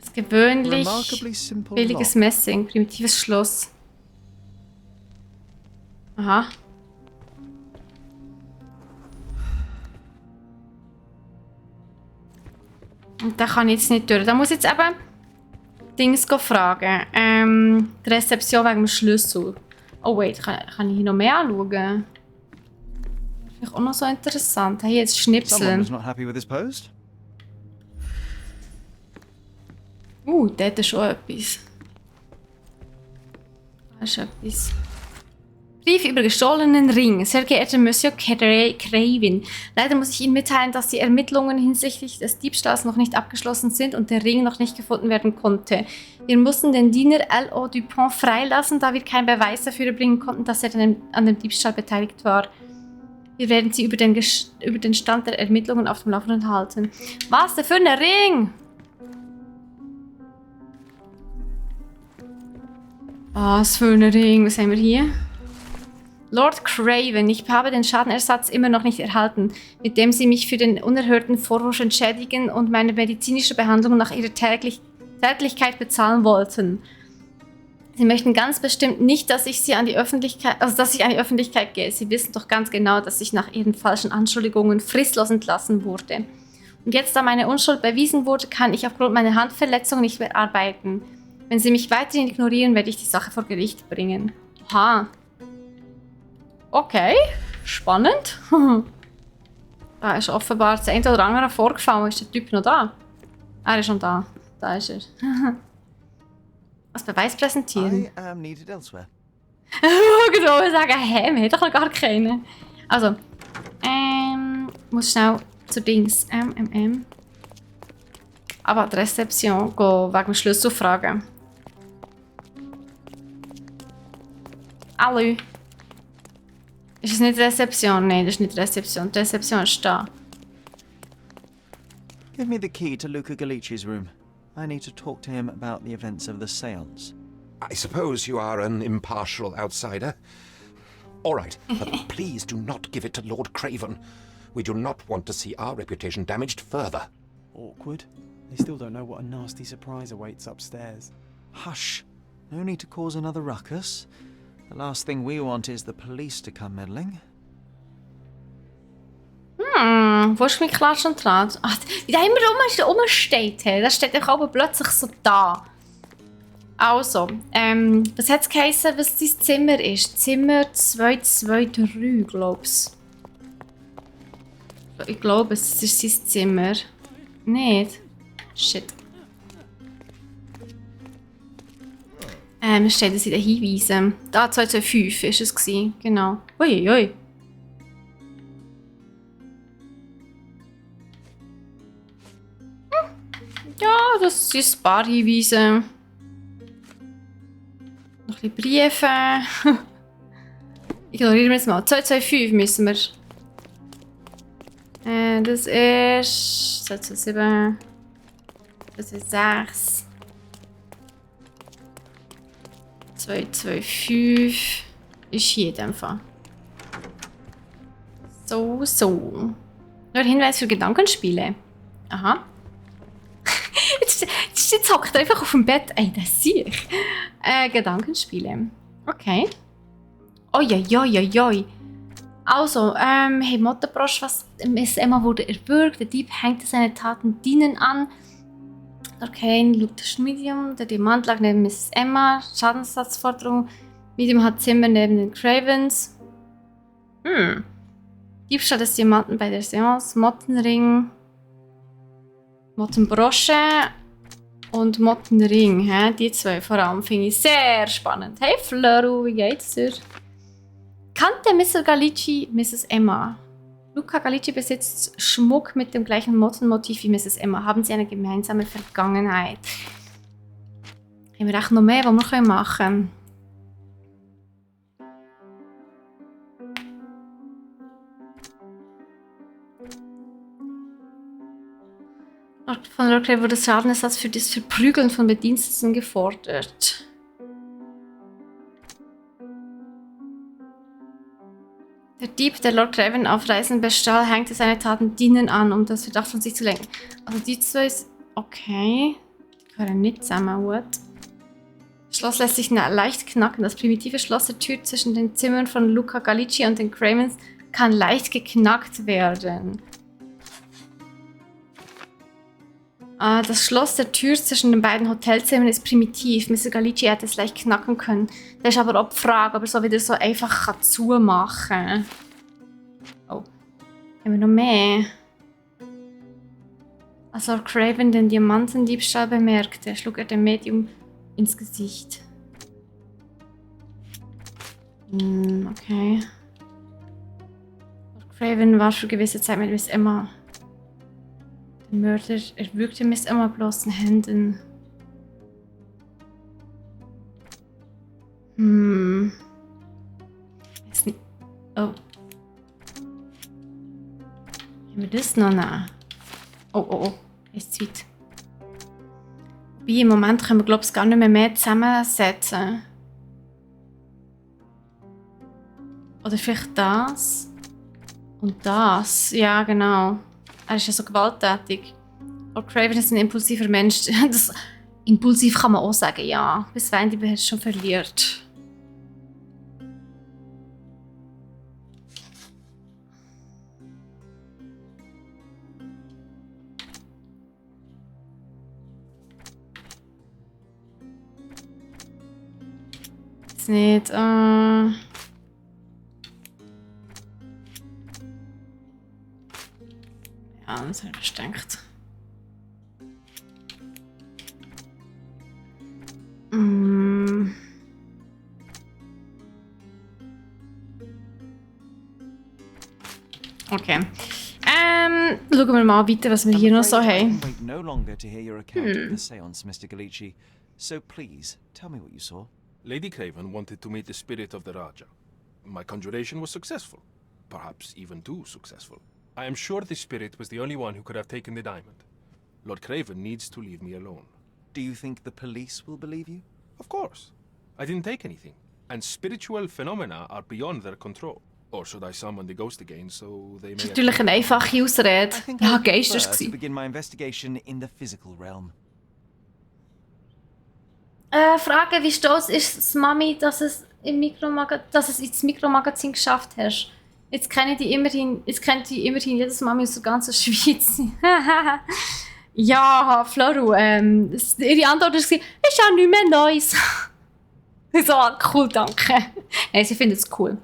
Das gewöhnlich Remarkably simple billiges lock. Messing, primitives Schloss. Aha. Und da kann ich jetzt nicht durch. Da muss ich jetzt eben Dings fragen. Die Rezeption wegen dem Schlüssel. Oh wait, kann ich hier noch mehr anschauen? Vielleicht auch noch so interessant. Hier jetzt Someone Schnipseln. was not happy with his post. Dort ist schon etwas. Da ist etwas. Brief über gestohlenen Ring. Sehr geehrter Monsieur Craven. Leider muss ich Ihnen mitteilen, dass die Ermittlungen hinsichtlich des Diebstahls noch nicht abgeschlossen sind und der Ring noch nicht gefunden werden konnte. Wir mussten den Diener L.O. Dupont freilassen, da wir keinen Beweis dafür erbringen konnten, dass er an dem Diebstahl beteiligt war. Wir werden Sie über den Stand der Ermittlungen auf dem Laufenden halten. Was denn für ein Ring? Was für ein Ring? Was haben wir hier? Lord Craven, ich habe den Schadenersatz immer noch nicht erhalten, mit dem Sie mich für den unerhörten Vorwurf entschädigen und meine medizinische Behandlung nach Ihrer Tätlichkeit bezahlen wollten. Sie möchten ganz bestimmt nicht, dass ich an die Öffentlichkeit gehe. Sie wissen doch ganz genau, dass ich nach Ihren falschen Anschuldigungen fristlos entlassen wurde. Und jetzt, da meine Unschuld bewiesen wurde, kann ich aufgrund meiner Handverletzung nicht mehr arbeiten. Wenn Sie mich weiterhin ignorieren, werde ich die Sache vor Gericht bringen. Aha. Okay, spannend. Da ist offenbar das eine oder andere vorgefallen. Ist der Typ noch da? Er ist schon da. Da ist er. Als Beweis präsentieren. I am needed elsewhere. Genau, wir sagen, hä, wir haben doch noch gar keinen. Also, muss schnell zu Dings. Aber die Rezeption gehen wegen dem Schlüssel fragen. Hallo. Ist es nicht Rezeption? Nein, das ist nicht Rezeption. Die Rezeption ist da. Give me the key to Luca Galici's room. I need to talk to him about the events of the seance. I suppose you are an impartial outsider. All right, but please do not give it to Lord Craven. We do not want to see our reputation damaged further. Awkward. They still don't know what a nasty surprise awaits upstairs. Hush. No need to cause another ruckus. The last thing we want is the police to come meddling. Wo ist mein Klatsch und Tratsch? Ach, wie der immer rumsteht. Der steht einfach aber plötzlich so da. Also, was hat es geheißen, was dein Zimmer ist? Zimmer 223, glaub's. Ich glaube, es ist sein Zimmer. Nicht? Shit. Steht es in den Hinweisen. Da 225 ist es gewesen. Genau. Uiuiui. Ja, das sind ein paar Hinweise. Noch ein bisschen Briefe. Ignorieren wir es mal. 225 müssen wir. Das ist 227. Das ist 6. 225 ist hier in dem Fall. So. Nur ein Hinweis für Gedankenspiele. Aha. Jetzt hockt er einfach auf dem Bett. Ey, das sehe ich. Gedankenspiele. Okay. Oi. Also, hey Mottenbrosch, was Miss Emma wurde erwürgt. Der Dieb hängte seine Taten Dienen an. Okay, schaut das Medium. Der Diamant lag neben Miss Emma. Schadensersatzforderung. Medium hat Zimmer neben den Cravens. Diebstahl des Diamanten bei der Seance. Mottenring. Mottenbrosche und Mottenring. Die zwei vor allem finde ich sehr spannend. Hey Floru, wie geht's dir? Kannte Mr. Galici Mrs. Emma? Luca Galici besitzt Schmuck mit dem gleichen Mottenmotiv wie Mrs. Emma. Haben sie eine gemeinsame Vergangenheit? Haben wir echt noch mehr, was wir machen können? Von Lord Craven wurde Schadenersatz für das Verprügeln von Bediensteten gefordert. Der Dieb, der Lord Craven auf Reisen bestahl, hängte seine Taten Dienen an, um das Verdacht von sich zu lenken. Also die zwei ist... Okay. Die gehören nicht zusammen, what? Das Schloss lässt sich leicht knacken. Das primitive Schloss der Tür zwischen den Zimmern von Luca Galici und den Cravens kann leicht geknackt werden. Das Schloss der Tür zwischen den beiden Hotelzimmern ist primitiv. Mr. Galici hätte es leicht knacken können. Da ist aber auch die Frage, ob er so wieder so einfach zumachen kann. Oh. Haben wir noch mehr? Als Lord Craven den Diamantendiebstahl bemerkte, schlug er dem Medium ins Gesicht. Okay. Lord Craven war für gewisse Zeit mit Miss Emma. Der Mörder erwürgte Miss Emma bloßen Händen. Oh. Haben wir das noch? Nein. Oh. Ist zu weit. Wie im Moment können wir, glaube ich, gar nicht mehr zusammensetzen. Oder vielleicht das. Und das. Ja, genau. Er ist ja so gewalttätig. Lord Craven ist ein impulsiver Mensch. Impulsiv kann man auch sagen, ja. Bisweilen die Beherrschung verliert. Ist nicht, Ja, das habe ich gedacht. Okay. Schauen wir mal weiter, was wir hier noch so haben. Wait no longer to hear your account of the seance, Mr. Galici. So please, tell me what you saw. Lady Craven wanted to meet the spirit of the Raja. My conjuration was successful. Perhaps even too successful. I am sure the spirit was the only one who could have taken the diamond. Lord Craven needs to leave me alone. Do you think the police will believe you? Of course. I didn't take anything. And spiritual phenomena are beyond their control. Or should I summon the ghost again so they may... Natürlich eine einfache Ausrede. Ja, Geist ist To begin my investigation in the physical realm. Frage, wie stolz ist das Mami, dass es ins Mikromagazin geschafft hast? Jetzt kennt die immerhin jedes Mami aus der ganzen Schweiz. Ja, Floru, ihre Antwort war, ist ja nichts mehr Neues. So, cool, danke. Nein, sie findet es cool.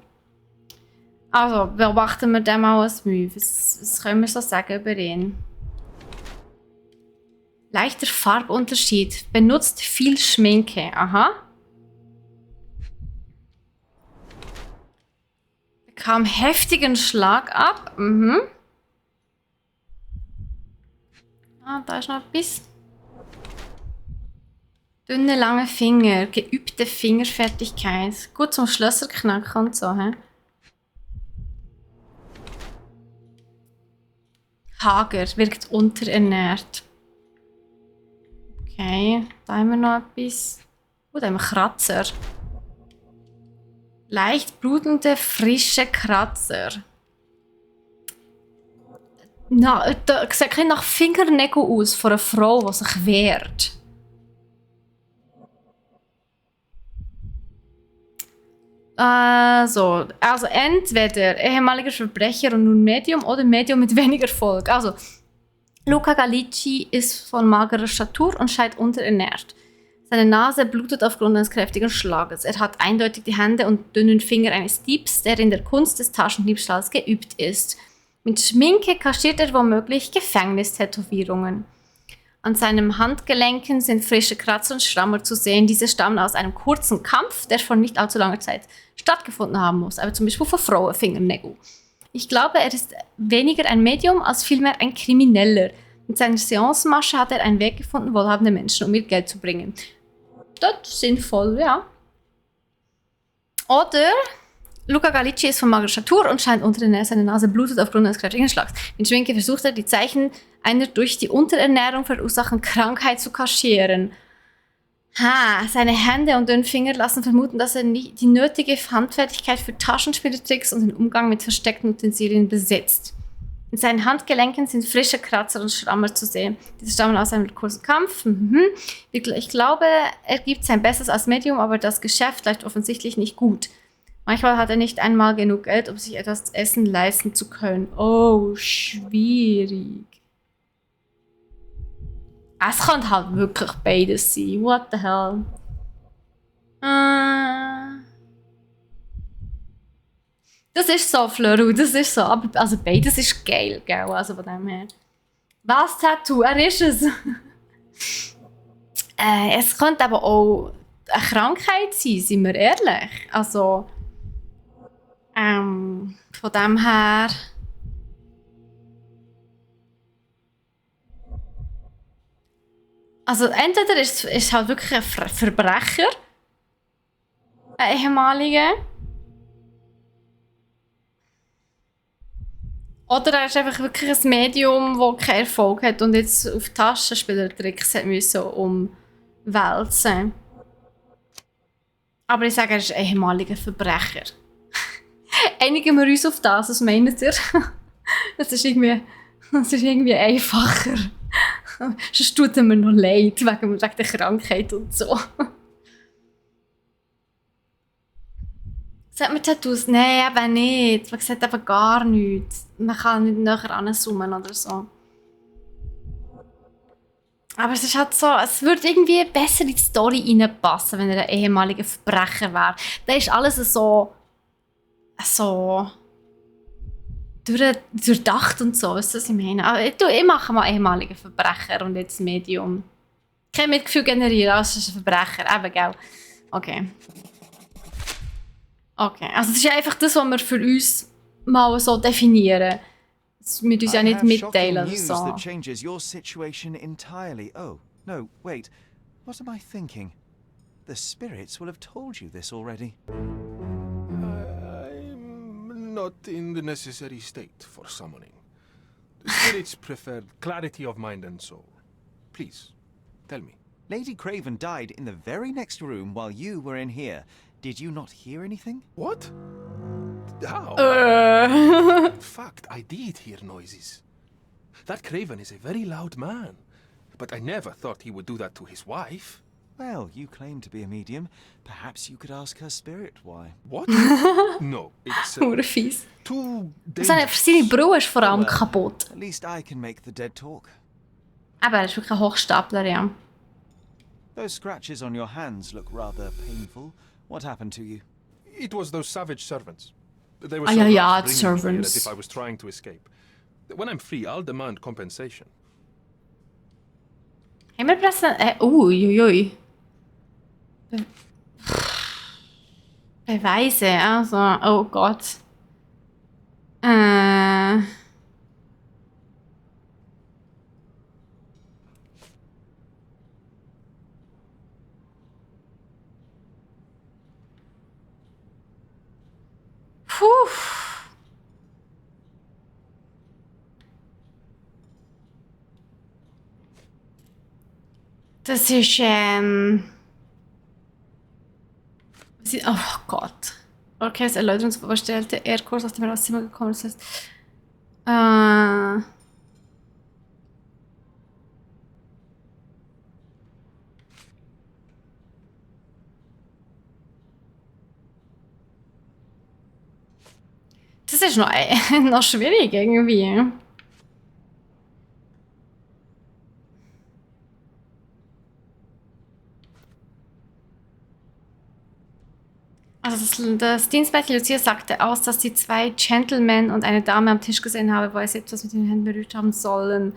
Also, beobachten wir den mal als Move. Was können wir so sagen über ihn? Leichter Farbunterschied. Benutzt viel Schminke. Aha. Bekam heftigen Schlag ab. Mhm. Ah, da ist noch etwas. Dünne, lange Finger. Geübte Fingerfertigkeit. Gut zum Schlösserknacken und so. He? Hager. Wirkt unterernährt. Okay, da haben wir noch etwas. Da haben wir Kratzer. Leicht blutende, frische Kratzer. Na, da sieht ein nach Fingernägeln aus von einer Frau, die sich wehrt. Also entweder ehemaliger Verbrecher und nun Medium oder Medium mit weniger Erfolg. Also, Luca Gallicci ist von magerer Statur und scheint unterernährt. Seine Nase blutet aufgrund eines kräftigen Schlages. Er hat eindeutig die Hände und dünnen Finger eines Diebs, der in der Kunst des Taschendiebstahls geübt ist. Mit Schminke kaschiert er womöglich Gefängnistätowierungen. An seinen Handgelenken sind frische Kratzer und Schrammer zu sehen. Diese stammen aus einem kurzen Kampf, der vor nicht allzu langer Zeit stattgefunden haben muss. Aber zum Beispiel von Frauenfingernägeln. Ich glaube, er ist weniger ein Medium als vielmehr ein Krimineller. Mit seiner Seance-Masche hat er einen Weg gefunden, wohlhabende Menschen um ihr Geld zu bringen. Das ist sinnvoll, ja. Oder Luca Gallicci ist von magerer Statur und scheint unterernährt. Seine Nase blutet aufgrund eines kräftigen Schlags. Mit Schminke versucht er, die Zeichen einer durch die Unterernährung verursachenden Krankheit zu kaschieren. Seine Hände und dünnen Finger lassen vermuten, dass er die nötige Handfertigkeit für Taschenspielertricks und den Umgang mit versteckten Utensilien besitzt. In seinen Handgelenken sind frische Kratzer und Schrammer zu sehen. Diese stammen aus einem kurzen Kampf. Ich glaube, er gibt sein Bestes als Medium, aber das Geschäft läuft offensichtlich nicht gut. Manchmal hat er nicht einmal genug Geld, um sich etwas zu essen leisten zu können. Oh, schwierig. Es kann halt wirklich beides sein. What the hell? Das ist so, Floru, das ist so. Aber also beides ist geil, gell? Also von dem her. Was Tattoo? Er ist es. Es könnte aber auch eine Krankheit sein, sind wir ehrlich. Also, von dem her. Also entweder ist halt wirklich ein Verbrecher, ein ehemaliger, oder er ist einfach wirklich ein Medium, das keinen Erfolg hat und jetzt auf Taschenspielertricks müssen umwälzen. Aber ich sage, er ist ein ehemaliger Verbrecher. Einigen wir uns auf das, was meint ihr? Das ist irgendwie einfacher. Sonst tut mir noch leid, wegen der Krankheit und so. Sagt man Tattoos? Nein, eben nicht. Man sieht eben gar nichts. Man kann nicht näher ranzoomen oder so. Aber es ist halt so, es würde irgendwie besser in die Story reinpassen, wenn er ein ehemaliger Verbrecher wäre. Da ist alles so durchdacht und so, weißt du, was ich meine? Aber ich mache mal ehemaligen Verbrecher und jetzt Medium. Kein Mitgefühl generieren, als ist ein Verbrecher, eben, gell? Okay, also das ist einfach das, was wir für uns mal so definieren. Das müssen uns ja nicht mitteilen oder so. That changes your situation entirely. Oh, no, wait. What am I thinking? The spirits will have told you this already. I'm not in the necessary state for summoning. The spirits prefer clarity of mind and soul. Please, tell me. Lady Craven died in the very next room while you were in here. Did you not hear anything? What? How? In fact, I did hear noises. That Craven is a very loud man. But I never thought he would do that to his wife. Well, you claim to be a medium. Perhaps you could ask her spirit why. What? No, it's Fies. too Seine Brille ist vor allem kaputt. At least I can make the dead talk. Aber er ist wirklich ein Hochstapler, ja. Those scratches on your hands look rather painful. What happened to you? It was those savage servants. They were Ah, so ja, rough, bringing me here servants. as if I was trying to escape. When I'm free, I'll demand compensation. Haben wir uiuiui. Beweise, also, oh Gott. Puh. Das ist, oh Gott. Okay, das Erläuterungsverfahren stellte Airkurs aus dem Rauszimmer gekommen. Das heißt, das ist noch schwierig irgendwie. Also das Dienstmädchen Lucia sagte aus, dass sie 2 Gentlemen und eine Dame am Tisch gesehen habe, wo sie etwas mit den Händen berührt haben sollen.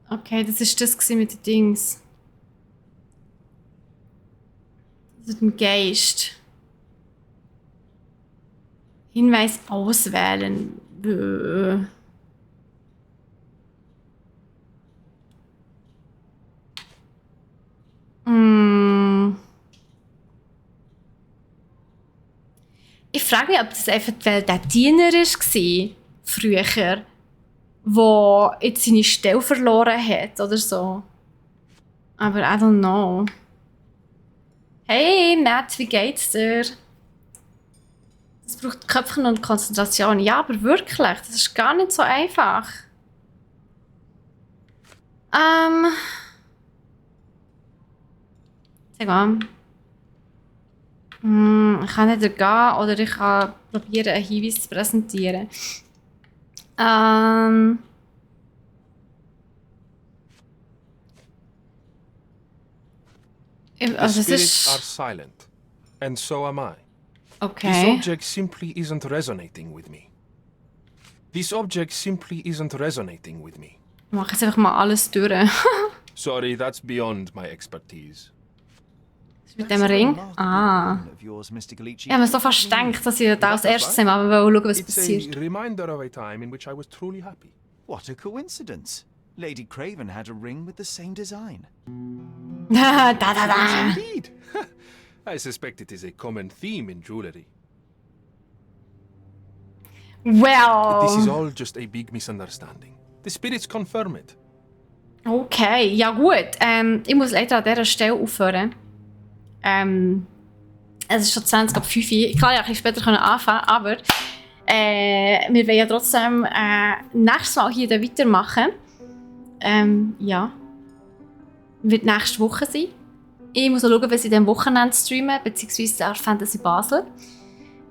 Okay, das ist das mit den Dings. Das ist ein Geist. Hinweis auswählen. Ich frage mich, ob das einfach der Diener war, früher, der jetzt seine Stelle verloren hat oder so. Aber I don't know. Hey Matt, wie geht's dir? Das braucht Köpfchen und Konzentration. Ja, aber wirklich, das ist gar nicht so einfach. Sag mal. Ich kann nicht gehen oder ich kann probieren, einen Hinweis zu präsentieren. The spirits are silent, and so am I. Okay. This object simply isn't resonating with me. This object simply isn't resonating with me. Ich mache jetzt einfach mal alles durch. Sorry, that's beyond my expertise. Mit dem Ring? Ah. Ich habe mir so fast gedacht, dass ich das als erstes mal schauen, was passiert. It's a reminder of a time in which I was truly happy. What a coincidence. Lady Craven had a ring with the same design. Da. Indeed. I suspect it is a common theme in jewelry. Well. This is all just a big misunderstanding. The spirits confirm it. Okay, ja gut. Ich muss leider an dieser Stelle aufhören. Es ist schon 20 ab 5 Uhr. Ich kann ja ein bisschen später anfangen, aber wir wollen ja trotzdem nächstes Mal hier weitermachen. Ja. Wird nächste Woche sein. Ich muss schauen, was ich am Wochenende streame, beziehungsweise Art Fantasy Basel.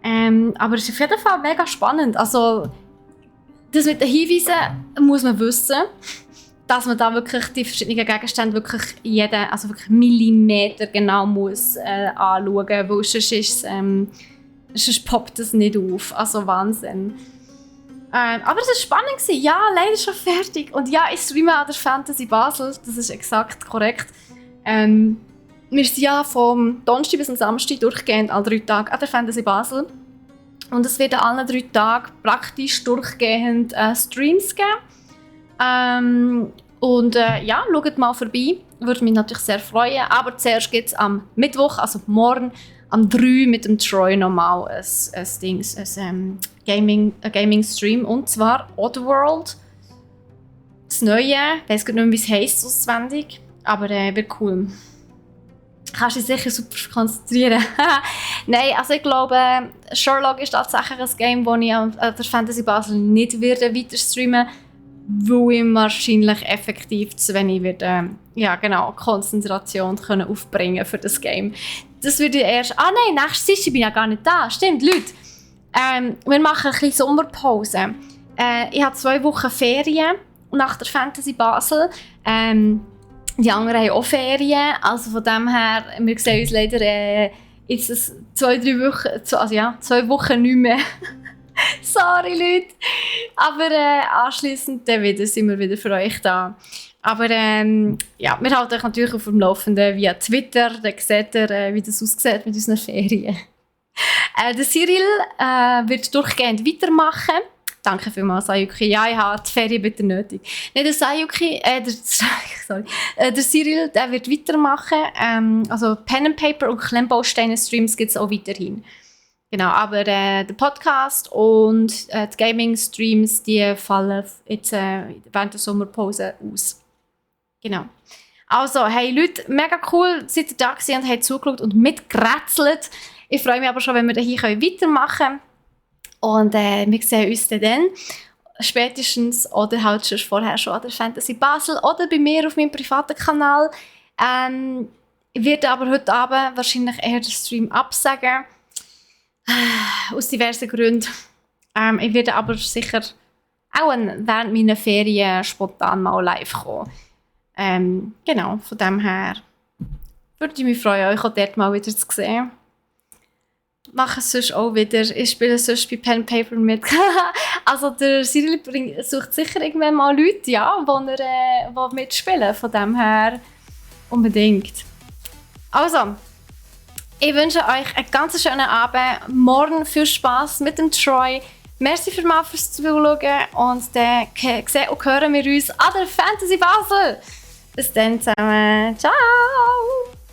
Aber es ist auf jeden Fall mega spannend. Also, das mit den Hinweisen muss man wissen, dass man da wirklich die verschiedenen Gegenstände wirklich also wirklich Millimeter genau muss anschauen, weil sonst poppt das nicht auf. Also Wahnsinn. Aber es war spannend. Ja, leider schon fertig. Und ja, ich streame an der Fantasy Basel, das ist exakt korrekt. Wir sind ja vom Donnerstag bis zum Samstag durchgehend alle 3 Tage an der Fantasy Basel. Und es wird an allen 3 Tagen praktisch durchgehend Streams geben. Ja, schaut mal vorbei. Würde mich natürlich sehr freuen. Aber zuerst gibt es am Mittwoch, also morgen, am 3 mit dem Troy nochmal ein Gaming-Stream. Und zwar Oddworld. Das Neue. Ich weiss gar nicht mehr, wie es heisst auswendig. Aber wird cool. Kannst dich sicher super konzentrieren. Nein, also ich glaube, Sherlock ist tatsächlich ein Game, das ich an der Fantasy Basel nicht weiter streamen werde, weil ich wahrscheinlich effektiv zu wenig werde, Konzentration können aufbringen für das Game. Das würde ich erst... nein, nächstes Jahr bin ich ja gar nicht da. Stimmt, Leute. Wir machen ein bisschen Sommerpause. Ich habe 2 Wochen Ferien nach der Fantasy Basel. Die anderen haben auch Ferien, also von dem her, wir sehen uns leider jetzt 2-3 Wochen, 2 Wochen nicht mehr. Sorry Leute, aber anschliessend sind wir wieder für euch da. Aber wir halten euch natürlich auf dem Laufenden via Twitter, dann seht ihr, wie das aussieht mit unseren Ferien. Der Cyril wird durchgehend weitermachen. Danke vielmals, Sayuki. Ja, ich habe die Ferien bitte nötig. Nein, der Sayuki, der Cyril, der wird weitermachen. Also Pen and Paper und Klemmbausteine-Streams gibt es auch weiterhin. Genau, aber der Podcast und die Gaming-Streams, die fallen jetzt während der Sommerpause aus. Genau. Also, hey Leute, mega cool, seid ihr da gewesen und habt zugeschaut und mitgerätselt. Ich freue mich aber schon, wenn wir hier weitermachen können. Und wir sehen uns dann spätestens oder halt schon vorher schon an der Fantasy Basel oder bei mir auf meinem privaten Kanal. Ich werde aber heute Abend wahrscheinlich eher den Stream absagen. Aus diversen Gründen. Ich werde aber sicher auch während meiner Ferien spontan mal live kommen. Genau, von dem her würde ich mich freuen, euch auch dort mal wieder zu sehen. Mache es sonst auch wieder. Ich spiele sonst bei Pen Paper mit. Also der Cyril sucht sicher irgendwann mal Leute, die mitspielen. Von dem her unbedingt. Also, ich wünsche euch einen ganz schönen Abend. Morgen viel Spass mit dem Troy. Merci vielmals fürs Zuschauen und dann sehen und hören wir uns an der Fantasy Basel. Bis dann zusammen. Ciao!